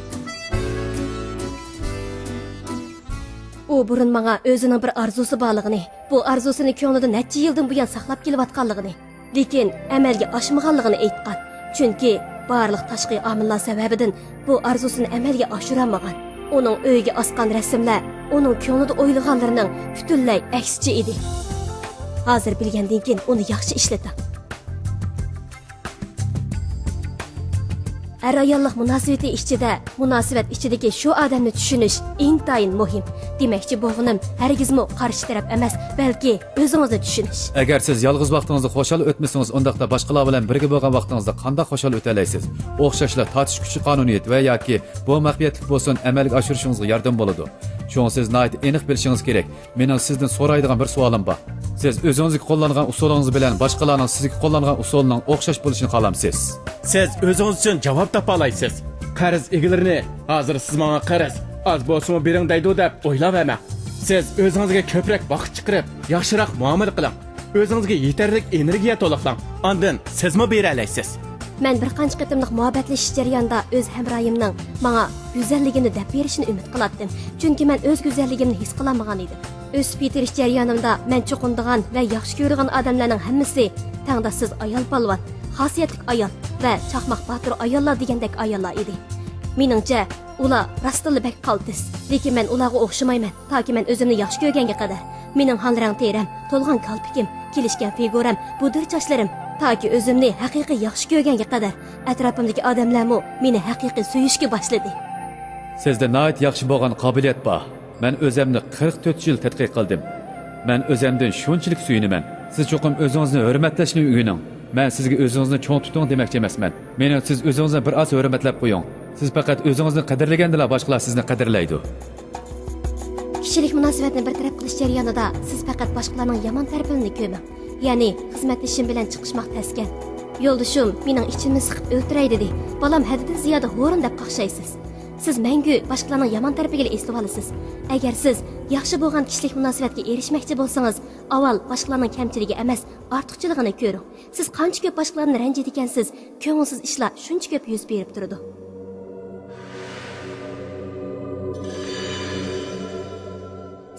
ئۇ بۇرۇن ماڭا ئۆزىنىڭ بىر ئارزۇسى بارلىقىنى، بۇ ئارزۇسىنى كۆڭلىدە نەچچە يىلدىن بۇيان ساقلاپ كېلىۋاتقانلىقىنى، لېكىن ئەمەلگە ئاشمىغانلىقىنى ئېيتقان. چۈنكى بارلىق تاشقى ئامىللار سەۋەبىدىن بۇ ئارزۇسىنى ئەمەلگە ئاشۇرالمىغان. ئۇنىڭ ئۆيىگە ئاسقان رەسىملەر ئۇنىڭ كۆڭلىدە ئويلىغانلىرىنىڭ پۈتۈنلەي ئەكسىچە ئىدى. ھازىر بىلگەندىن كېيىن ئۇنى ياخشى ئىشلىتىڭ. ئەر-ئاياللىق مۇناسىۋىتى ئىچىدە، مۇناسىۋەت ئىچىدىكى شۇ ئادەمنى چۈشىنىش ئىنتايىن مۇھىم. دېمەكچى بولغىنىم، ھەرگىزمۇ قارشى تەرەپ ئەمەس، بەلكى ئۆزىڭىزنى چۈشىنىش. ئەگەر سىز يالغۇز ۋاقتىڭىزدا خۇشال ئۆتمىسىڭىز، ئۇنداقتا باشقىلار بىلەن بىرگە بولغان ۋاقتىڭىزدا قانداق خۇشال ئۆتەلەيسىز؟ ئوخشاشلا تارتىش كۈچى قانۇنىيىتى ۋە ياكى بۇ مەخپىيەتلىك بولسۇن ئەمەلگە ئاشۇرۇشىڭىزغا ياردەم بولىدۇ. شۇڭا سىز ناھايىتى ئېنىق بىلىشىڭىز كېرەك. مېنىڭ سىزدىن سورايدىغان بىر سوئالىم بار. سىز ئۆزىڭىزگە قوللانغان ئۇسۇلىڭىز بىلەن باشقىلارنىڭ سىزگە قوللانغان ئۇسۇلىنىڭ ئوخشاش بولۇشىنى خالامسىز؟ سىز ئۆزىڭىز ئۈچۈن جاۋاب تاپالايسىز. قەرز ئىگىلىرىنى، «ھازىر سىز ماڭا قەرز، ئاز بولسىمۇ بېرىڭ» دەيدۇ دەپ ئويلاۋەرمەڭ. سىز ئۆزىڭىزگە كۆپرەك ۋاقىت چىقىرىپ، ياخشىراق مۇئامىلە قىلىڭ. ئۆزىڭىزگە يېتەرلىك ئېنېرگىيە تولۇقلاڭ. ئاندىن سىزمۇ بېرەلەيسىز. مەن بىر قانچە قېتىملىق مۇھەببەتلىشىش جەريانىدا ئۆز ھەمراھىمنىڭ ماڭا گۈزەللىكىمنى دەپ بېرىشىنى ئۈمىد قىلاتتىم. چۈنكى مەن ئۆز گۈزەللىكىمنى ھېس قىلالمىغان ئىدىم. ئۆسۈپ يېتىلىش جەريانىمدا مەن چوقۇنىدىغان ۋە ياخشى كۆرىدىغان ئادەملەرنىڭ ھەممىسى تەڭداشسىز ئايال پالۋان، خاسىيەتلىك ئايال ۋە چاقماق باتۇر ئاياللار دېگەندەك ئاياللار ئىدى. مېنىڭچە، ئۇلار راستتىنلا بەك قالتىس. لېكىن مەن ئۇلارغا ئوخشىمايمەن. تاكى مەن ئۆزۈمنى ياخشى كۆرگەنگە قەدەر. مېنىڭ ھال رەڭ تېرەم، تولغان كالپۇكۇم، كېلىشكەن فىگۇرام، بۇدۇر چاچلىرىم، تاكى ئۆزۈمنى ھەقىقىي ياخشى كۆرگەنگە قەدەر ئەتراپىمدىكى ئادەملەرمۇ مېنى ھەقىقىي سۆيۈشكە باشلىدى. سىزدە ناھايىتى ياخشى بولغان قابىلىيەت بار. مەن ئۆزۈمنى قىرىق تۆت يىل تەتقىق قىلدىم. مەن ئۆزۈمدىن شۇنچىلىك سۆيۈنىمەن. سىز چوقۇم ئۆزىڭىزنى ھۆرمەتلەشنى ئۆگىنىڭ. مەن سىزگە ئۆزىڭىزنى چوڭ تۇتۇڭ دېمەكچى ئەمەسمەن. مېنىڭ سىز ئۆزىڭىزنى بىر ئاز ھۆرمەتلەپ قويۇڭ. سىز پەقەت ئۆزىڭىزنى قەدىرلىگەندىلا باشقىلار سىزنى قەدىرلەيدۇ. كىشىلىك مۇناسىۋەتنى بىر تەرەپ قىلىش جەريانىدا سىز پەقەت باشقىلارنىڭ يامان تەرىپىنى كۆرمەڭ. يەنى خىزمەتدىشىم بىلەن چىقىشماق تەسكەن. يولدىشىم مېنىڭ ئىچىمنى سىقىپ ئۆلتۈرەي دېدى. بالام ھەددىدىن زىيادە ھورۇن دەپ قاقشايسىز. سىز مەڭگۈ باشقىلارنىڭ يامان تەرىپىگىلا ئېسىلىۋالىسىز. ئەگەر سىز ياخشى بولغان كىشىلىك مۇناسىۋەتكە ئېرىشمەكچى بولسىڭىز، ئاۋۋال باشقىلارنىڭ كەمچىلىكى ئەمەس، ئارتۇقچىلىقىنى كۆرۈڭ. سىز قانچە كۆپ باشقىلاردىن رەنجىيدىكەنسىز، كۆڭۈلسىز ئىشلار شۇنچە كۆپ يۈز بېرىپ تۇرىدۇ.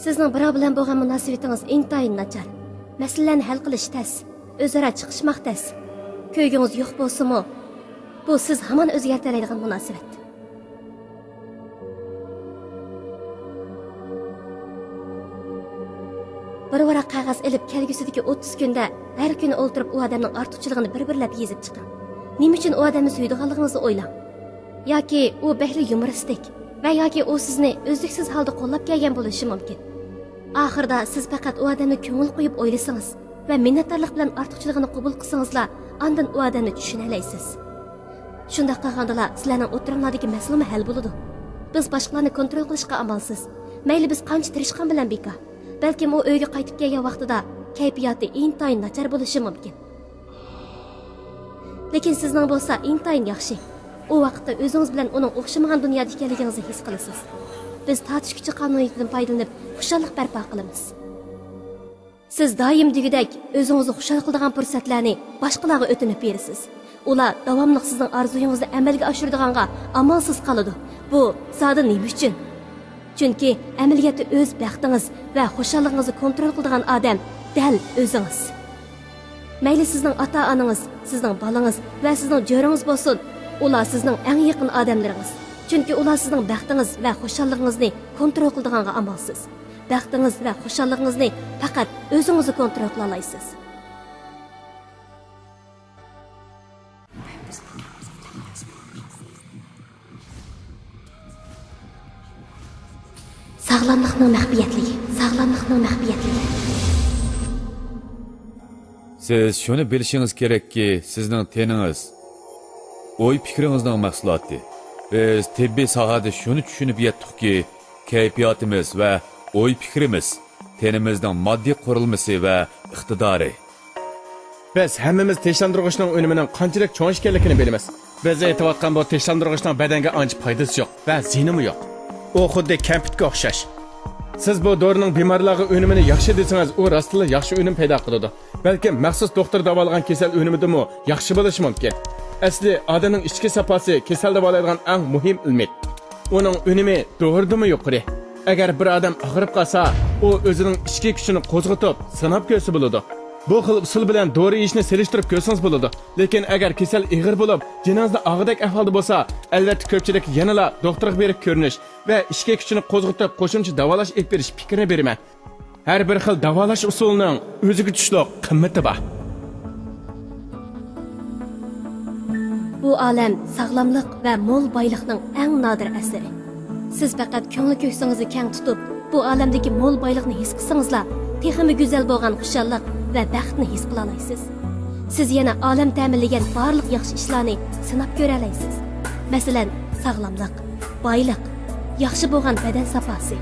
سىزنىڭ بىراۋ بىلەن بولغان مۇناسىۋىتىڭىز ئىنتايىن ناچار. مەسىلىلەرنى ھەل قىلىش تەس، ئۆزئارا چىقىشماق تەس. كۆرگۈڭىز يوق بولسىمۇ، بۇ سىز ھامان ئۆزگەرتەلەيدىغان مۇناسىۋەت. بىر ۋاراق قەغەز ئېلىپ، كەلگۈسىدىكى ئوتتۇز كۈندە ھەر كۈنى ئولتۇرۇپ ئۇ ئادەمنىڭ ئارتۇقچىلىقىنى بىر-بىرلەپ يېزىپ چىقىڭ. نېمە ئۈچۈن ئۇ ئادەمنى سۆيىدىغانلىقىڭىزنى ئويلاڭ. ياكى ئۇ بەكلا يۇمۇرىستىك ۋە ياكى ئۇ سىزنى ئۈزلۈكسىز ھالدا قوللاپ كەلگەن بولۇشى مۇمكىن. ئاخىرىدا سىز پەقەت ئۇ ئادەمنى كۆڭۈل قويۇپ ئويلىسىڭىز ۋە مىننەتدارلىق بىلەن ئارتۇقچىلىقىنى قوبۇل قىلسىڭىزلا، ئاندىن ئۇ ئادەمنى چۈشىنەلەيسىز. شۇنداق قىلغاندىلا سىلەرنىڭ ئوتتۇرىڭلاردىكى مەسىلىمۇ ھەل بولىدۇ. بىز باشقىلارنى كونترول قىلىشقا ئامالسىز. مەيلى بىز قانچە تىرىشقان بىلەن بىكار. بەلكىم ئۇ ئۆيگە قايتىپ كەلگەن ۋاقتىدا كەيپىياتى ئىنتايىن ناچار بولۇشى مۇمكىن. لېكىن سىزنىڭ بولسا ئىنتايىن ياخشى. ئۇ ۋاقىتتا ئۆزىڭىز بىلەن ئۇنىڭ ئوخشىمىغان دۇنيادا ئىكەنلىكىڭىزنى ھېس قىلىسىز. بىز تارتىش كۈچى قانۇنىيىتىدىن پايدىلىنىپ خۇشاللىق بەرپا قىلىمىز. سىز دائىم دېگۈدەك ئۆزىڭىزنى خۇشال قىلىدىغان پۇرسەتلەرنى باشقىلارغا ئۆتۈنۈپ بېرىسىز. ئۇلار داۋاملىق سىزنىڭ ئارزۇيىڭىزنى ئەمەلگە ئاشۇرىدىغانغا ئامالسىز قالىدۇ. بۇ زادى نېمە ئۈچۈن؟ چۈنكى ئەمەلىيەتتە ئۆز بەختىڭىز ۋە خۇشاللىقىڭىزنى كونترول قىلىدىغان ئادەم دەل ئۆزىڭىز. مەيلى سىزنىڭ ئاتا-ئانىڭىز، سىزنىڭ بالىڭىز ۋە سىزنىڭ جۆرىڭىز بولسۇن، ئۇلار سىزنىڭ ئەڭ يېقىن ئادەملىرىڭىز. چۈنكى ئۇلار سىزنىڭ بەختىڭىز ۋە خۇشاللىقىڭىزنى كونترول قىلىدىغانغا ئامالسىز. بەختىڭىز ۋە خۇشاللىقىڭىزنى پەقەت ئۆزىڭىزلا كونترول قىلالايسىز. ساغلاملىقنىڭ مەخپىيەتلىكى، ساغلاملىقنىڭ مەخپىيەتلىكى. سىز شۇنى بىلىشىڭىز كېرەككى، سىزنىڭ تېنىڭىز ئوي-پىكرىڭىزنىڭ مەھسۇلاتى. بىز تېببىي ساھەدە شۇنى چۈشىنىپ يەتتۇقكى، كەيپىياتىمىز ۋە ئوي-پىكرىمىز تېنىمىزنىڭ ماددىي قۇرۇلمىسى ۋە ئىقتىدارى. بىز ھەممىمىز تىنچلاندۇرغۇچنىڭ ئۈنۈمىنىڭ قانچىلىك چوڭ ئىكەنلىكىنى بىلىمىز. بىز ئېيتىۋاتقان بۇ تىنچلاندۇرغۇچنىڭ بەدەنگە ئانچە پايدىسى يوق ۋە زىيىنىمۇ يوق. ئۇ خۇددى كەمپۈتكە ئوخشاش. سىز بۇ دورىنىڭ بىمارلارغا ئۈنۈمىنى ياخشى دېسىڭىز، ئۇ راستتىنلا ياخشى ئۈنۈم پەيدا قىلىدۇ. بەلكىم مەخسۇس دوختۇر داۋالىغان كېسەل ئۈنۈمىدىنمۇ ياخشى بولۇشى مۇمكىن. ئەسلى ئادەمنىڭ ئىچكى ساپاسى كېسەل داۋالايدىغان ئەڭ مۇھىم ئىلمىت. ئۇنىڭ ئۈنۈمى دورىدىنمۇ يۇقىرى. ئەگەر بىر ئادەم ئاغرىپ قالسا، ئۇ ئۆزىنىڭ ئىچكى كۈچىنى قوزغىتىپ، سىناپ كۆرسە بولىدۇ. بۇ خىل ئۇسۇل بىلەن دورا يېيىشنى سېلىشتۇرۇپ كۆرسىڭىز بولىدۇ. لېكىن ئەگەر كېسەل ئېغىر بولۇپ، جېنىڭىزنى ئاغىدەك ئەھۋالدا بولسا، ئەلۋەتتە كۆپچىلىك يەنىلا دوختۇرغا بېرىپ كۆرۈنۈش ۋە ئىچكى كۈچىنى قوزغىتىپ قوشۇمچە داۋالاش ئېلىپ بېرىش پىكرىنى بېرىمەن. ھەر بىر خىل داۋالاش ئۇسۇلىنىڭ ئۆزىگە تۇشلۇق قىممىتى بار. بۇ ئالەم ساغلاملىق ۋە مول بايلىقنىڭ ئەڭ نادىر ئەسىرى. سىز پەقەت كۆڭلى كۆكسىڭىزنى كەڭ تۇتۇپ، بۇ ئالەمدىكى مول بايلىقنى ھېس قىلسىڭىزلا، تېخىمۇ گۈزەل بولغان خۇشاللىق ۋە بەختنى ھېس قىلالايسىز. سىز يەنە ئالەم تەمىنلىگەن بارلىق ياخشى ئىشلارنى سىناپ كۆرەلەيسىز. مەسىلەن، ساغلاملىق، بايلىق، ياخشى بولغان بەدەن ساپاسى.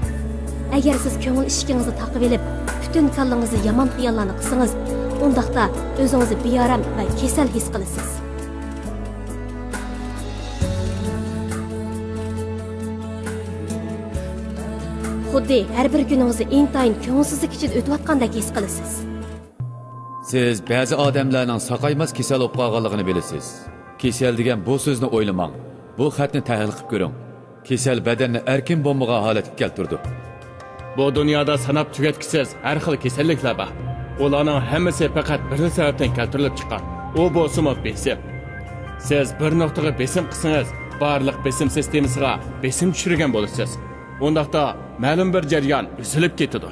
ئەگەر سىز كۆڭۈل ئىشىكىڭىزنى تاقىۋېلىپ، پۈتۈن كاللىڭىزدا يامان خىياللارنى قىلسىڭىز، ئۇنداقتا ئۆزىڭىزنى بىئارام ۋە كېسەل ھېس قىلىسىز. خۇددى ھەر بىر كۈنىڭىزنى ئىنتايىن كۆڭۈلسىزلىك ئىچىدە ئۆتۈۋاتقاندەك ھېس قىلىسىز. سىز بەزى ئادەملەرنىڭ ساقايماس كېسەل بولۇپ قالغانلىقىنى بىلىسىز. كېسەل دېگەن بۇ سۆزنى ئويلىماڭ. بۇ خەتنى تەھلىل قىلىپ كۆرۈڭ. كېسەل بەدەننى ئەركىن بولمىغان ھالەتكە كەلتۈرىدۇ. بۇ دۇنيادا ساناپ تۈگەتكۈسىز ھەر خىل كېسەللىكلەر بار. ئۇلارنىڭ ھەممىسى پەقەت بىرلا سەۋەبتىن كەلتۈرۈلۈپ چىققان. ئۇ بولسىمۇ بېسىم. سىز بىر نۇقتىغا بېسىم قىلسىڭىز، بارلىق بېسىم سىستېمىسىغا بېسىم چۈشۈرگەن بولىسىز. ئۇنداقتا مەلۇم بىر جەريان ئۈزۈلۈپ كېتىدۇ.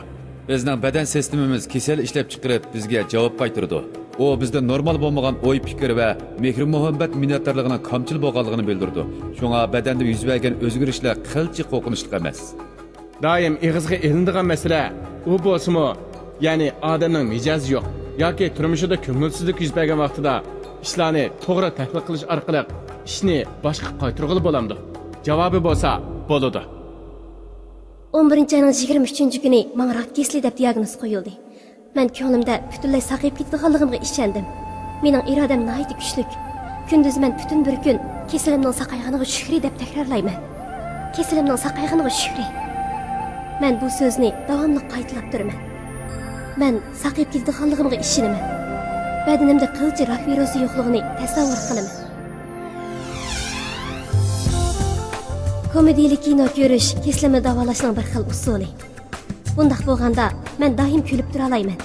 بىزنىڭ بەدەن سىستېمىمىز كېسەل ئىشلەپ چىقىرىپ، بىزگە جاۋاب قايتۇرىدۇ. ئۇ بىزدە نورمال بولمىغان ئوي-پىكىر ۋە مېھرى-مۇھەببەت مىننەتدارلىقىنىڭ كامچىل بولغانلىقىنى بىلدۈرىدۇ. شۇڭا بەدەندە يۈز بەرگەن ئۆزگىرىشلەر قىلچە قورقۇنچلۇق ئەمەس. دائىم ئېغىزغا ئېلىنىدىغان مەسىلە، ئۇ بولسىمۇ، يەنى ئادەمنىڭ مىجەزى يوق ياكى تۇرمۇشىدا كۆڭۈلسىزلىك يۈز بەرگەن ۋاقتىدا ئىشلارنى توغرا تەھلىل قىلىش ئارقىلىق ئىشنى باشقا قايتۇرغىلى بولامدۇ؟ جاۋابى بولسا، بولىدۇ. ئون بىرىنچى ئاينىڭ يىگىرمە ئۈچىنچى كۈنى ماڭا راك كېسىلى دەپ دىياگنوز قويۇلدى. مەن كۆڭلۈمدە پۈتۈنلەي ساقىيىپ كېتىدىغانلىقىمغا ئىشەندىم. مېنىڭ ئىرادەم ناھايىتى كۈچلۈك. كۈندۈز مەن پۈتۈن بىر كۈن «كېسىلىمنىڭ ساقايغىنىغا شۈكرى» دەپ تەكرارلايمەن. «كېسىلىمنىڭ ساقايغىنىغا شۈكرى.» مەن بۇ سۆزنى داۋاملىق قايتىلاپ تۇرىمەن. مەن ساقىيىپ كېتىدىغانلىقىمغا ئىشىنىمەن. بەدىنىمدە قىلچە راك ۋىرۇسى يوقلۇقىنى تەسەۋۋۇر قىلىمەن. كومېدىيىلىك كىنو كۆرۈش كېسىلىمنى داۋالاشنىڭ بىر خىل ئۇسۇلى. بۇنداق بولغاندا، مەن دائىم كۈلۈپ تۇرالايمەن.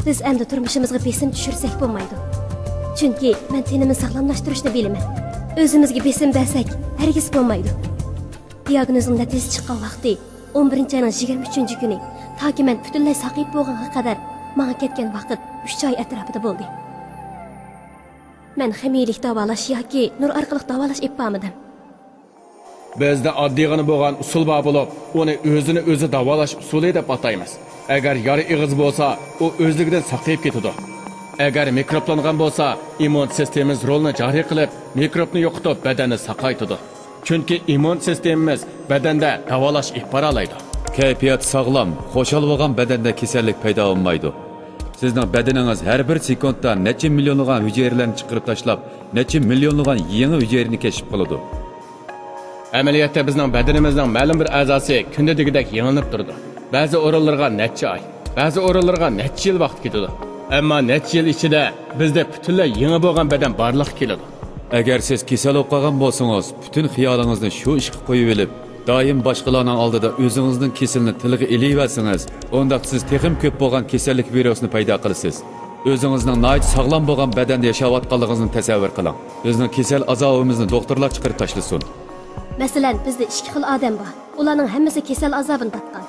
بىز ئەمدى تۇرمۇشىمىزغا بېسىم چۈشۈرسەك بولمايدۇ. چۈنكى مەن تېنىمنى ساغلاملاشتۇرۇشنى بىلىمەن. ئۆزىمىزگە بېسىم بەرسەك، ھەرگىز بولمايدۇ. دىياگنوزنىڭ نەتىجىسى چىققان ۋاقتى ئون بىرىنچى ئاينىڭ يىگىرمە ئۈچىنچى كۈنى. تاكى مەن پۈتۈنلەي ساقىيىپ بولغانغا قەدەر ماڭا كەتكەن ۋاقىت ئۈچ ئاي ئەتراپىدا بولدى. مەن خىمىيىلىك داۋالاش ياكى نۇر ئارقىلىق داۋالاش ئېلىپ بارمىدىم. بىزدە ئاددىيغىنا بولغان ئۇسۇل بار بولۇپ، ئۇنى ئۆزىنى ئۆزى داۋالاش ئۇسۇلى دەپ ئاتايمىز. ئەگەر يارا ئېغىز بولسا، ئۇ ئۆزلۈكىدىن ساقىيىپ كېتىدۇ. ئەگەر مىكروبلانغان بولسا، ئىممۇن سىستېمىمىز رولىنى جارى قىلىپ، مىكروبنى يوقىتىپ، بەدەننى ساقايتىدۇ. چۈنكى ئىممۇن سىستېمىمىز بەدەندە داۋالاش ئېلىپ بارالايدۇ. كەيپىيات ساغلام، خۇشال بولغان بەدەندە كېسەللىك پەيدا بولمايدۇ. سىزنىڭ بەدىنىڭىز ھەر بىر سېكۇنتتا نەچچە مىليونلىغان ھۈجەيرىلەرنى چىقىرىپ تاشلاپ، نەچچە مىليونلىغان يېڭى ھۈجەيرىنى كەشىپ قىلىدۇ. ئەمەلىيەتتە بىزنىڭ بەدىنىمىزنىڭ مەلۇم بىر ئەزاسى كۈندە دېگۈدەك يېڭىلىنىپ تۇرىدۇ. بەزى ئورۇنلىرىغا نەچچە ئاي، بەزى ئورۇنلىرىغا نەچچە يىل ۋاقىت كېتىدۇ. ئەمما نەچچە يىل ئىچىدە بىزدە پۈتۈنلەي يېڭى بولغان بەدەن بارلىققا كېلىدۇ. ئەگەر سىز كېسەل بولۇپ قالغان بولسىڭىز، پۈتۈن خىيالىڭىزنى شۇ ئىشقا قويۇۋېلىپ، دائىم باشقىلارنىڭ ئالدىدا ئۆزىڭىزنىڭ كېسىلىنى تىلغا ئېلىۋەرسىڭىز، ئۇنداقتا سىز تېخىمۇ كۆپ بولغان كېسەللىك ۋىرۇسىنى پەيدا قىلىسىز. ئۆزىڭىزنىڭ ناھايىتى ساغلام بولغان بەدەندە ياشاۋاتقانلىقىڭىزنى تەسەۋۋۇر قىلىڭ. بىزنىڭ كېسەل ئازابىمىزنى دوختۇرلار چىقىرىپ تاشلىسۇن. مەسىلەن، بىزدە ئىككى خىل ئادەم بار. ئۇلارنىڭ ھەممىسى كېسەل ئازابىنى تارتقان.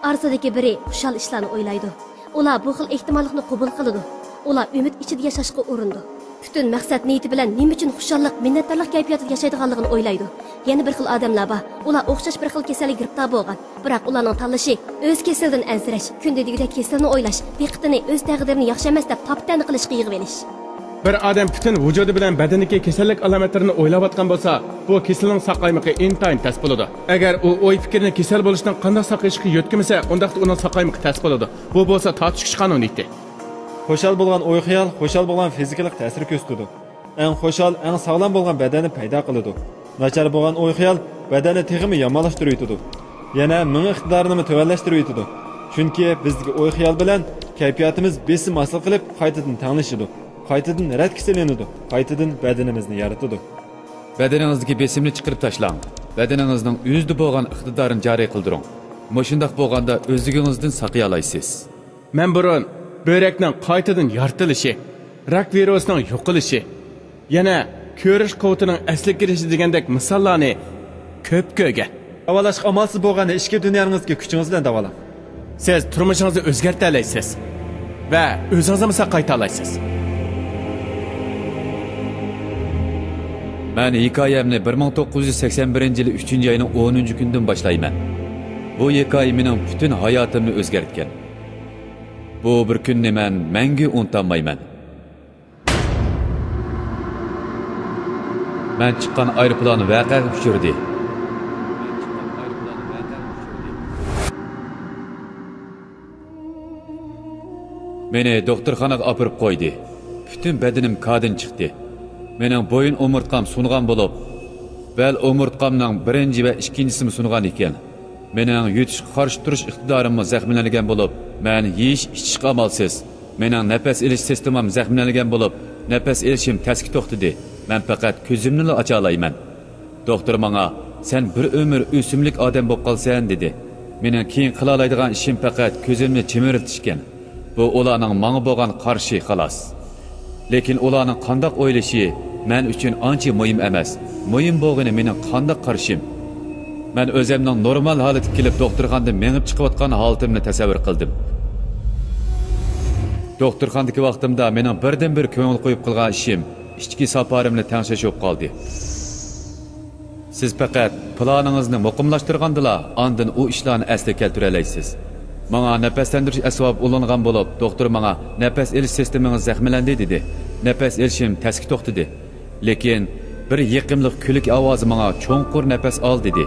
ئارىسىدىكى بىرى خۇشال ئىشلارنى ئويلايدۇ. ئۇلار بۇ خىل ئېھتىماللىقنى قوبۇل قىلىدۇ. ئۇلار ئۈمىد ئىچىدە ياشاشقا ئۇرۇنىدۇ. پۈتۈن مەقسەت نىيىتى بىلەن نېمە ئۈچۈن خۇشاللىق، مىننەتدارلىق كەيپىياتىدا ياشايدىغانلىقىنى ئويلايدۇ. يەنە بىر خىل ئادەملەر بار. ئۇلار ئوخشاش بىر خىل كېسەلگە گىرىپتار بولغان. بىراق ئۇلارنىڭ تاللىشى ئۆز كېسىلىدىن ئەنسىرەش، كۈندە دېگۈدەك كېسىلىنى ئويلاش، دىققىتىنى ئۆز تەقدىرىنى ياخشى ئەمەس دەپ تاپا-تەنە قىلىشقا يىغىۋېلىش. بىر ئادەم پۈتۈن ۋۇجۇدى بىلەن بەدىنىدىكى كېسەللىك ئالامەتلىرىنى ئويلاۋاتقان بولسا، بۇ كېسىلنىڭ ساقايمىقى ئىنتايىن تەس بولىدۇ. ئەگەر ئۇ ئوي پىكىرنى كېسەل بولۇشنىڭ قانداق ساقىيىشىغا يۆتكىمىسە، ئۇنداقتا ئۇنىڭ ساقايمىقى تەس بولىدۇ. بۇ بولسا تارتىش كۈچ قانۇنىيىتى. خۇشال بولغان ئوي-خىيال خۇشال بولغان فىزىكىلىق تەسىر كۆرسىتىدۇ. ئەڭ خۇشال، ئەڭ ساغلام بولغان بەدەننى پەيدا قىلىدۇ. ناچار بولغان ئوي-خىيال بەدەننى تېخىمۇ يامانلاشتۇرۇۋېتىدۇ. يەنە مېڭە ئىقتىدارىنىمۇ تۆۋەنلەشتۈرۈۋېتىدۇ. چۈنكى بىزدىكى ئوي-خىيال بىلەن كەيپىياتىمىز بېسىم ھاسىل قىلىپ، قايتىدىن تەڭلىشىدۇ، قايتىدىن رەتكە سېلىنىدۇ، قايتىدىن بەدىنىمىزنى يارىتىدۇ. بەدىنىڭىزدىكى بېسىمنى چىقىرىپ تاشلاڭ. بەدىنىڭىزنىڭ ئۆزىدە بولغان ئىقتىدارىنى جارى قىلدۇرۇڭ. مۇشۇنداق بولغاندا ئۆزلۈكىڭىزدىن ساقىيالايسىز. مەن بۇرۇن بۆرەكنىڭ قايتىدىن يارىتىلىشى، راك ۋىرۇسىنىڭ يوقىلىشى، يەنە كۆرۈش قۇۋۋىتىنىڭ ئەسلىگە كېلىشى دېگەندەك مىساللارنى كۆپ كۆرگەن. داۋالاشقا ئامالسىز بولغاندا ئىچكى دۇنياڭىزدىكى كۈچىڭىز بىلەن داۋالاڭ. سىز تۇرمۇشىڭىزنى ئۆزگەرتەلەيسىز ۋە ئۆزىڭىزنىمۇ ساقايتالايسىز. مەن ھېكايەمنى بىر مىڭ توققۇز يۈز سەكسەن بىرىنچى يىلى ئۈچىنچى ئاينىڭ ئونىنچى كۈنىدىن باشلايمەن. بۇ ھېكايە مېنىڭ پۈتۈن ھاياتىمنى ئۆزگەرتكەن. بۇ بىر كۈننى مەن مەڭگۈ ئۇنتالمايمەن. مەن چىققان ئايروپىلان ۋەقەگە ئۇچرىدى. مېنى دوختۇرخانىغا ئاپىرىپ قويدى. پۈتۈن بەدىنىم كادىن چىقتى. مېنىڭ بويۇن ئومۇرتقام سۇنغان بولۇپ، بەل ئومۇرتقامنىڭ بىرىنچى ۋە ئىككىنچىسىمۇ سۇنغان ئىكەن. مېنىڭ يۇتۇشقا قارشى تۇرۇش ئىقتىدارىممۇ زەخىملەنگەن بولۇپ، مەن يېيىش، ئىچىشقا ئامالسىز. مېنىڭ نەپەس ئېلىش سىستېمام زەخىملەنگەن بولۇپ، نەپەس ئېلىشىم تەسكە توختىدى. مەن پەقەت كۆزۈمنىلا ئاچالايمەن. دوختۇر ماڭا، «سەن بىر ئۆمۈر ئۆسۈملۈك ئادەم بولۇپ قالىسەن» دېدى. مېنىڭ كېيىن قىلالايدىغان ئىشىم پەقەت كۆزۈمنى چىمىرىلتىشكەن. بۇ ئۇلارنىڭ ماڭا بولغان قارىشى، خالاس. لېكىن ئۇلارنىڭ قانداق ئويلىشى مەن ئۈچۈن ئانچە مۇھىم ئەمەس. مۇھىم بولغىنى مېنىڭ قانداق قارىشىم. مەن ئۆزۈمنىڭ نورمال ھالەتكە كېلىپ، دوختۇرخانىدىن مېڭىپ چىقىۋاتقان ھالىتىمنى تەسەۋۋۇر قىلدىم. دوختۇرخانىدىكى ۋاقتىمدا مېنىڭ بىردىنبىر كۆڭۈل قويۇپ قىلغان ئىشىم ئىچكى ساپارىمنى تەڭشەش بولۇپ قالدى. سىز پەقەت پىلانىڭىزنى مۇقىملاشتۇرغاندىلا، ئاندىن ئۇ ئىشلارنى ئەسلىگە كەلتۈرەلەيسىز. ماڭا نەپەسلەندۈرۈش ئەسۋابى ئۇلانغان بولۇپ، دوختۇر ماڭا، «نەپەس ئېلىش سىستېمىڭىز زەخىملەندى» دېدى. نەپەس ئېلىشىم تەسكە توختىدى. لېكىن بىر يېقىملىق كۈلكە ئاۋازى ماڭا، «چوڭقۇر نەپەس ئال» دېدى.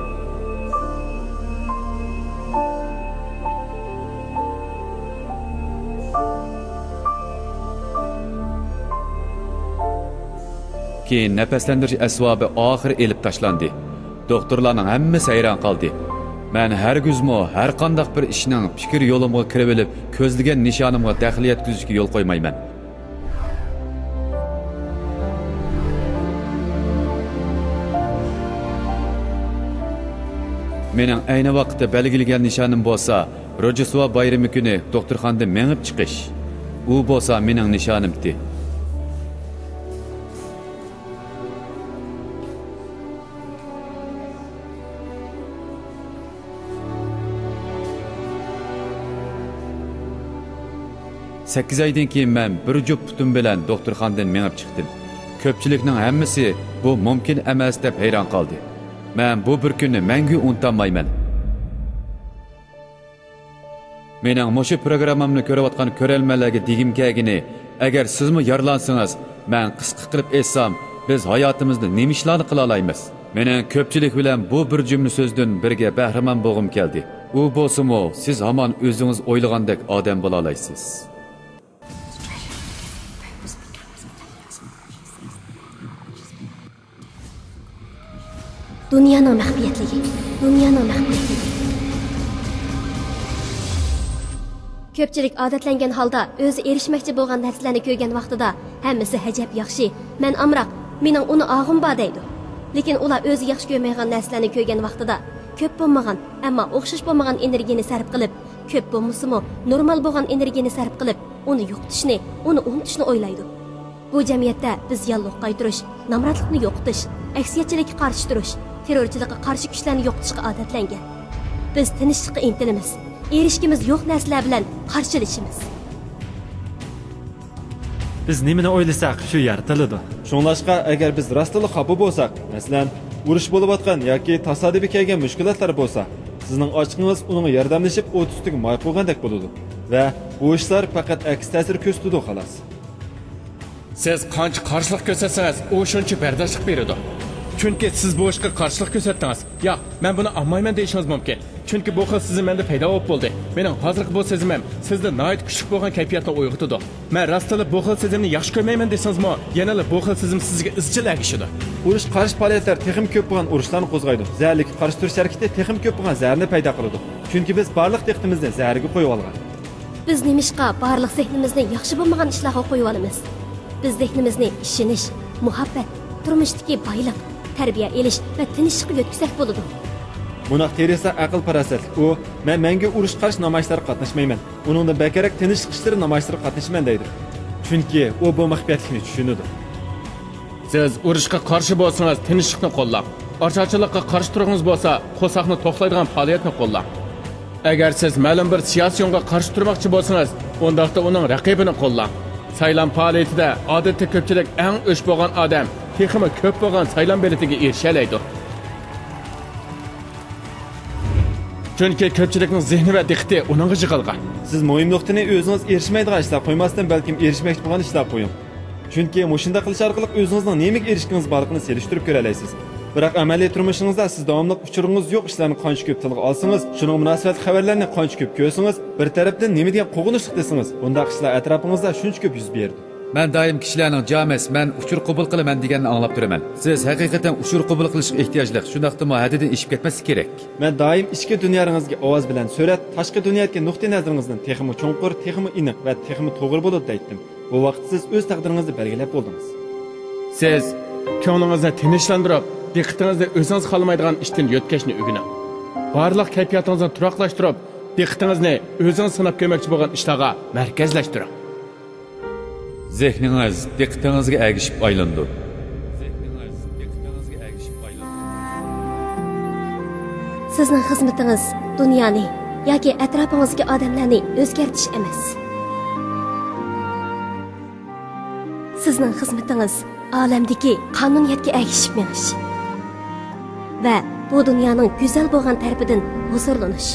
كېيىن نەپەسلەندۈرۈش ئەسۋابى ئاخىرى ئېلىپ تاشلاندى. دوختۇرلارنىڭ ھەممىسى ھەيران قالدى. مەن ھەرگىزمۇ ھەرقانداق بىر ئىشنىڭ پىكىر يولۇمغا كىرىۋېلىپ، كۆزلىگەن نىشانىمغا دەخلى يەتكۈزۈشكە يول قويمايمەن. مېنىڭ ئەينى ۋاقىتتا بەلگىلىگەن نىشانىم بولسا، روژدېستۋو بايرىمى كۈنى دوختۇرخانىدىن مېڭىپ چىقىش. ئۇ بولسا مېنىڭ نىشانىمتى. سەككىز ئايدىن كېيىن مەن بىر جۈپ پۇتۇم بىلەن دوختۇرخانىدىن مېڭىپ چىقتىم. كۆپچىلىكنىڭ ھەممىسى «بۇ مۇمكىن ئەمەس» دەپ ھەيران قالدى. مەن بۇ بىر كۈننى مەڭگۈ ئۇنتالمايمەن. مېنىڭ مۇشۇ پروگراممامنى كۆرۈۋاتقان كۆرەرمەنلەرگە دېگۈم كەلگىنى، ئەگەر سىزمۇ يارىلانسىڭىز، مەن قىسقا قىلىپ ئېيتسام، بىز ھاياتىمىزدا نېمە ئىشلارنى قىلالايمىز؟ مېنىڭ كۆپچىلىك بىلەن بۇ بىر جۈملە سۆزدىن بىرگە بەھرىمەن بولغۇم كەلدى. ئۇ بولسىمۇ، سىز ھامان ئۆزىڭىز ئويلىغاندەك ئادەم بولالايسىز. دۇنيانىڭ مەخپىيەتلىكى، دۇنيانىڭ مەخپىيەتلىكى. كۆپچىلىك ئادەتلەنگەن ھالدا ئۆزى ئېرىشمەكچى بولغان نەرسىلەرنى كۆرگەن ۋاقتىدا، ھەممىسى «ئەجەب ياخشى، مەن ئامراق، مېنىڭ ئۇنى ئاغۇم بار» دەيدۇ. لېكىن ئۇلار ئۆزى ياخشى كۆرمەيدىغان نەرسىلەرنى كۆرگەن ۋاقتىدا، كۆپ بولمىغان، ئەمما ئوخشاش بولمىغان ئېنېرگىيەنى سەرپ قىلىپ، كۆپ بولمىسىمۇ، نورمال بولغان ئېنېرگىيەنى سەرپ قىلىپ، ئۇنى يوقىتىشنى، ئۇنى ئۇنتۇشنى ئويلايدۇ. بۇ جەمئىيەتتە بىز ياللۇغ قايتۇرۇش، نامراتلىقنى يوقىتىش، ئەكسىيەتچىلىككە قارشى تۇرۇش، تېررورچىلىققا قارشى كۈچلەرنى يوقىتىشقا ئادەتلەنگەن. بىز تىنچلىققا ئىنتىلىمىز، ئېرىشكۈمىز يوق نەرسىلەر بىلەن قارشىلىشىمىز. بىز نېمىنى ئويلىساق، شۇ يارىتىلىدۇ. شۇڭلاشقا، ئەگەر بىز راستتىنلا خاپا بولساق، مەسىلەن، ئۇرۇش بولۇۋاتقان ياكى تاسادىپىي كەلگەن مۈشكۈلاتلار بولسا، سىزنىڭ ئاچچىقىڭىز ئۇنىڭغا ياردەملىشىپ ئوت ئۈستىگە ماي قويغاندەك بولىدۇ ۋە بۇ ئىشلار پەقەت ئەكس تەسىر كۆرسىتىدۇ، خالاس. سىز قانچە قارشىلىق كۆرسەتسىڭىز، ئۇ شۇنچە بەرداشلىق بېرىدۇ. چۈنكى سىز بۇ ئىشقا قارشىلىق كۆرسەتتىڭىز. ياق، مەن بۇنى ئالمايمەن دېيىشىڭىز مۇمكىن. چۈنكى بۇ خىل سېزىم مەندە پەيدا بولۇپ بولدى. مېنىڭ ھازىرقى بۇ سېزىمىم سىزدە ناھايىتى كۈچلۈك بولغان كەيپىياتنى ئويغىتىدۇ. مەن راستتىنلا بۇ خىل سېزىمنى ياخشى كۆرمەيمەن دېسىڭىزمۇ، يەنىلا بۇ خىل سېزىم سىزگە ئىزچىل ئەگىشىدۇ. ئۇرۇش قارشى پائالىيەتلەر تېخىمۇ كۆپ بولغان ئۇرۇشلارنى قوزغايدۇ. زەھەرلىككە قارشى تۇرۇش ھەرىكىتى تېخىمۇ كۆپ بولغان زەھەرنى پەيدا قىلىدۇ. چۈنكى بىز بارلىق دىققىتىمىزنى زەھەرگە قويۇۋالغان. بىز نېمىشقا بارلىق زېھنىمىزنى ياخشى بولمىغان ئىشلارغا قويۇۋالىمىز؟ بىز زېھنىمىزنى ئىشىنىش، مۇھەببەت، تۇرمۇشتىكى بايلىق، تەربىيە ئېلىش ۋە تىنچلىققا يۆتكىسەك بولىدۇ. مۇناق تېرېسا ئەقىل-پاراسەتلىك. ئۇ، «مەن مەڭگۈ ئۇرۇش قارشى نامايىشلارغا قاتناشمايمەن. ئۇنىڭدىن بەكرەك تىنچلىق ئىشلىرى نامايىشلىرىغا قاتنىشىمەن» دەيدۇ. چۈنكى ئۇ بۇ مەخپىيەتلىكنى چۈشىنىدۇ. سىز ئۇرۇشقا قارشى بولسىڭىز، تىنچلىقنى قوللاڭ. ئاچارچىلىققا قارشى تۇرغۇڭىز بولسا، قورساقنى توقلايدىغان پائالىيەتنى قوللاڭ. ئەگەر سىز مەلۇم بىر سىياسىي ئوڭغا قارشى تۇرماقچى بولسىڭىز، ئۇنداقتا ئۇنىڭ رەقىبىنى قوللاڭ. سايلام پائالىيىتىدە ئادەتتە كۆپچىلىك ئەڭ ئۆچ بولغان ئادەم تېخىمۇ كۆپ بولغان سايلام بېلىتىگە ئېرىشەلەيدۇ. چۈنكى كۆپچىلىكنىڭ زېھنى ۋە دىققىتى ئۇنىڭغا يىغىلغان. سىز مۇھىم نۇقتىنى ئۆزىڭىز ئېرىشمەيدىغان ئىشلار قويماستىن، بەلكىم ئېرىشمەكچى بولغان ئىشلار قويۇڭ. چۈنكى مۇشۇنداق قىلىش ئارقىلىق ئۆزىڭىزنىڭ نېمىگە ئېرىشكىڭىز بارلىقىنى سېلىشتۇرۇپ كۆرەلەيسىز. بىراق ئەمەلىي تۇرمۇشىڭىزدا سىز داۋاملىق ئۇچۇرىڭىز يوق ئىشلارنى قانچە كۆپ تىلغا ئالسىڭىز، شۇنىڭغا مۇناسىۋەتلىك خەۋەرلەرنى قانچە كۆپ كۆرسىڭىز، بىر تەرەپتىن نېمە دېگەن قوغۇنچلۇق دېسىڭىز، بۇنداق ئىشلار ئەتراپىڭىزدا شۇنچە كۆپ يۈز بېرىدۇ. مەن دائىم كىشىلەرنىڭ «جامېس، مەن ئۇچۇر قوبۇل قىلىمەن» دېگەننى ئاڭلاپ تۇرىمەن. سىز ھەقىقەتەن ئۇچۇر قوبۇل قىلىشقا ئېھتىياجلىق، شۇنداقتىمۇ ھەددىدىن ئېشىپ كەتمەسلىك كېرەك. مەن دائىم ئىچكى دۇنياڭىزگە ئاۋاز بىلەن سۆرەپ، تاشقى دۇنيادىكى نۇقتىئىنەزىرىڭىزدىن تېخىمۇ چوڭقۇر، تېخىمۇ ئېنىق ۋە تېخىمۇ توغرا بولىدۇ دەيتتىم. بۇ ۋاقىتتا سىز ئۆز تەقدىرىڭىزنى بەلگىلەپ بولدىڭىز. سىز كۆڭلىڭىزنى تىنچلاندۇرۇپ، دىققىتىڭىزنى ئۆزىڭىز خالىمايدىغان ئىشتىن يۆتكەشنى ئۆگىنىڭ. بارلىق كەيپىياتىڭىزنى تۇراقلاشتۇرۇپ، دىققىتىڭىزنى ئۆزىڭىز سىناپ كۆرمەكچى بولغان ئىشلارغا مەركەزلەشتۈرۈڭ. زېھنىڭىز دىققىتىڭىزگە ئەگىشىپ ئايلىنىدۇ. سىزنىڭ خىزمىتىڭىز دۇنيانى ياكى ئەتراپىڭىزدىكى ئادەملەرنى ئۆزگەرتىش ئەمەس. سىزنىڭ خىزمىتىڭىز ئالەمدىكى قانۇنىيەتكە ئەگىشىپ مېڭىش ۋە بۇ دۇنيانىڭ گۈزەل بولغان تەرىپىدىن ھۇزۇرلىنىش.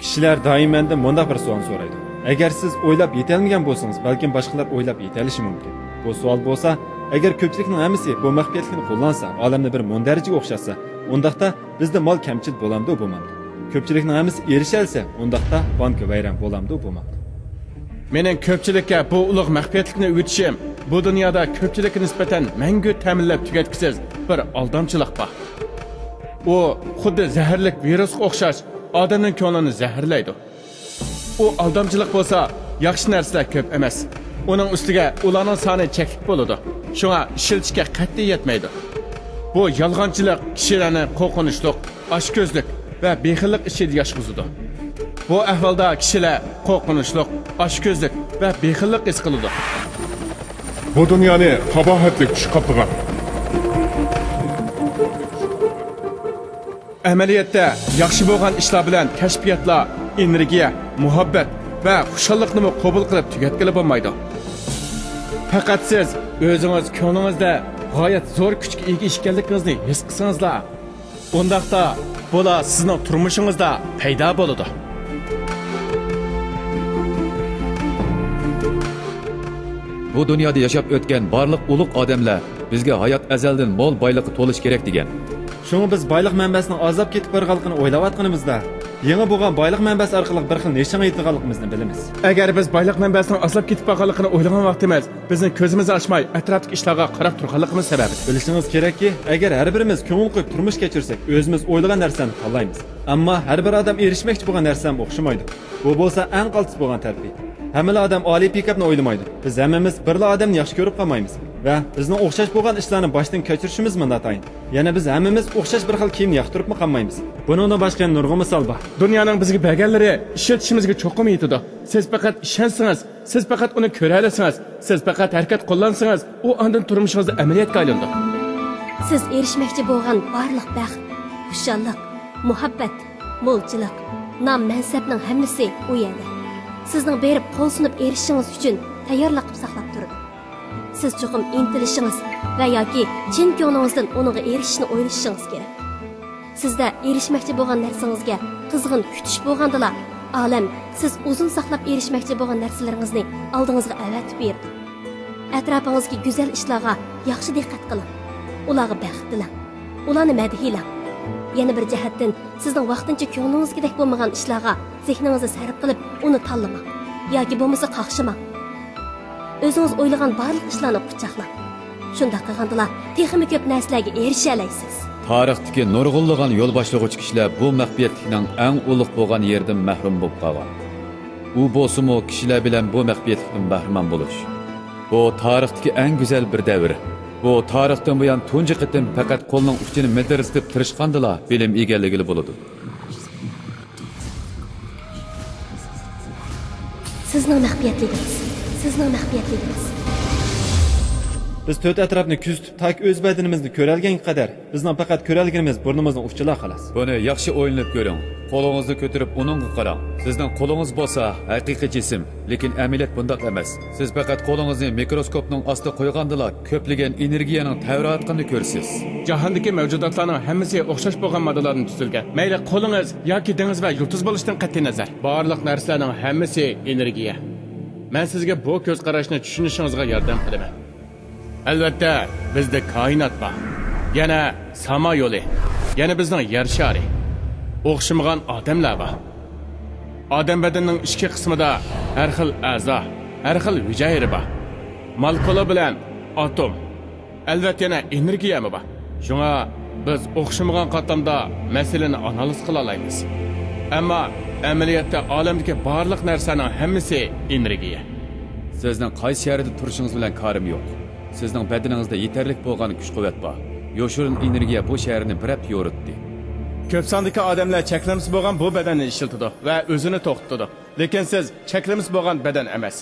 كىشىلەر دائىم مەندىن مۇنداق بىر سوئالنى سورايدۇ: «ئەگەر سىز ئويلاپ يېتەلمىگەن بولسىڭىز، بەلكىم باشقىلار ئويلاپ يېتەلىشى مۇمكىن.» بۇ سوئال بولسا، ئەگەر كۆپچىلىكنىڭ ھەممىسى بۇ مەخپىيەتلىكنى قوللانسا، ئالەمنى بىر مۇندەرىجىگە ئوخشاتسا، ئۇنداقتا بىزدە مال كەمچىل بولامدۇ، بولمامدۇ؟ كۆپچىلىكنىڭ ھەممىسى ئېرىشەلسە، ئۇنداقتا بانكا ۋەيران بولامدۇ، بولمامدۇ؟ مېنىڭ كۆپچىلىككە بۇ ئۇلۇغ مەخپىيەتلىكنى ئۆگىتىشىم، بۇ دۇنيادا كۆپچىلىككە نىسبەتەن مەڭگۈ تەمىنلەپ تۈگەتكۈسىز بىر ئالدامچىلىق بار. ئۇ خۇددى زەھەرلىك ۋىرۇسقا ئوخشاش ئادەمنىڭ كۆڭلىنى زەھەرلەيدۇ. ئۇ ئالدامچىلىق بولسا، ياخشى نەرسىلەر كۆپ ئەمەس. ئۇنىڭ ئۈستىگە ئۇلارنىڭ سانى چەكلىك بولىدۇ. شۇڭا ئىشلىتىشكە قەتئىي يەتمەيدۇ. بۇ يالغانچىلىق كىشىلەرنى قورقۇنچلۇق، ئاچكۆزلۈك ۋە بېخىللىق ئىچىدە ياشىغۇزىدۇ. بۇ ئەھۋالدا كىشىلەر قورقۇنچلۇق، ئاچكۆزلۈك ۋە بېخىللىق ھېس قىلىدۇ. بۇ دۇنيانى قاباھەتلىك چۈش قاپلىغان. ئەمەلىيەتتە، ياخشى بولغان ئىشلار بىلەن كەشپىياتلار، ئېنېرگىيە، مۇھەببەت ۋە خۇشاللىقنىمۇ قوبۇل قىلىپ تۈگەتكىلى بولمايدۇ. پەقەت سىز ئۆزىڭىز كۆڭلىڭىزدە غايەت زور كۈچكە ئىگە ئىكەنلىكىڭىزنى ھېس قىلسىڭىزلا، ئۇنداقتا بۇلار سىزنىڭ تۇرمۇشىڭىزدا پەيدا بولىدۇ. بۇ دۇنيادا ياشاپ ئۆتكەن بارلىق ئۇلۇغ ئادەملەر بىزگە ھايات ئەزەلدىن مول بايلىققا تولۇش كېرەك دېگەن. شۇڭا بىز بايلىق مەنبەسىنىڭ ئازلاپ كېتىپ بارغانلىقىنى ئويلاۋاتقىنىمىزدا، يېڭى بولغان بايلىق مەنبەسى ئارقىلىق بىر خىل نىشانغا يېتىدىغانلىقىمىزنى بىلىمىز. ئەگەر بىز بايلىق مەنبەسىنىڭ ئازلاپ كېتىپ بارغانلىقىنى ئويلىغان ۋاقتىمىز بىزنىڭ كۆزىمىز ئاچماي ئەتراپتىكى ئىشلارغا قاراپ تۇرغانلىقىمىز سەۋەبىدىن. بىلىشىڭىز كېرەككى، ئەگەر ھەر بىرىمىز كۆڭۈل قويۇپ تۇرمۇش كەچۈرسەك، ئۆزىمىز ئويلىغان نەرسىلەرنى تاللايمىز. ئەمما ھەر بىر ئادەم ئېرىشمەكچى بولغان نەرسە ھەم ئوخشىمايدۇ. بۇ بولسا ئەڭ قالتىس بولغان تەرىپى. ھەممىلا ئادەم ئالىي پىكاپنى ئويلىمايدۇ. بىز ھەممىمىز بىرلا ئادەمنى ياخشى كۆرۈپ قالمايمىز ۋە بىزنىڭ ئوخشاش بولغان ئىشلارنى باشتىن كەچۈرۈشىمىزمۇ ناتايىن. يەنە بىز ھەممىمىز ئوخشاش بىر خىل كىيىمنى ياقتۇرۇپمۇ قالمايمىز. بۇنىڭدىن باشقا يەنە نۇرغۇن مىسال بار. دۇنيانىڭ بىزگە بەرگەنلىرى ئىشلىتىشىمىزگە چوقۇم يېتىدۇ. سىز پەقەت ئىشەنسىڭىز، سىز پەقەت ئۇنى كۆرەلىسىڭىز، سىز پەقەت ھەرىكەت قوللانسىڭىز، ئۇ ئاندىن تۇرمۇشىڭىزدا ئەمەلىيەتكە ئايلىنىدۇ. سىز ئېرىشمەكچى بولغان بارلىق بەخت، خۇشاللىق، مۇھەببەت، مولچىلىق، نام-مەنسەپنىڭ ھەممىسى ئۇ يەردە. سىزنىڭ بېرىپ قول سۇنۇپ ئېرىشىشىڭىز ئۈچۈن تەييارلىق قىلىپ ساقلاپ تۇرىدۇ. سىز چوقۇم ئىنتىلىشىڭىز ۋە ياكى چىن كۆڭلىڭىزدىن ئۇنىڭغا ئېرىشىشنى ئويلىشىشىڭىز كېرەك. سىزدە ئېرىشمەكچى بولغان نەرسىڭىزگە قىزغىن كۈتۈش بولغاندىلا، ئالەم سىز ئۇزۇن ساقلاپ ئېرىشمەكچى بولغان نەرسىلىرىڭىزنى ئالدىڭىزغا ئەۋەتىپ بېرىدۇ. ئەتراپىڭىزدىكى گۈزەل ئىشلارغا ياخشى دىققەت قىلىڭ. ئۇلارغا بەخت تىلەڭ. ئۇلارنى مەدھىيلەڭ. يەنە بىر جەھەتتىن، سىزنىڭ ۋاقتىنچە كۆڭلىڭىزگىدەك بولمىغان ئىشلارغا زېھنىڭىزنى سەرپ قىلىپ، ئۇنى تاللىماڭ. ياكى بولمىسا قاقشىماڭ. ئۆزىڭىز ئويلىغان بارلىق ئىشلارنى قۇچاقلاڭ. شۇنداق قىلغاندىلا تېخىمۇ كۆپ نەرسىلەرگە ئېرىشەلەيسىز. تارىختىكى نۇرغۇنلىغان يول باشلىغۇچ كىشىلەر بۇ مەخپىيەتلىكنىڭ ئەڭ ئۇلۇغ بولغان يېرىدىن مەھرۇم بولۇپ قالغان. ئۇ بولسىمۇ كىشىلەر بىلەن بۇ مەخپىيەتلىكتىن بەھرىمەن بولۇش. بۇ تارىختىكى ئەڭ گۈزەل بىر دەۋر. بۇ تارىختىن بۇيان تۇنجى قېتىم پەقەت قولنىڭ ئۇچىنى مىدىرلىتىپ تىرىشقاندىلا بىلىم ئىگىلىگىلى بولىدۇ. سىزنىڭ مەخپىيەتلىكىڭىز. سىزنىڭ مەخپىيەتلىكىڭىز. بىز تۆت ئەتراپنى كۆزىتىپ، تاكى ئۆز بەدىنىمىزنى كۆرەلىگەنگە قەدەر، بىزنىڭ پەقەت كۆرەلىگىنىمىز بۇرنىمىزنىڭ ئۇچىلا، خالاس. بۇنى ياخشى ئويلىنىپ كۆرۈڭ. قولىڭىزنى كۆتۈرۈپ ئۇنىڭغا قاراڭ. سىزنىڭ قولىڭىز بولسا ھەقىقىي جىسىم، لېكىن ئەمەلىيەت بۇنداق ئەمەس. سىز پەقەت قولىڭىزنى مىكروسكوپنىڭ ئاستىغا قويغاندىلا، كۆپلىگەن ئېنېرگىيەنىڭ تەۋرەۋاتقىنىنى كۆرىسىز. جاھاندىكى مەۋجۇداتلارنىڭ ھەممىسى ئوخشاش بولغان ماددىلاردىن تۈزۈلگەن. مەيلى قولىڭىز ياكى دېڭىز ۋە يۇلتۇز بولۇشتىن قەتئىينەزەر، بارلىق نەرسىلەرنىڭ ھەممىسى ئېنېرگىيە. مەن سىزگە بۇ كۆز قاراشنى چۈشىنىشىڭىزغا ياردەم قىلىمەن. ئەلۋەتتە، بىزدە كائىنات بار. يەنە ساما يولى. يەنە بىزنىڭ يەر شارى. ئوخشىمىغان ئادەملەر بار. ئادەم بەدىنىنىڭ ئىچكى قىسمىدا ھەر خىل ئەزا، ھەر خىل ھۈجەيرە بار. مولېكۇلا بىلەن ئاتوم. ئەلۋەتتە، يەنە ئېنېرگىيەمۇ بار. شۇڭا بىز ئوخشىمىغان قاتلامدا مەسىلىنى ئانالىز قىلالايمىز. ئەمما ئەمەلىيەتتە ئالەمدىكى بارلىق نەرسىنىڭ ھەممىسى ئېنېرگىيە. سىزنىڭ قايسى شەھەردە تۇرۇشىڭىز بىلەن كارىم يوق. سىزنىڭ بەدىنىڭىزدە يېتەرلىك بولغان كۈچ-قۇۋۋەت بار. يوشۇرۇن ئېنېرگىيە بۇ شەھەرنى بىر ھەپتە يورۇتتى. كۆپ ساندىكى ئادەملەر چەكلىمىسى بولغان بۇ بەدەننى ئىشلىتىدۇ ۋە ئۆزىنى توختىتىدۇ. لېكىن سىز چەكلىمىسى بولغان بەدەن ئەمەس.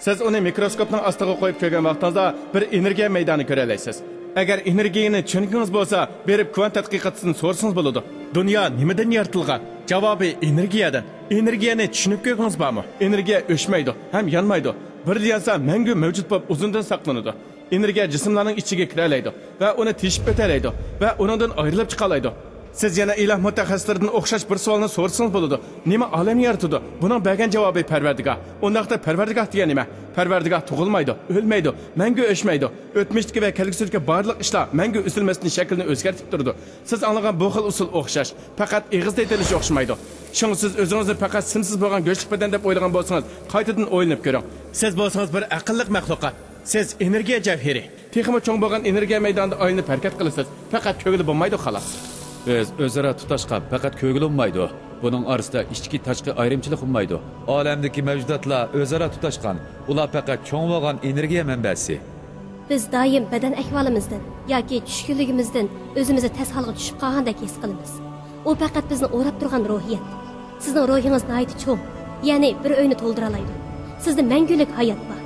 سىز ئۇنى مىكروسكوپنىڭ ئاستىغا قويۇپ كۆرگەن ۋاقتىڭىزدا بىر ئېنېرگىيە مەيدانى كۆرەلەيسىز. ئەگەر ئېنېرگىيەنى چۈشەنگۈڭىز بولسا، بېرىپ كۋانت تەتقىقاتچىسىدىن سورىسىڭىز بولىدۇ. دۇنيا نېمىدىن يارىتىلغان؟ جاۋابى ئېنېرگىيەدىن. ئېنېرگىيەنى چۈشىنىپ كۆرگۈڭىز بارمۇ؟ ئېنېرگىيە ئۆچمەيدۇ ھەم يانمايدۇ. بىردە يانسا، مەڭگۈ مەۋجۇت بولۇپ ئۇزۇندىن ساقلىنىدۇ. ئېنېرگىيە جىسىملارنىڭ ئىچىگە كىرەلەيدۇ ۋە ئۇنى تېشىپ ئۆتەلەيدۇ ۋە ئۇنىڭدىن ئايرىلىپ چىقالايدۇ. سىز يەنە ئىلاھ مۇتەخەسسىسلىرىدىن ئوخشاش بىر سوئالنى سورىسىڭىز بولىدۇ. نېمە ئالەمنى يارىتىدۇ؟ بۇنىڭ بەرگەن جاۋابى پەرۋەردىگاھ. ئۇنداقتا پەرۋەردىگاھ دېگەن نېمە؟ پەرۋەردىگاھ تۇغۇلمايدۇ، ئۆلمەيدۇ، مەڭگۈ ئۆچمەيدۇ. ئۆتمۈشتىكى ۋە كەلگۈسىدىكى بارلىق ئىشلار مەڭگۈ ئۈزۈلمەستىن شەكلىنى ئۆزگەرتىپ تۇرىدۇ. سىز ئاڭلىغان بۇ خىل ئۇسۇل ئوخشاش، پەقەت ئېغىزدا ئېيتىلىشى ئوخشىمايدۇ. شۇڭا سىز ئۆزىڭىزنى پەقەت سىمسىز بولغان گۆشلۈك بەدەن دەپ ئويلىغان بولسىڭىز، قايتىدىن ئويلىنىپ كۆرۈڭ. سىز بولسىڭىز بىر ئەقىللىق مەخلۇقات. سىز ئېنېرگىيە جەۋھىرى. تېخىمۇ چوڭ بولغان ئېنېرگىيە مەيدانىدا ئايلىنىپ ھەرىكەت قىلىسىز. پەقەت كۆرگىلى بولمايدۇ، خالاس. بىز ئۆزئارا تۇتاشقان، پەقەت كۆرگىلى بولمايدۇ. بۇنىڭ ئارىسىدا ئىچكى، تاشقى ئايرىمچىلىق بولمايدۇ. ئالەمدىكى مەۋجۇداتلار ئۆزئارا تۇتاشقان. ئۇلار پەقەت چوڭ بولغان ئېنېرگىيە مەنبەسى. بىز دائىم بەدەن ئەھۋالىمىزدىن ياكى چۈشكۈنلۈكىمىزدىن ئۆزىمىزنى تەس ھالغا چۈشۈپ قالغاندەك ھېس قىلىمىز. ئۇ پەقەت بىزنى ئوراپ تۇرغان روھىيەت. سىزنىڭ روھىڭىز ناھايىتى چوڭ، يەنى بىر ئۆينى تولدۇرالايدۇ. سىزدە مەڭگۈلۈك ھايات بار.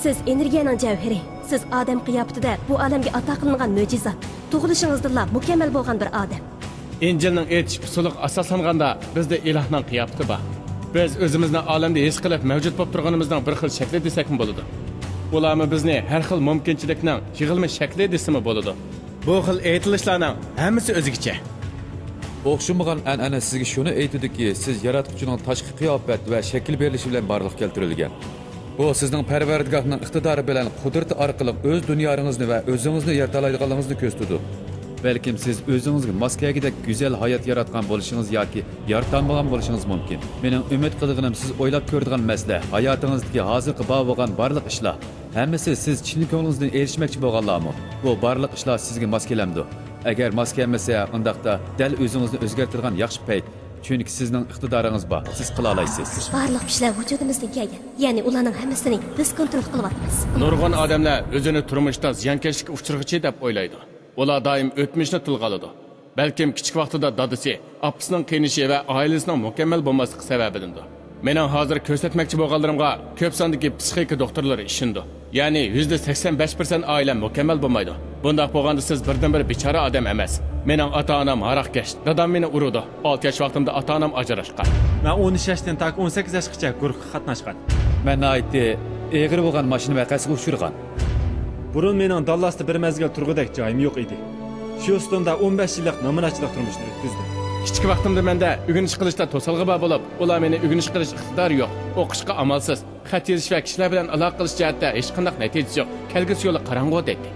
سىز ئېنېرگىيەنىڭ جەۋھىرى. سىز ئادەم قىياپىتىدە بۇ ئالەمگە ئاتا قىلىنغان مۆجىزات. تۇغۇلۇشىڭىزدىنلا مۇكەممەل بولغان بىر ئادەم. ئىنجىلنىڭ ئېيتىش ئۇسۇلىغا ئاساسلانغاندا، بىزدە ئىلاھنىڭ قىياپىتى بار. بىز ئۆزىمىزنى ئالەمدە ھېس قىلىپ مەۋجۇت بولۇپ تۇرغىنىمىزنىڭ بىر خىل شەكلى دېسەكمۇ بولىدۇ. ئۇلارمۇ بىزنى ھەر خىل مۇمكىنچىلىكنىڭ يىغىلما شەكلى دېسىمۇ بولىدۇ. بۇ خىل ئېيتىلىشلارنىڭ ھەممىسى ئۆزگىچە. ئوخشىمىغان ئەنئەنە سىزگە شۇنى ئېيتىدۇكى، سىز ياراتقۇچىنىڭ تاشقى قىياپەت ۋە شەكىل بېرىلىشى بىلەن بارلىققا كەلتۈرۈلگەن. بۇ سىزنىڭ پەرۋەردىگاھنىڭ ئىقتىدارى بىلەن قۇدرىتى ئارقىلىق ئۆز دۇنياڭىزنى ۋە ئۆزىڭىزنى يارىتالايدىغانلىقىڭىزنى كۆرسىتىدۇ. بەلكىم سىز ئۆزىڭىزگە ماس كەلگۈدەك گۈزەل ھايات ياراتقان بولۇشىڭىز ياكى يارىتالمىغان بولۇشىڭىز مۇمكىن. مېنىڭ ئۈمىد قىلىدىغىنىم، سىز ئويلاپ كۆرىدىغان مەسىلە، ھاياتىڭىزدىكى ھازىرقى بار بولغان بارلىق ئىشلار، ھەممىسى سىز چىن كۆڭلىڭىزدىن ئېرىشمەكچى بولغانلارمۇ؟ بۇ بارلىق ئىشلار سىزگە ماس كېلەمدۇ؟ ئەگەر ماس كەلمىسە، ئۇنداقتا دەل ئۆزىڭىزنى ئۆزگەرتىدىغان ياخشى پەيت. چۈنكى سىزنىڭ ئىقتىدارىڭىز بار، سىز قىلالايسىز. بارلىق كۈچلەر ۋۇجۇدىمىزدىن كەلگەن، يەنى ئۇلارنىڭ ھەممىسىنى بىز كونترول قىلىۋاتىمىز. نۇرغۇن ئادەملەر ئۆزىنى تۇرمۇشتا زىيانكەشلىككە ئۇچرىغۇچى دەپ ئويلايدۇ. ئۇلار دائىم ئۆتمۈشنى تىلغا ئالىدۇ. بەلكىم كىچىك ۋاقتىدا دادىسى، ئاپىسىنىڭ قىينىشى ۋە ئائىلىسىنىڭ مۇكەممەل بولماسلىقى سەۋەبىدىندۇر. مېنىڭ ھازىر كۆرسەتمەكچى بولغانلىرىمغا كۆپ ساندىكى پسىخىكا دوختۇرلىرى ئىشىنىدۇ. يەنى يۈزدە سەكسەن بەش پىرسەنت ئائىلە مۇكەممەل بولمايدۇ. بۇنداق بولغاندا سىز بىردىنبىر بىچارە ئادەم ئەمەس. مېنىڭ ئاتا-ئانام ھاراقكەش، دادام مېنى ئۇرىدۇ. ئالتە ياش ۋاقتىمدا ئاتا-ئانام ئاجراشقان. مەن ئون ئۈچ ياشتىن تاكى ئون سەككىز ياشقىچە گۇرۇھقا قاتناشقان. مەن ناھايىتى ئېغىر بولغان ماشىنا ۋەقەسىگە ئۇچرىغان. بۇرۇن مېنىڭ داللاستا بىر مەزگىل تۇرغۇدەك جايىم يوق ئىدى. شيۇستوندا ئون بەش يىللىق نامراتچىلىق تۇرمۇشىنى ئۆتكۈزدۈم. كىچىك ۋاقتىمدا مەندە ئۆگىنىش قىلىشتا توسالغۇ بار بولۇپ، ئۇلار مېنى ئۆگىنىش قىلىش ئىقتىدارى يوق، ئوقۇشقا ئامالسىز، خەت يېزىش ۋە كىشىلەر بىلەن ئالاقە قىلىش جەھەتتە ھېچقانداق نەتىجىسى يوق، كەلگۈسى يولى قاراڭغۇ دەيتتى.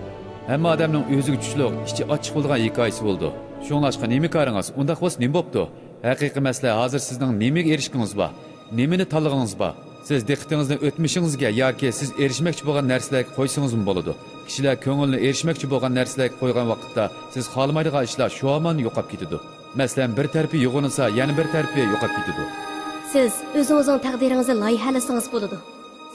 ھەممە ئادەمنىڭ ئۆزىگە چۈشلۈك، ئىچى ئاچچىق بولىدىغان ھېكايىسى بولىدۇ. شۇڭلاشقا نېمە كارىڭىز؟ ئۇنداق بولسا نېمە بوپتۇ؟ ھەقىقىي مەسىلە ھازىر سىزنىڭ نېمىگە ئېرىشكىڭىز بار؟ نېمىنى تاللىغىنىڭىز بار؟ سىز دىققىتىڭىزنى ئۆتمۈشىڭىزگە ياكى سىز ئېرىشمەكچى بولغان نەرسىلەرگە قويسىڭىزمۇ بولىدۇ. كىشىلەر كۆڭلىنى ئېرىشمەكچى بولغان نەرسىلەرگە قويغان ۋاقىتتا سىز خالىمايدىغان ئىشلار شۇ ھامان يوقاپ كېتىدۇ. مەسىلەن، بىر تەرىپى يوغىنىسا، يەنە بىر تەرىپى يوقاپ كېتىدۇ. سىز ئۆزىڭىزنىڭ تەقدىرىڭىزنى لايىھەلىسىڭىز بولىدۇ.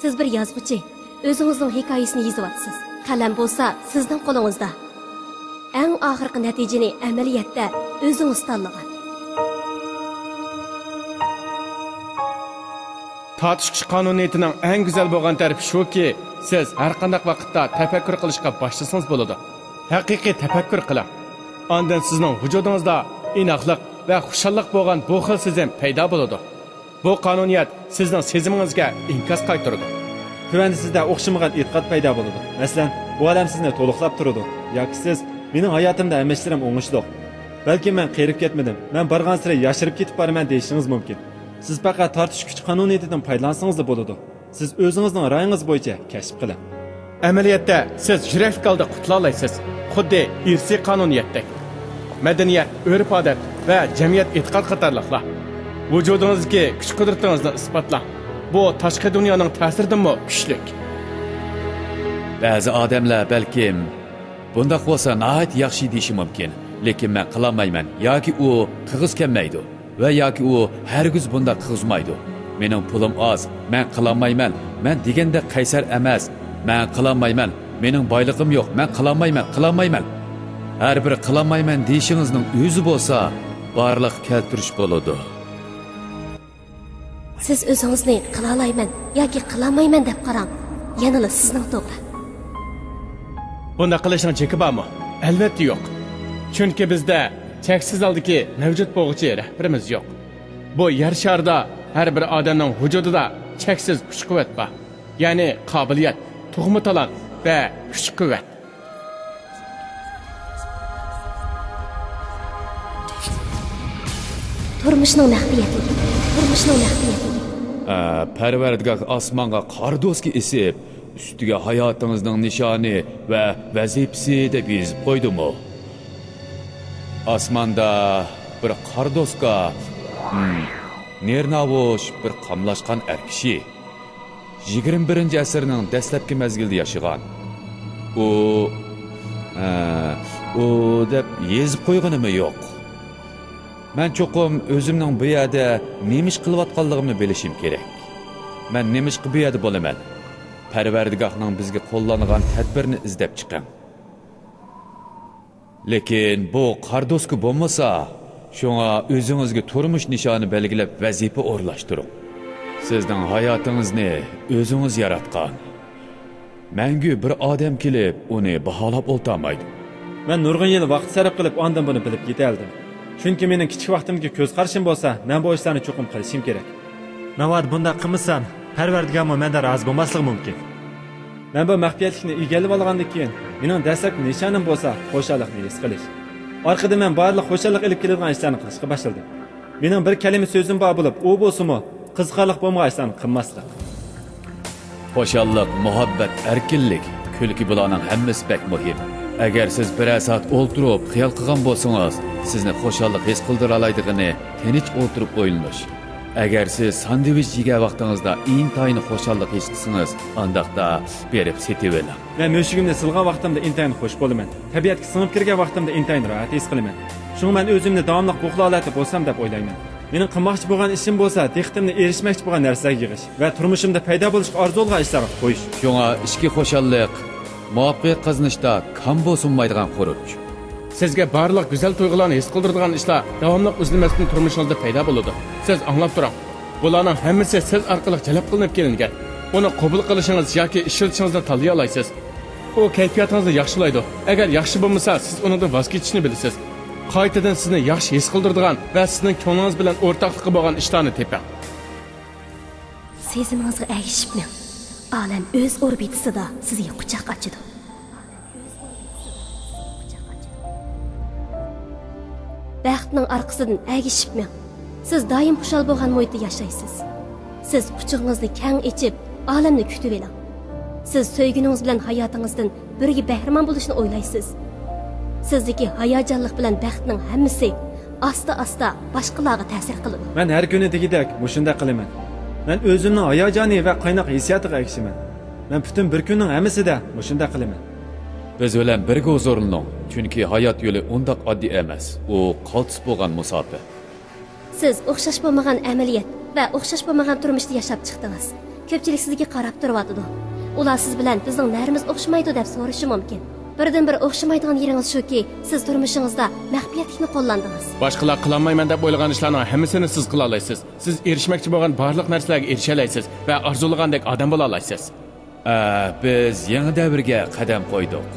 سىز بىر يازغۇچى، ئۆزىڭىزنىڭ ھېكايىسىنى يېزىۋاتىسىز. قەلەم بولسا سىزنىڭ قولىڭىزدا. ئەڭ ئاخىرقى نەتىجىنى ئەمەلىيەتتە ئۆزىڭىز تاللىغان. تارتىش كۈچ قانۇنىيىتىنىڭ ئەڭ گۈزەل بولغان تەرىپى شۇكى، سىز ھەر قانداق ۋاقىتتا تەپەككۇر قىلىشقا باشلىسىڭىز بولىدۇ. ھەقىقىي تەپەككۇر قىلىڭ. ئاندىن سىزنىڭ ۋۇجۇدىڭىزدا ئىناقلىق ۋە خۇشاللىق بولغان بۇ خىل سېزىم پەيدا بولىدۇ. بۇ قانۇنىيەت سىزنىڭ سېزىمىڭىزگە ئىنكاس قايتۇرىدۇ. تۆۋەندە سىزدە ئوخشىمىغان ئېتىقاد پەيدا بولىدۇ. مەسىلەن، بۇ ئادەم سىزنى تولۇقلاپ تۇرىدۇ. ياكى سىز، مېنىڭ ھاياتىمدا ھەممە ئىشلىرىم ئوڭۇشلۇق. بەلكىم مەن قېرىپ كەتمىدىم، مەن بارغانسېرى ياشىرىپ كېتىپ بارىمەن دېيىشىڭىز مۇمكىن. سىز پەقەت تارتىش كۈچ قانۇنىيىتىدىن پايدىلانسىڭىزلا بولىدۇ. سىز ئۆزىڭىزنىڭ رايىڭىز بويىچە كەشىپ قىلىڭ. ئەمەلىيەتتە، سىز يۈرەكلىك ھالدا قۇتۇلالايسىز، خۇددى ئىرسىي قانۇنىيەتتەك. مەدەنىيەت، ئۆرپ-ئادەت ۋە جەمئىيەت ئېتىقاد قاتارلىقلار. ۋۇجۇدىڭىزدىكى كۈچ-قۇدرىتىڭىزنى ئىسپاتلاڭ. بۇ تاشقى دۇنيانىڭ تەسىرىدىنمۇ كۈچلۈك. بەزى ئادەملەر بەلكىم، بۇنداق بولسا ناھايىتى ياخشى دېيىشى مۇمكىن، لېكىن مەن قىلالمايمەن ياكى ئۇ قىلغۇسى كەلمەيدۇ. ۋە ياكى ئۇ ھەرگىز بۇنداق قىلغۇزمايدۇ. مېنىڭ پۇلۇم ئاز، مەن قىلالمايمەن، مەن دېگەندەك قەيسەر ئەمەس، مەن قىلالمايمەن، مېنىڭ بايلىقىم يوق، مەن قىلالمايمەن، قىلالمايمەن. ھەر بىر قىلالمايمەن دېيىشىڭىزنىڭ ئۆزى بولسا بارلىققا كەلتۈرۈش بولىدۇ. سىز ئۆزىڭىزنى قىلالايمەن ياكى قىلالمايمەن دەپ قاراڭ، يەنىلا سىزنىڭ توغرا. بۇنداق قىلىشنىڭ چېكى بارمۇ؟ ئەلۋەتتە يوق. چۈنكى بىزدە چەكسىز ھالدىكى مەۋجۇت بولغۇچى رەھبىرىمىز يوق. بۇ يەر شارىدا ھەر بىر ئادەمنىڭ ۋۇجۇدىدا چەكسىز كۈچ-قۇۋۋەت بار. يەنى قابىلىيەت، تۇغما تالانت ۋە كۈچ-قۇۋۋەت. تۇرمۇشنىڭ مەخپىيەتلىكى، تۇرمۇشنىڭ مەخپىيەتلىكى. ئە، پەرۋەردىگار ئاسمانغا قار دوسكا ئېسىپ، ئۈستىگە ھاياتىڭىزنىڭ نىشانى ۋە ۋەزىپىسى دەپ يېزىپ قويدىمۇ؟ ئاسماندا بىر قار دوسكا، ھىم، نېرىن ئاۋۇش بىر قاملاشقان ئەر كىشى. يىگىرمە بىرىنچى ئەسىرنىڭ دەسلەپكى مەزگىلىدە ياشىغان. ئۇ، ھە، ئۇ دەپ يېزىپ قويغىنىمۇ يوق. مەن چوقۇم ئۆزۈمنىڭ بۇ يەردە نېمە ئىش قىلىۋاتقانلىقىمنى بىلىشىم كېرەك. مەن نېمىشقا بۇ يەردە بولىمەن؟ پەرۋەردىگاھنىڭ بىزگە قوللانغان تەدبىرىنى ئىزدەپ چىقىڭ. لېكىن بۇ قار دوسكا بولمىسا، شۇڭا ئۆزىڭىزگە تۇرمۇش نىشانى بەلگىلەپ ۋەزىپە ئورۇنلاشتۇرۇڭ. سىزنىڭ ھاياتىڭىزنى ئۆزىڭىز ياراتقان. مەڭگۈ بىر ئادەم كېلىپ ئۇنى باھالاپ ئولتۇرمايدۇ. مەن نۇرغۇن يىل ۋاقىت سەرپ قىلىپ ئاندىن بۇنى بىلىپ يېتەلىدىم. چۈنكى مېنىڭ كىچىك ۋاقتىمدىكى كۆز قارىشىم بولسا، مەن بۇ ئىشلارنى چوقۇم قىلىشىم كېرەك. ناۋادا بۇنداق قىلمىسام، پەرۋەردىگارمۇ مەندىن رازى بولماسلىقى مۇمكىن. مەن بۇ مەخپىيەتلىكنى ئىگىلىۋالغاندىن كېيىن، مېنىڭ دەسلەپكى نىشانىم بولسا خۇشاللىقنى ھېس قىلىش. ئارقىدىن مەن بارلىق خۇشاللىق ئېلىپ كېلىدىغان ئىشلارنى قىلىشقا باشلىدىم. مېنىڭ بىر كەلىمە سۆزۈم بار بولۇپ، ئۇ بولسىمۇ قىزىقارلىق بولمىغان ئىشلارنى قىلماسلىق. خۇشاللىق، مۇھەببەت، ئەركىنلىك، كۈلكە، بۇلارنىڭ ھەممىسى بەك مۇھىم. ئەگەر سىز بىرەر سائەت ئولتۇرۇپ خىيال قىلغان بولسىڭىز، سىزنى خۇشاللىق ھېس قىلدۇرالايدىغىنى تىنچ ئولتۇرۇپ ئويلىنىش. ئەگەر سىز ساندۋىچ يېگەن ۋاقتىڭىزدا ئىنتايىن خۇشاللىق ھېس قىلسىڭىز، ئانداقتا بېرىپ سېتىۋېلىڭ. مەن مۈشۈكۈمنى سىلىغان ۋاقتىمدا ئىنتايىن خۇش بولىمەن. تەبىئەتكە سىڭىپ كىرگەن ۋاقتىمدا ئىنتايىن راھەت ھېس قىلىمەن. شۇڭا مەن ئۆزۈمنى داۋاملىق بۇ خىل ھالەتتە بولسام دەپ ئويلايمەن. مېنىڭ قىلماقچى بولغان ئىشىم بولسا، دىققىتىمنى ئېرىشمەكچى بولغان نەرسىلەرگە يىغىش ۋە تۇرمۇشۇمدا پەيدا بولۇشقا ئارزۇ قىلغان ئىشلارغا قويۇش. شۇڭا ئىچكى خۇشاللىق، مۇۋەپپەقىيەت قازىنىشتا كام بولسا ئۇنىمايدىغان خۇرۇچ. سىزگە بارلىق گۈزەل تۇيغۇلارنى ھېس قىلدۇرىدىغان ئىشلار داۋاملىق ئۈزۈلمەستىن تۇرمۇشىڭىزدا پەيدا بولىدۇ. سىز ئاڭلاپ تۇرۇڭ. بۇلارنىڭ ھەممىسى سىز ئارقىلىق جەلپ قىلىنىپ كېلىنگەن. ئۇنى قوبۇل قىلىشىڭىز ياكى ئىشلىتىشىڭىزنى تاللىيالايسىز. ئۇ كەيپىياتىڭىزنى ياخشىلايدۇ. ئەگەر ياخشى بولمىسا، سىز ئۇنىڭدىن ۋاز كېچىشنى بىلىسىز. قايتىدىن سىزنى ياخشى ھېس قىلدۇرىدىغان ۋە سىزنىڭ كۆڭلىڭىز بىلەن ئورتاقلىقى بولغان ئىشلارنى تېپىڭ. سېزىمىڭىزغا ئەگىشىپ مېڭىڭ. ئالەم ئۆز ئوربىتىسىدا سىزگە قۇچاق ئاچىدۇ. بەختنىڭ ئارقىسىدىن ئەگىشىپ مېڭىڭ. سىز دائىم خۇشال بولغان مۇھىتتا ياشايسىز. سىز قۇچىقىڭىزنى كەڭ ئېچىپ، ئالەمنى كۈتۈۋېلىڭ. سىز سۆيگىنىڭىز بىلەن ھاياتىڭىزدىن بىرگە بەھرىمەن بولۇشنى ئويلايسىز. سىزدىكى ھاياجانلىق بىلەن بەختنىڭ ھەممىسى ئاستا-ئاستا باشقىلارغا تەسىر قىلىدۇ. مەن ھەر كۈنى دېگۈدەك مۇشۇنداق قىلىمەن. مەن ئۆزۈمنىڭ ھاياجانى ۋە قايناق ھېسسىياتىغا ئەگىشىمەن. مەن پۈتۈن بىر كۈننىڭ ھەممىسىدە مۇشۇنداق قىلىمەن. بىز بىلەن بىرگە ھۇزۇرلىنىڭ، چۈنكى ھايات يولى ئۇنداق ئاددىي ئەمەس، ئۇ قالتىس بولغان مۇساپە. سىز ئوخشاش بولمىغان ئەمەلىيەت ۋە ئوخشاش بولمىغان تۇرمۇشتا ياشاپ چىقتىڭىز. كۆپچىلىك سىزگە قاراپ تۇرۇۋاتىدۇ. ئۇلار سىز بىلەن بىزنىڭ نەرىمىز ئوخشىمايدۇ دەپ سورىشى مۇمكىن. بىردىنبىر ئوخشىمايدىغان يېرىڭىز شۇكى، سىز تۇرمۇشىڭىزدا مەخپىيەتلىكنى قوللاندىڭىز. باشقىلار قىلالمايمەن دەپ ئويلىغان ئىشلارنىڭ ھەممىسىنى سىز قىلالايسىز. سىز ئېرىشمەكچى بولغان بارلىق نەرسىلەرگە ئېرىشەلەيسىز ۋە ئارزۇلىغاندەك ئادەم بولالايسىز. ئە، بىز يېڭى دەۋرگە قەدەم قويدۇق.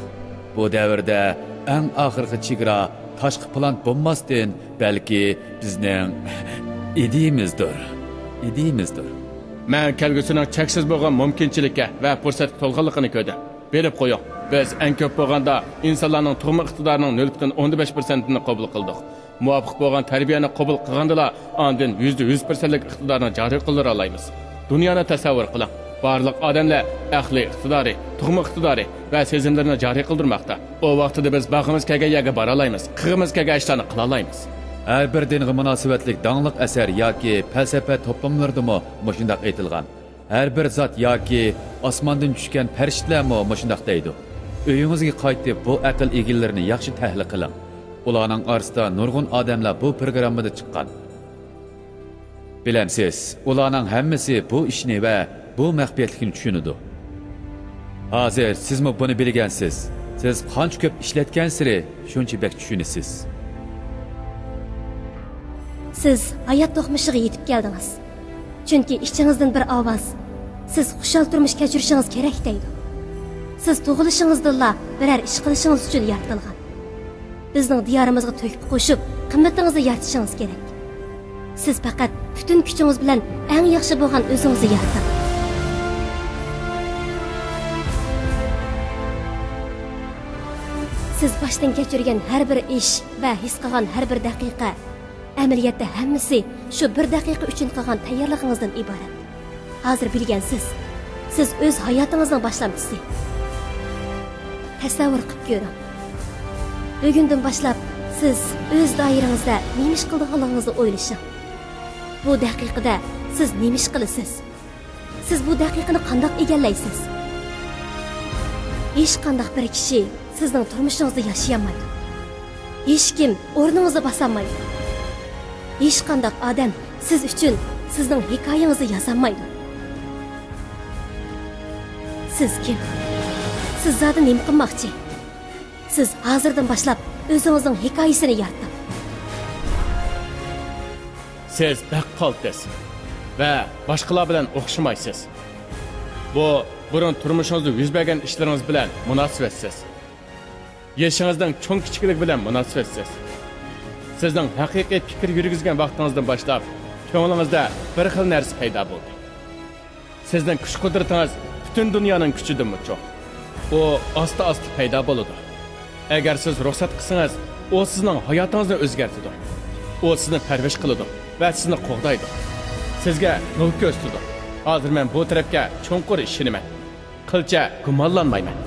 بۇ دەۋردە ئەڭ ئاخىرقى چېگرا تاشقى پىلان بولماستىن، بەلكى بىزنىڭ ئىدىيىمىزدۇر. ئىدىيىمىزدۇر. مەن كەلگۈسىنىڭ چەكسىز بولغان مۇمكىنچىلىككە ۋە پۇرسەتكە تولغانلىقىنى كۆردۈم. بىلىپ قويۇڭ، بىز ئەڭ كۆپ بولغاندا ئىنسانلارنىڭ تۇغما ئىقتىدارىنىڭ نۆل پۈتۈن ئوندىن بەش پىرسەنتىنى قوبۇل قىلدۇق. مۇۋاپىق بولغان تەربىيەنى قوبۇل قىلغاندىلا، ئاندىن يۈزدە يۈز پىرسەنتلىك ئىقتىدارنى جارى قىلدۇرالايمىز. دۇنيانى تەسەۋۋۇر قىلىڭ. بارلىق ئادەملەر ئەقلىي ئىقتىدارى، تۇغما ئىقتىدارى ۋە سېزىملىرىنى جارى قىلدۇرماقتا. ئۇ ۋاقتىدا بىز بارغۇمىز كەلگەن يەرگە بارالايمىز، قىلغۇمىز كەلگەن ئىشلارنى قىلالايمىز. ھەر بىر دىنغا مۇناسىۋەتلىك داڭلىق ئەسەر ياكى پەلسەپە توپلاملىرىدىمۇ مۇشۇنداق ئېيتىلغان. ھەر بىر زات ياكى ئاسماندىن چۈشكەن پەرىشتىلەرمۇ مۇشۇنداق دەيدۇ. ئۆيىڭىزگە قايتىپ، بۇ ئەقىل ئىگىلىرىنى ياخشى تەھلىل قىلىڭ. ئۇلارنىڭ ئارىسىدا نۇرغۇن ئادەملەر بۇ پروگراممىدا چىققان. بىلەمسىز، ئۇلارنىڭ ھەممىسى بۇ ئىشنى ۋە بۇ مەخپىيەتلىكنى چۈشىنىدۇ. ھازىر سىزمۇ بۇنى بىلگەنسىز. سىز قانچە كۆپ ئىشلەتكەنسېرى، شۇنچە بەك چۈشىنىسىز. سىز ھايات دوقمۇشىغا يېتىپ كەلدىڭىز. چۈنكى ئىچىڭىزدىن بىر ئاۋاز، سىز خۇشال تۇرمۇش كەچۈرۈشىڭىز كېرەك دەيدۇ. سىز تۇغۇلۇشىڭىزدىنلا بىرەر ئىش قىلىشىڭىز ئۈچۈن يارىتىلغان. بىزنىڭ دىيارىمىزغا تۆھپە قوشۇپ، قىممىتىڭىزنى يارىتىشىڭىز كېرەك. سىز پەقەت پۈتۈن كۈچىڭىز بىلەن ئەڭ ياخشى بولغان ئۆزىڭىزنى يارىتىڭ. سىز باشتىن كەچۈرگەن ھەر بىر ئىش ۋە ھېس قىلغان ھەر بىر دەقىقە، ئەمەلىيەتتە ھەممىسى شۇ بىر دەقىقە ئۈچۈن قىلغان تەييارلىقىڭىزدىن ئىبارەت. ھازىر بىلگەنسىز، سىز ئۆز ھاياتىڭىزنىڭ باشلامچىسى. تەسەۋۋۇر قىلىپ كۆرۈڭ. بۈگۈندىن باشلاپ سىز ئۆز دائىرىڭىزدە نېمە ئىش قىلىدىغانلىقىڭىزنى ئويلىشىڭ. بۇ دەقىقىدە سىز نېمە ئىش قىلىسىز؟ سىز بۇ دەقىقىنى قانداق ئىگىلەيسىز؟ ھېچقانداق بىر كىشى سىزنىڭ تۇرمۇشىڭىزدا ياشىيالمايدۇ. ھېچكىم ئورنىڭىزنى باسالمايدۇ. ھېچقانداق ئادەم سىز ئۈچۈن سىزنىڭ ھېكايىڭىزنى يازالمايدۇ. سىز كىم؟ سىز زادى نېمە قىلماقچى؟ سىز ھازىردىن باشلاپ ئۆزىڭىزنىڭ ھېكايىسىنى يارىتىڭ. سىز بەك قالتىس ۋە باشقىلار بىلەن ئوخشىمايسىز. بۇ بۇرۇن تۇرمۇشىڭىزدا يۈز بەرگەن ئىشلىرىڭىز بىلەن مۇناسىۋەتسىز. يېشىڭىزنىڭ چوڭ-كىچىكلىكى بىلەن مۇناسىۋەتسىز. سىزنىڭ ھەقىقىي پىكىر يۈرگۈزگەن ۋاقتىڭىزدىن باشلاپ، كۆڭلىڭىزدە بىر خىل نەرسە پەيدا بولدى. سىزنىڭ كۈچ-قۇدرىتىڭىز پۈتۈن دۇنيانىڭ كۈچىدىنمۇ چوڭ. ئۇ ئاستا-ئاستا پەيدا بولىدۇ. ئەگەر سىز رۇخسەت قىلسىڭىز، ئۇ سىزنىڭ ھاياتىڭىزنى ئۆزگەرتىدۇ. ئۇ سىزنى پەرۋىش قىلىدۇ ۋە سىزنى قوغدايدۇ. سىزگە يول كۆرسىتىدۇ. ھازىر مەن بۇ تەرەپكە چوڭقۇر ئىشىنىمەن. قىلچە گۇمانلانمايمەن.